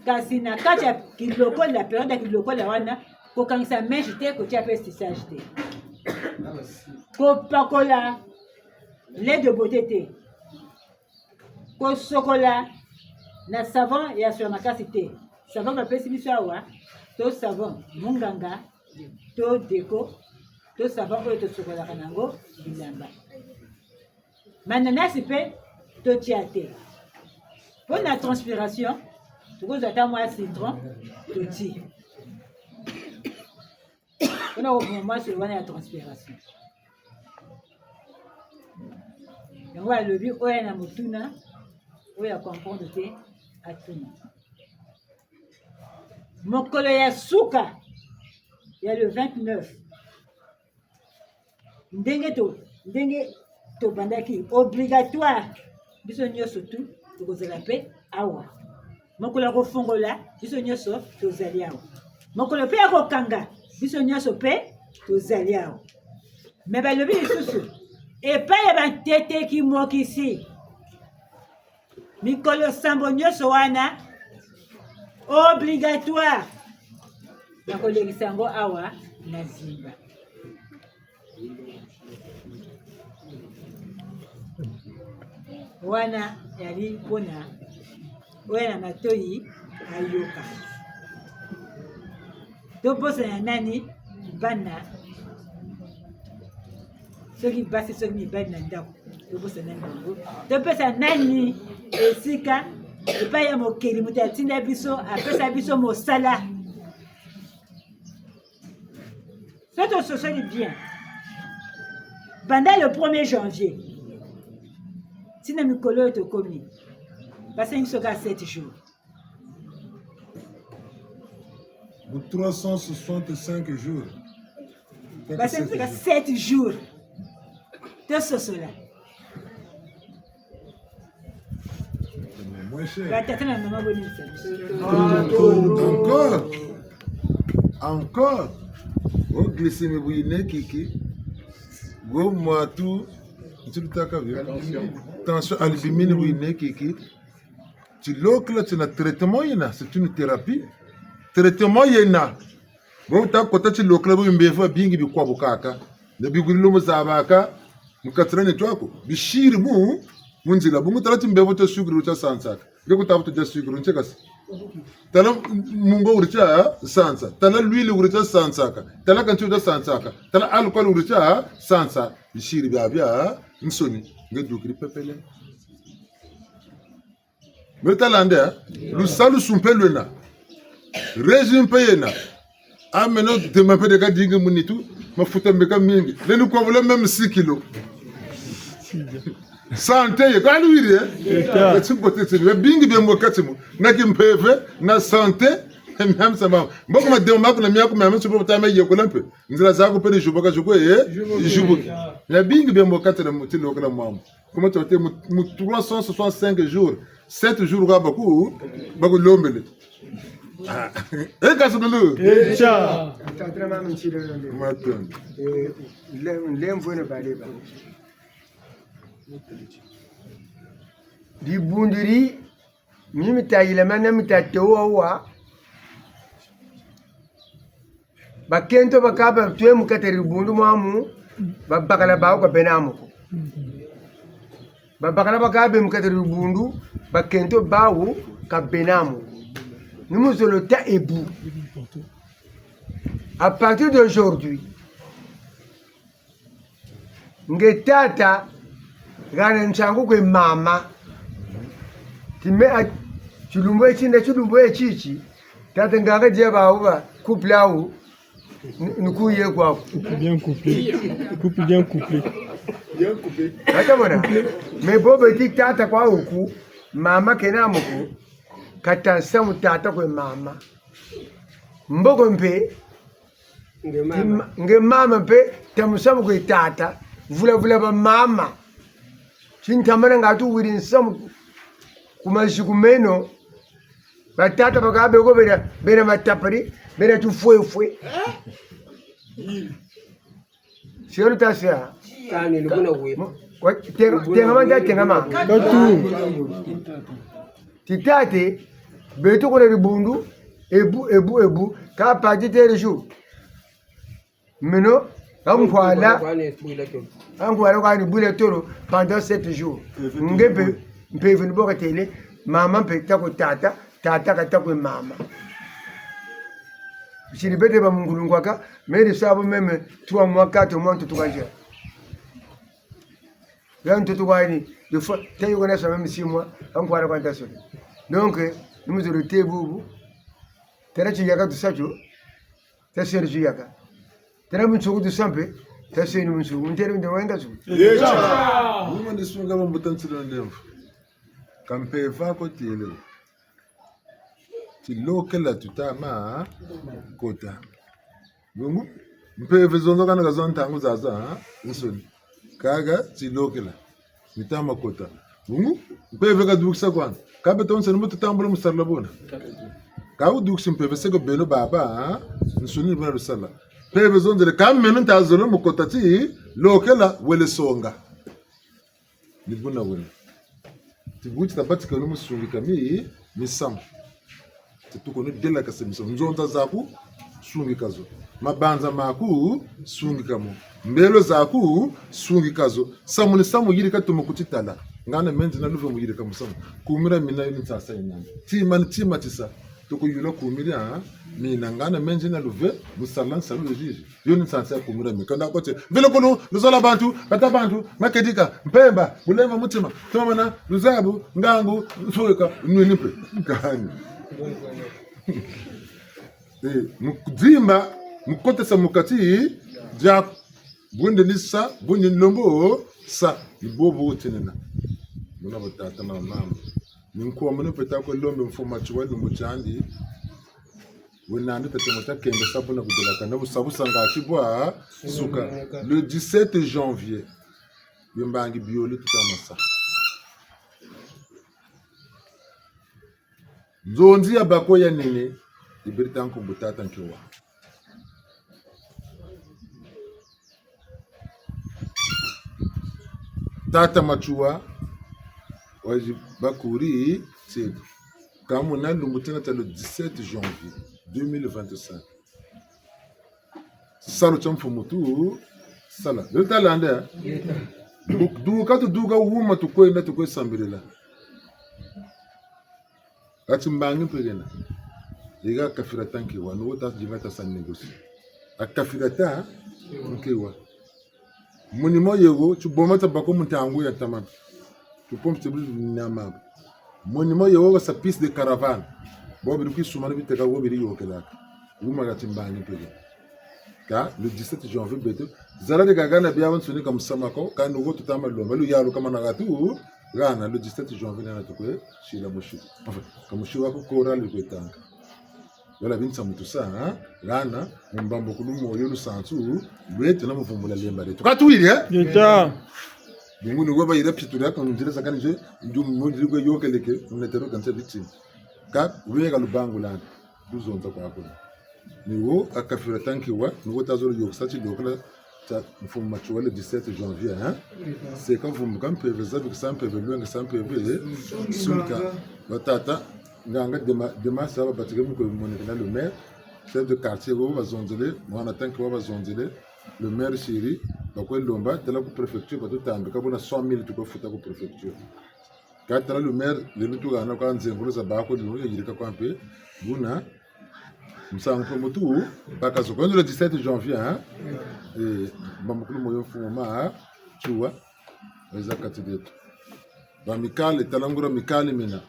Kasi na kati ya kilokola, période ya kilokola wana, kokangisa mèche te, kotia mpe tissage te. Kopakola lait de beauté te. Kosokola na savon ya solo makasi te. Savon bapesi biso awa, to savon munganga, to deko, to savon oyo tosokolaka na yango bilamba. Mananasi mpe totia te. Mpo na transpiration, tokozwa ata mwa citron, totie. Mpo na koboma mwa solo wana ya transpiration. Yango alobi, oyo na motuna, oyo ya comprendre te, atuna. Mokolo ya suka ya le vingt-neuf, ndenge to, ndenge tobandaki, obligatoire, biso nyonso tu tokozala mpe awa. Mokolo ya kofungola, biso nyonso tozali awa. Mokolo mpe ya kokanga, biso nyonso mpe tozali awa. Me balobi lisusu, epai ya bantete kimokisi, mikolo sambo nyonso wana obligatoire. Nakolekisa yango awa na Zimba. Wana yali mpo na oyo na matoyi ayoka. Tobosana nani? Bana. Soki basi, soki mibali na ndako, tobosana nani bango? Topesa nani esika epai ya Mokeli, moto atinda biso, apesa biso mosala? Soki tososoli bien, banda le premier janvier tii na mikolo oyo tokomi, basengisi biso kaka sept jours. Pour trois cent soixante-cinq jours. Basengisi biso kaka sept jours. Tososola. Mon cher. Batata na mama, boni biso. Encore. Encore. O glycémie bu yinekiki. Wo mwatu, nti lutâka bio. Tension, albumine bu yinekiki. Tilokela tina traitement yena, c'est une thérapie. Traitement yena. Bo wuta kota tilokela, bo bimbevo bingi bikwa bukaka. Na bigulilo mu zabaka, mu kati dia nitu aku, bisiri mu, mu nzila. Bungu tala timbevo tia sucre wuri tia sansaka. Nge kuta vutu dia sucre, ntie kasi. Tala mungo wuri tia sansa. Tala l'huile wuri tia sansaka. Tala kanti wuri tia sansaka. Tala alcool wuri tia sansa. Bisiri biabiansoni. Nge dukiri pepele. Meta landa, eh? Lusalusu mpe lwena. Régime mpe yena. Ah, maintenant, dema mpe deka dingi mu nitu, mafuta meka mingi. Lendi kwa vula même six kilos. Santé ye, kwa luwiri, eh? Eta. Eti mbote tini, bingi bia mu kati mu. Na kimpeve, na santé, miamisa mama. Mboko mademo maku na miaku miamisa mpe butama yekola mpe. Nzila zaku mpe ni juboka juko, eh? Juboka. Juboka. Na bingi bia mu kati na mu tilokela mama. Comment tu as été mu, mu trois cent soixante-cinq jours, sept jours kwa baku, bakulombele. Ah. Eh, kasukulu. Echa. Tatra mama nchile lombele. Matondo. Eh, le, lemvo ne baleba. Dibundiri, mi mita yilama na mita tewa wa. Bakento bakaka batwe mu kati dia dibundu mwamu, babakala bawu ka bena mo ko. Babakala bakaka be mu kati dia dibundu, bakento bawu ka bena mo ko. Ni muzolo ta ebu. À partir d'aujourd'hui, nge tata, hana nsangu kwe mama. Ti me a, tilumbu eti nda tilumbu eti ti. Tata nganga dia bawu ba, couple awu, ni, ni kuye kwaku. Couple bien couplé. Couple bien couplé. Ata mona? Mais bo beti tata kwaku, mama kena mo ko, kata nsamu tata kwe mama. Mboko mpe, nge mama. Ti ma-, nge mama mpe, ta musamu kwe tata, vula vula ba mama. Ti ntambana nga tuwiri nsamu ku, ku maziku meno, batata bakaka be ko bena, bena matapari, bena tufwefwe. Siyo luta sia. Kani lubuna we. Mo-, wa-, tenga, tenga manda, tenga ma. Katu. Ti tata, beto kuna dibundu, ebu, ebu, ebu, ka pati tere ju. Meno, ka nkwala, ka nkwala kwani bwila tolo pendant sept jours. Nge mpe, mpeve ni bo katêle, mama mpe ta kwe tata, tata kata kwe mama. Siri bete ba mungulungwaka, meri sabu meme, trois mois, quatre mois, ntutu kanjia. Ya ntutu kwa ni, il faut, te yuko na sa même six mois, ankwara kwa ntaso. Donc, ni muzolo te bubu, tera tiyaka tusa tio, taseno tiyaka. Tera munsuku tusa mpe, taseno munsuku. Ntere nde wenda su. Yeka. Muma ni sunga ba mbuta nsilo ndemvu. Ka mpeve ko tiele. Tilokela tuta ma kota. Bungu, mpeve zonza kana ka zo ntangu zaza, ha? Nsoni. Kaka tilokela. Tuta ma kota. Bungu, mpeve kadukisa kwani. Ka beto nsoni mu tutambula mu sala buna. Ka wudukisi mpeve seko beno baba, ha? Nsoni buna lusala. Mpeve zonzele ka meno ntazolo mu kota tilokela wele songa. Ni buna wena. Ti bu ti tabatikeno mu sungika mi, misamu. Ti tukono delakasa misamu. Nzonza zaku, sungika zo. Mabanza maku, sungika mo. Mbelo zaku, sungika zo. Samu ni samu yirika tumu ku titala. Ngana menzi na luve mu yirika musamu. Kumira mina yo ni nsasa yinandi. Tima ni tima tisa. Tukuyula kumira mina ngana menzi na luve mu sala nsalu zizi. Yo ni nsansa ya kumira mi. Kanda kote. Mvila kulu, luzola bantu, kata bantu, makedika, mpemba, bulemba mutima, tomana, luzabu, ngangu, nsoyeka, nwini mpe. Kani. Eh, mu kudimba, mu kotesa mu kati, dia, bunde ni sa, bunde ni lombo, sa, ni bobo tinena. Buna batata na mama. Ni nkuwa mene mpe ta kwe lombe mfumu Matsoua lumbu tiandi. Wena nandi tata mota kembe sabu na kudelakana busa busa ngati bwa suka. Le dix-sept janvier, bimbangi biole tuta ma sa. Nzonzi ya bako ya nene, iberi ta nkumbu tata Nkiwa. Tata Matsoua, wazi bakuri, c'est, ka muna lumbu tina tia le dix-sept janvier deux mille vingt-cinq. Salu tia mfumu tu sala. Lelo talanda, eh? Du-, duka tuduka wuma tukwenda tukwe sambilila. Kati mbangi mpe kena. Ega kafira ta Nkiwa, nuko ta dinga ta sa négocier. A kafira ta Nkiwa. Monument yego, tiboma tia bako mu ntangu ya ntama. Tupompe tibulu nama. Monument yego ka sa piste de caravane. Bo biri kwisumana biteka, bo biri yokelaka. Wuma kati mbangi mpe kena. Ka, le dix-sept janvier beto. Zala de kagana biabiansoni ka musamu ko, ka nuko tuta ma lomba, luyalu ka mana katu, gana, le dix-sept janvier nana tukwe, sila musi. Enfin, ka musi wa ku chorale kwe tanga. Wala binsa mutu sa, ha? Gana, mu mbambukulu moyo lusansu, lweto na mu vumbula lemba dieto. Ka tuwiri, eh? Yeta. Bungu ni weba yira pitula, ka nzira sakani je, ndu mundiri kwe yokeleke, unetero kansa bitini. Ka, weka lubangulana, luzonza kwa kuna. Ni wo, a kafira ta Nkiwa, ni wo tazolo yokesa tilokela tia mfumu Matsoua le dix-sept janvier, hein? Seka vumbuka mpeve, zabikisa mpeve, lwengesa mpeve, eh? Sungika. Batata, nganga dema, dema sa babatike mu kwe monekela le maire, chef de quartier wo bazonzele, mwana ta Nkiwa bazonzele, le maire siri, bakwe lomba, tala ku préfecture, batutambika, buna cent mille tukwe futa ku préfecture. Ka tala le maire, lelo tugana kwa nzengolo za bako, lelo yayirika kwa mpe, buna, musangu mpe mutu, baka zo. Kwenda le dix-sept janvier, hein? Eh, mbambukulu moyo mfumu Matsoua, eza kati dieto. Ba mikale, tala nguria mikale mina,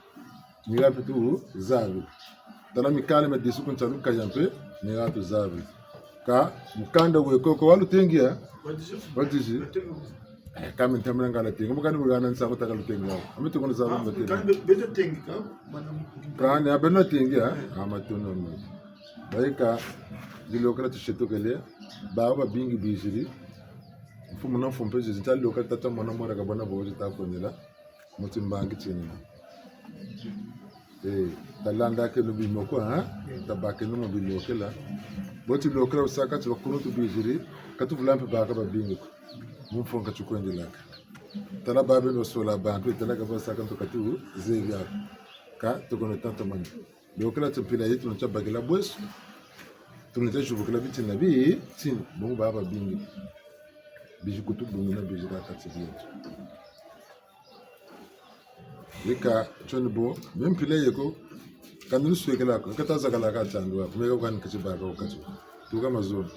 ni ha mpe tuzabi. Tala mikale ma disu ku nsalu kaya mpe, ni ha tuzabi. Ka, mukanda we koko walutengi, eh? Wadizi. Wadizi. Eh, ka mi ntamana ngala tengi. Mukanda we gana nsangu taka lutengi wau. Ami tukono zaba mbe tengi. Mukanda beto tengi ka, bana mukanda. Kani, a beno tengi, eh? A matondo meno. Bayika, bilokela tusetukele, baba babingi biziri. Mfumu na mfumu mpe zizi, nta lokela tata mwana mwana ka bana bo zita kwenela. Mu timbangi tiena. Eh, talandakeno bimoko, hein? Tabakeno mu bilokela. Bo tilokela wusaka ti bakuluntu biziri, ka tuvula mpe baka babingi ko. Mu mfunu ka tukwendelaka. Tala babeno basola bantu, tala ka basaka nto ka tuzebi ako. Ka tukono tantamana. Lokela ti mpila yeto na tia bakila bweso. Tuna tia zibukila bitina bi, tina, bungu baba babingi. Bizi kutubunguna bizi ka kati dieto. Yika, tioni bo, me mpila yeko, Kani luswekela ko, kata zakala ka tiandu wa, meka kwani kati baka wakati. Tuka mazono.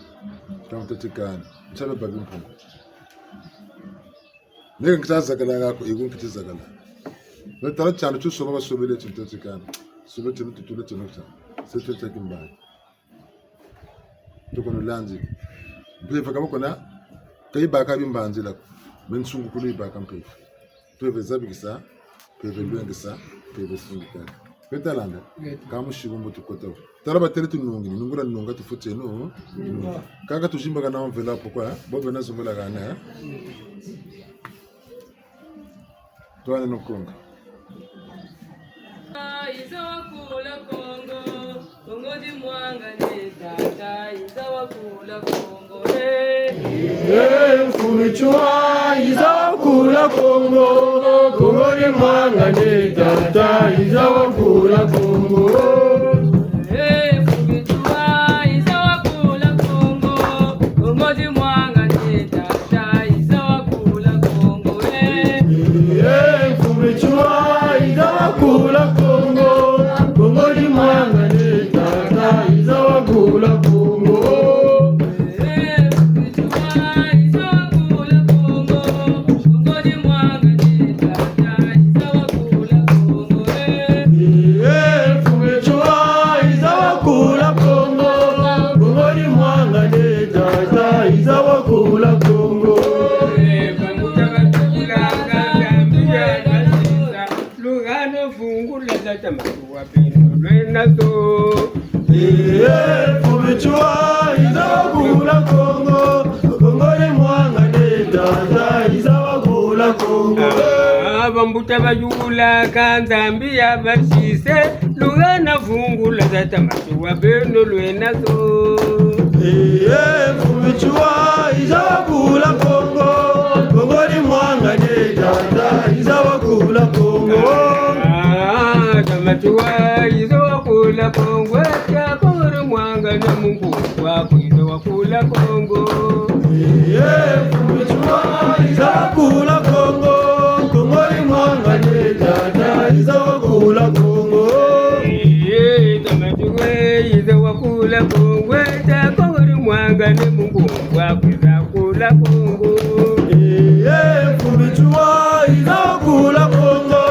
Kamutete kani. Nsabe babi mpungu. Meka nkita zakala ko, ego nkita zakala. Me tala tiandu tio soba basobele tio ntete kani. Sobe tio tutule tio nokta. Se tio tio kimbangi. Tukono landi. Mpeve ka bakona, ka yibaka bimbanzila ko. Me nsungukulu yibaka mpeve. Mpeve zabikisa, mpeve lwengisa, mpeve sungika. Mpe talanda, ka musibu mbo tukota. Tala batele tunungi, nungula nunga tufuteno. Kaka tuzimbaka na enveloppe kwa, bo bena zungula kana, eh? Twana no konga. Iza wakula Kongo, Kongo dimwangane tata, iza wakula Kongo, eh. Eh, mfumu Matsoua, iza wakula Kongo, Kongo dimwangane tata, iza wakula Kongo. Eh, mfumu Matsoua, iza wakula Kongo, Kongo dimwangane tata, iza wakula Kongo, eh. Eh, mfumu Matsoua, iza wakula Kongo, Kongo dimwangane tata, iza wakula Kongo. Eh, mfumu Matsoua, iza wakula Kongo, Kongo dimwangane tata, iza wakula Kongo, eh. Eh, mfumu Matsoua, iza wakula Kongo, Kongo dimwangane tata, iza wakula Kongo. Lugano vungula za tama tuwa beno lwena zo. Eh, mfumu Matsoua, iza wakula Kongo, Kongo dimwangane tata, iza wakula Kongo. Ah, bambuta bayula ka Nzambi ya basise, lugana vungula za tama tuwa beno lwena zo. Eh, mfumu Matsoua, iza wakula Kongo, Kongo dimwangane tata, iza wakula Kongo. Ah, tama tuwa, iza wakula Kongo, tia Kongo dimwangane mu nkumbu aku, iza wakula Kongo. Eh, mfumu Matsoua, iza wakula Kongo, Kongo dimwangane tata, iza wakula Kongo. Eh, tama tuwa, iza wakula Kongo, tia Kongo dimwangane mu nkumbu aku, iza wakula Kongo. Eh, mfumu Matsoua, iza wakula Kongo,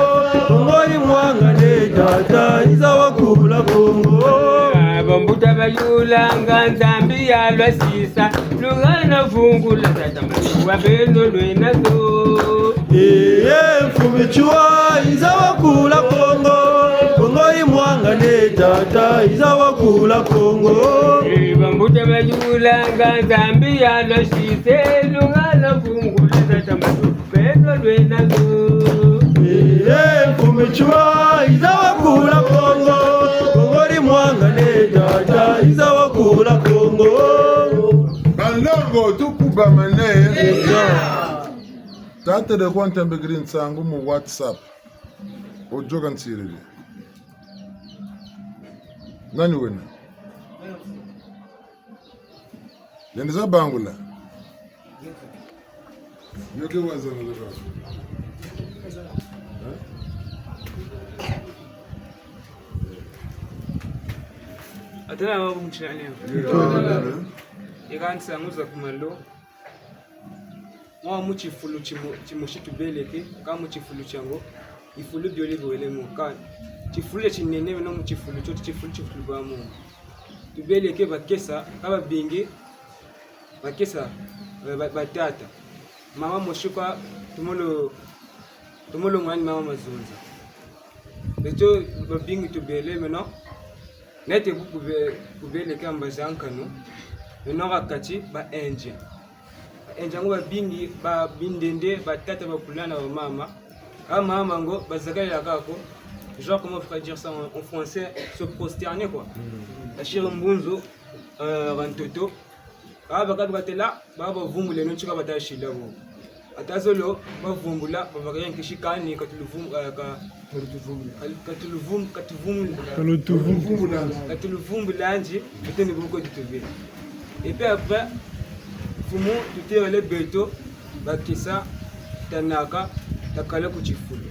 Kongo dimwangane tata, iza wakula Kongo. Ah, bambuta bayula ka Nzambi ya lwasisa, lugana vungula za tama tuwa beno lwena zo. Eh, mfumu Matsoua, iza wakula Kongo, Kongo dimwangane tata, iza wakula Kongo. Eh, bambuta bayula ka Nzambi ya lwasise, lugana vungula za tama tuwa beno lwena zo. Eh, mfumu Matsoua, iza wakula Kongo, Kongo dimwangane tata, iza wakula Kongo. Banlongo, tukubamane. Tata de kwa ntambikiri nsangu mu WhatsApp. Ojoka nsiriri. Nani wena? Lendi za bangula. Yoke waza na leba. Atala wa bumchane. Ika nsangu za ku malo. Mwa mu tifulu timu-, timosi tubeleke, ka mu tifulu tiango, bifulu biole biwele mo. Ka tifulu tinene, meno mu tifulu tio, tifulu tifulu ba mo. Tubeleke bakesa, ka babingi, bakesa, eh, ba-, batata. Mama mosi kwa, tumolo, tumolo ngwani mama Mazonza. Beto babingi tubele meno. Nete bu kube-, kubeleke mbazi a nkanu. Meno ha kati ba Indiens. Ba Indiens ngo babingi, ba bindende, batata, bakula na bamama. Ka mama ngo, bazakalela kako. Genre, comment on pourrait dire ça en, en français, se prosterner, quoi. Mm. Basiri mbunzu, euh, ha ntoto. Ka baka bikatela, ba bavumbuleno tika bata sila bo. Ata zolo, bavumbula, babakiri nkisi kani, ka tuluvum-, eh, ka, ka tuluvum-, ka tuvum-, ka tuvum-, ka tuluvumbulanzi, beto ni buko ditubele. Et puis après, mfumu, tuterele beto, bakesa, tanaka, takala ku tifulu.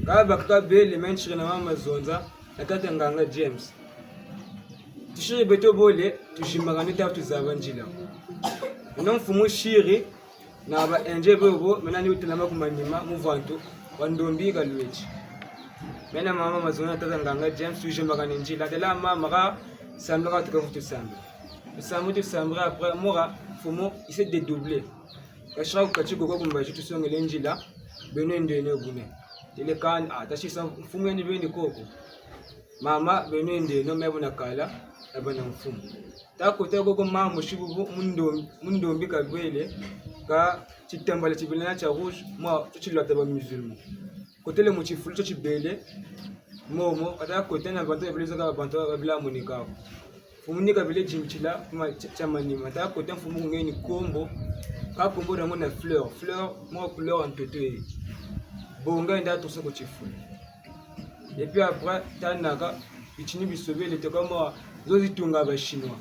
Ka bakaka bele, me nsiri na mama Zonza, na tata nganga James. Tusiri beto bole, tuzimbakane ta tuzaba nzila. Muna mfumu siri, na ba indien bobo, mena ni wutelama ku manima, muvantu wa ndombi ka lweti. Mena mama Mazona na tata nganga James, tuzimbakane nzila. Tala mama ka sambila ka tuka vutu sambila. Tusambila, tusambila, après, mura, mfumu, il s'est dédoublé. Kasira ku kati koko ku mbazi tusongele nzila, beno ndeno buna. Tele kani, ah, tasisa mfumu yandi beni koko. Mama, beno ndeno, me buna kala, na bana mfumu. Ta kota koko mama musi bubu, mu ndom-, mu ndombi kabele, ka titambala tibele na tia rouge, mwa, tutilwata ba musulman. Kotele mu tifulu tio tibele, momo, kata kota na bantu babele zaka bantu babila monika ko. Mfumu ni kabele zimbitila, kuma tia, tia manima. Ta kota mfumu kungeni kombo, ka kombo na mona fleur. Fleur, mwa couleur ya ntoto ye. Bonga enda tosa ku tifulu. Et puis après, ta naka, bitini bisobele, te kwa mwa, zo zitunga ba Chinois.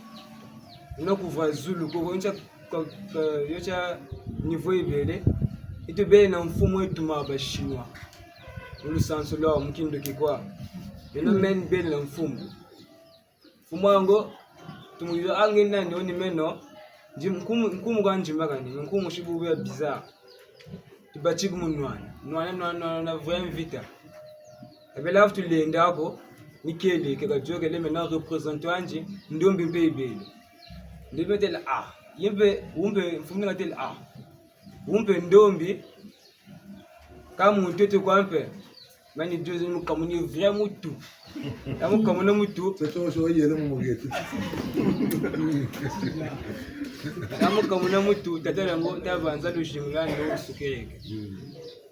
Una kuvwa zulu, koko, ntia, kwa, kwa, yo tia niveau ibele, itu bele na mfumu etuma ba Chinois. Mu lusansu lwa mu kindoki kwa. Beno meni bele na mfumu. Mfumu wango, tumuyiza ange nani oni meno, ndi nkumu, nkumu ka nzimbakani, nkumu si bubu ya bizarre. Tubatiki mu nwana, nwana, nwana, nwana, nwana, vrai mvita. Abele afu tulenda ko, ni kele, ke kadiokele mena représentant andi, ndombi mpe ibele. Ndombi tele, ah, ye mpe, wu mpe, mfumu nga tele, ah, wu mpe ndombi, ka muntu eto kwa mpe. Mani Dieu, ni mukamuni vrai mutu. Ya mukamuna mutu. Tata oso yele mu mugeti. Ya mukamuna mutu, tata lango, ta banza luzingu lwa ndo sukereke. Mm.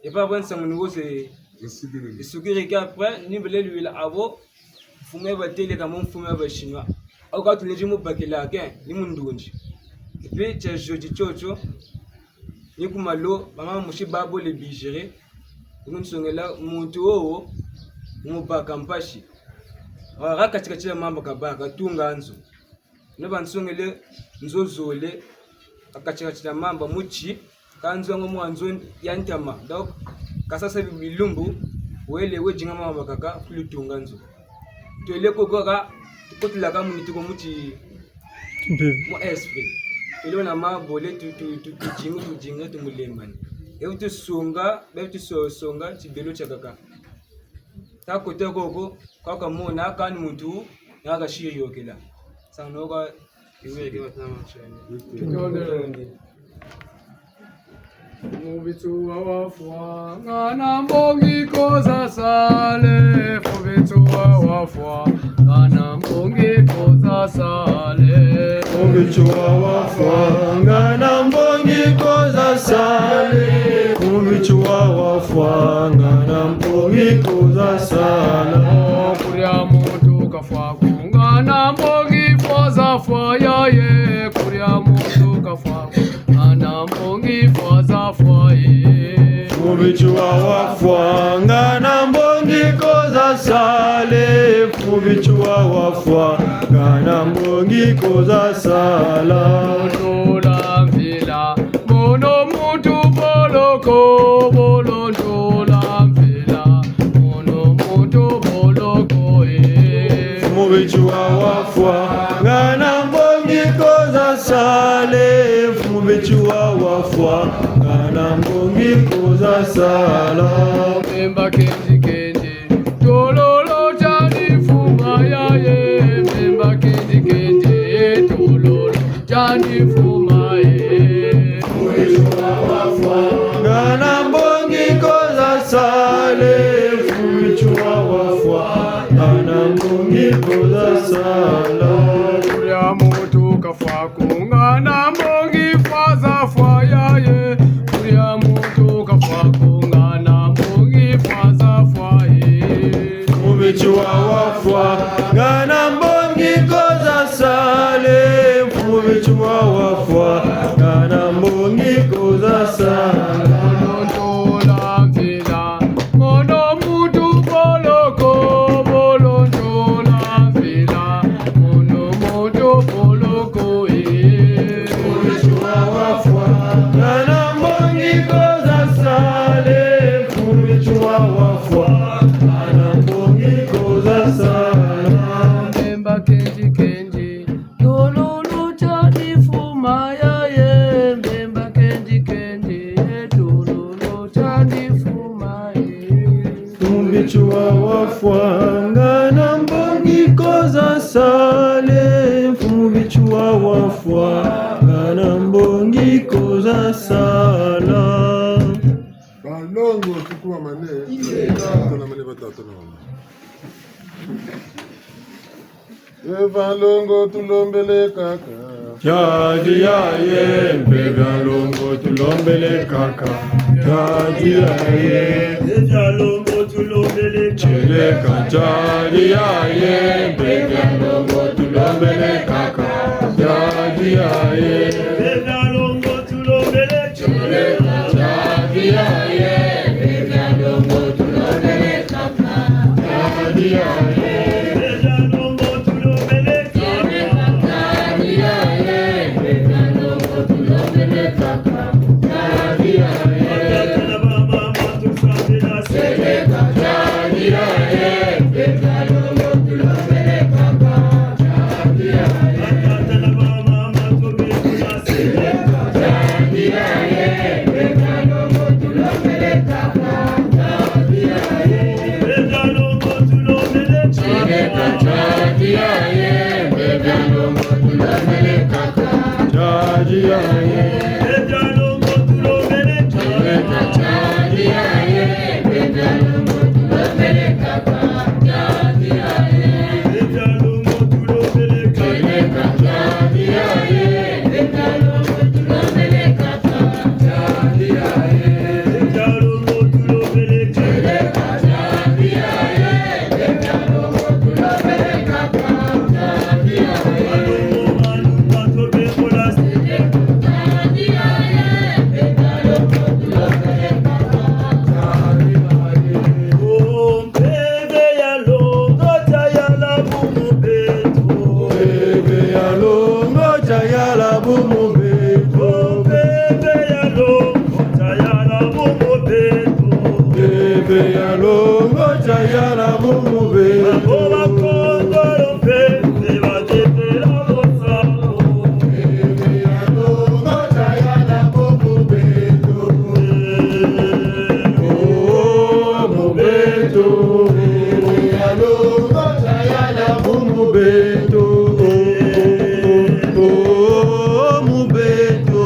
Et pas bon, nsangu ni wose. Sukereke. Sukereke après, ni bele lwila abo, mfumu ya batele kama mfumu ya ba Chinois. Au ka tulendi mu bakila ke, ni mu ndunzi. Et puis, tia jeudi tiotio, ni ku malo, ba mama musi babole bizire, ni kunsongela muntu wowo, mu baka mpasi. Wa, ha kati-kati ya mamba kabaka, tunga nzo. Ni bansongele nzo zole, ha kati-kati ya mamba muti, ka nzo yango mwa nzo ya ntama. Donc, ka sasa bi-, bilumbu, wele we dinga mamba kaka, kulutunga nzo. Twele koko ka, tukotelaka mu nitu ko muti, mu esprit. Twele na mabole, tu, tu, tu, tudinga, tudinga, tumulembani. Ebu tusonga, bebu tuso-, songa, tibelo tiakaka. Ta kota koko, kwa kamona, kani muntu, na kasiri yokela. Sanoka, iwe ke batama chani. Mfumu Bitsuwa wafwa, ngana mbongi ko za sale. Mfumu Bitsuwa wafwa, ngana mbongi ko za sale. Mfumu Bitsuwa wafwa, ngana mbongi ko za sale. Mfumu Bitsuwa wafwa, ngana mbongi ko za sala. Kuria muntu kafwa ko, ngana mbongi ko za fwa yaye. Kuria muntu kafwa ko, ngana mbongi ko za fwa ye. Mfumu Bitsuwa wafwa, ngana mbongi ko za sale. Mfumu Bitsuwa wafwa, ngana mbongi ko za sala. Ndola mvila, mono muntu boloko, bolo ndola mvila, mono muntu boloko, eh. Mfumu Bitsuwa wafwa, ngana mbongi ko za sale. Mfumu Bitsuwa wafwa, ngana mbongi ko za sala. Mpemba kendi kendi, tololo tiandi fuma yaye. Mpemba kendi kendi, tololo tiandi fuma ye. Ngana mbongi ko za sale. Mfumu Bitsuwa wafwa, ngana mbongi ko za sala. Kuria muntu kafwa ko, ngana mbongi ko za fwa yaye. Kuria muntu kafwa ko, ngana mbongi ko za fwa ye. Mfumu Bitsuwa wafwa, ngana mbongi ko za sale. Mfumu Bitsuwa wafwa, ngana mbongi ko za sala. Bolondola mvila, mono muntu boloko, bolondola mvila, mono Fwa nga na mbongi ko za sala, mfumu Bitshou wa fwa nga na mbongi ko za sala. Balongo, tukubamane. Tata na mane, batata na bamama. E va longo tulombele kaka. Tiadi yaye, mpe va longo tulombele kaka. Tiadi yaye. E va longo tulombele kaka. Tieleka tiadi yaye, mpe va longo tulombele kaka. Tiadi yaye. E va longo tulombele kaka. Tieleka tiadi yaye, mpe va longo tulombele kaka. Mpeve ya longo, tayala bumu beto. Mpeve ya longo, tayala bumu beto. Mpeve ya longo, tayala bumu beto. Mpeve ya longo, tayala bumu beto. Bango bakongolo mpeve baketela bosango. Mpeve ya longo, tayala bumu beto. Oh, mu beto. Ya longo, tayala bumu beto. Oh, mu beto.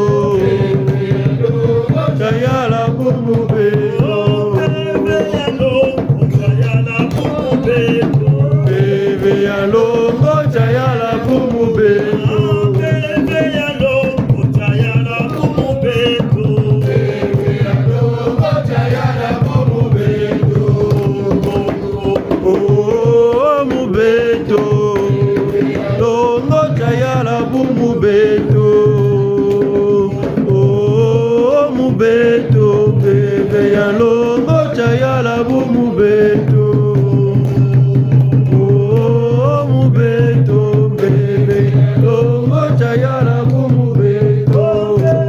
Tayala bumu beto. Mpeve ya longo, tayala bumu beto. Oh, mu beto. Longo tayala bumu beto. Oh, mu beto. Mpeve ya longo tayala bumu beto. Oh, mu beto, mpeve ya longo tayala bumu beto.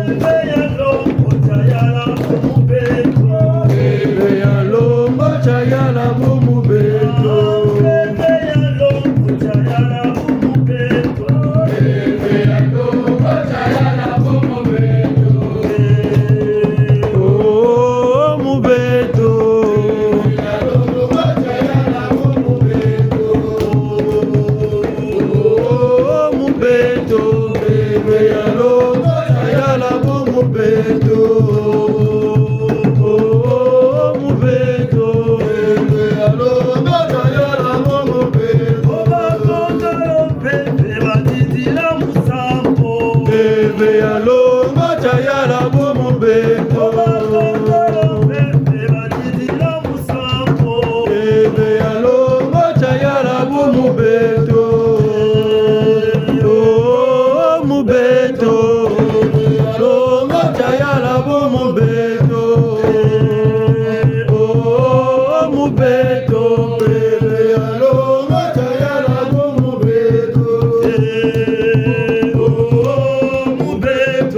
Mpeve ya longo tayala bumu beto. Mpeve ya longo tayala bumu beto. Mpeve ya longo tayala bumu beto. Mpeve ya longo tayala bumu beto. Oh, mu beto. Oh, mu beto, mpeve ya longo tayala bumu beto. Oh, mu beto, mpeve ya longo tayala bumu beto. Bakongolo mpeve badidila musambo. Mpeve ya longo tayala bumu beto. Bakongolo mpeve badidila musambo. Mpeve ya longo tayala bumu beto. Oh, mu beto. Longo tayala bumu beto. Oh, mu beto. Mpeve ya longo tayala bumu beto. Oh, mu beto.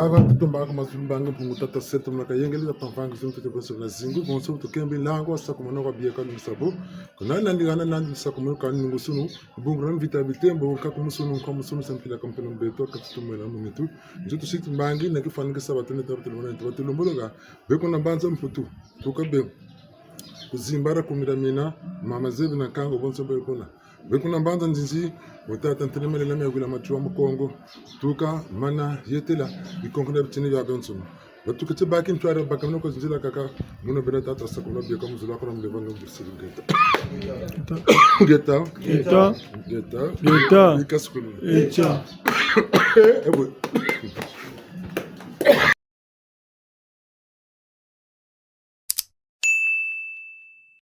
Aba tutumbaka mazulu mbangi Mpungu Tata Seto muna kayengele ya pampangi zuntu te bonso na zingu, bonso tukembi lango, sakumano kwa bieka nungu sabo. Kuna nandi gana nandi sakumano kwa nungu sunu, bungu na mvita bitembo, kaku musunu, kwa musunu, sampila kampelo mbeto, katutumwela mu mitu. Nzo tusiti mbangi, na kifwanikisa batone tabatulumana, tabatulumbologa. Be kuna mbanza Mputu, tuka be. Kuzimbara kumira mina, mama zebi na nkangu, bonso be kuna. Be kuna mbanza Ndinzi, mu tata ntelemele na miagwila Matsoua Mukongo. Tuka mana yetela, bikonko na bitini bia bionsono. Batuka ti baki ntwari baka mino ko zinzila kaka, muno bena tata sakumano bieka muzulu akona muleva nge mbusiri ngeta. Ngeta. Ngeta. Ngeta. Ngeta. Ikasukulu. Echa. Ewe.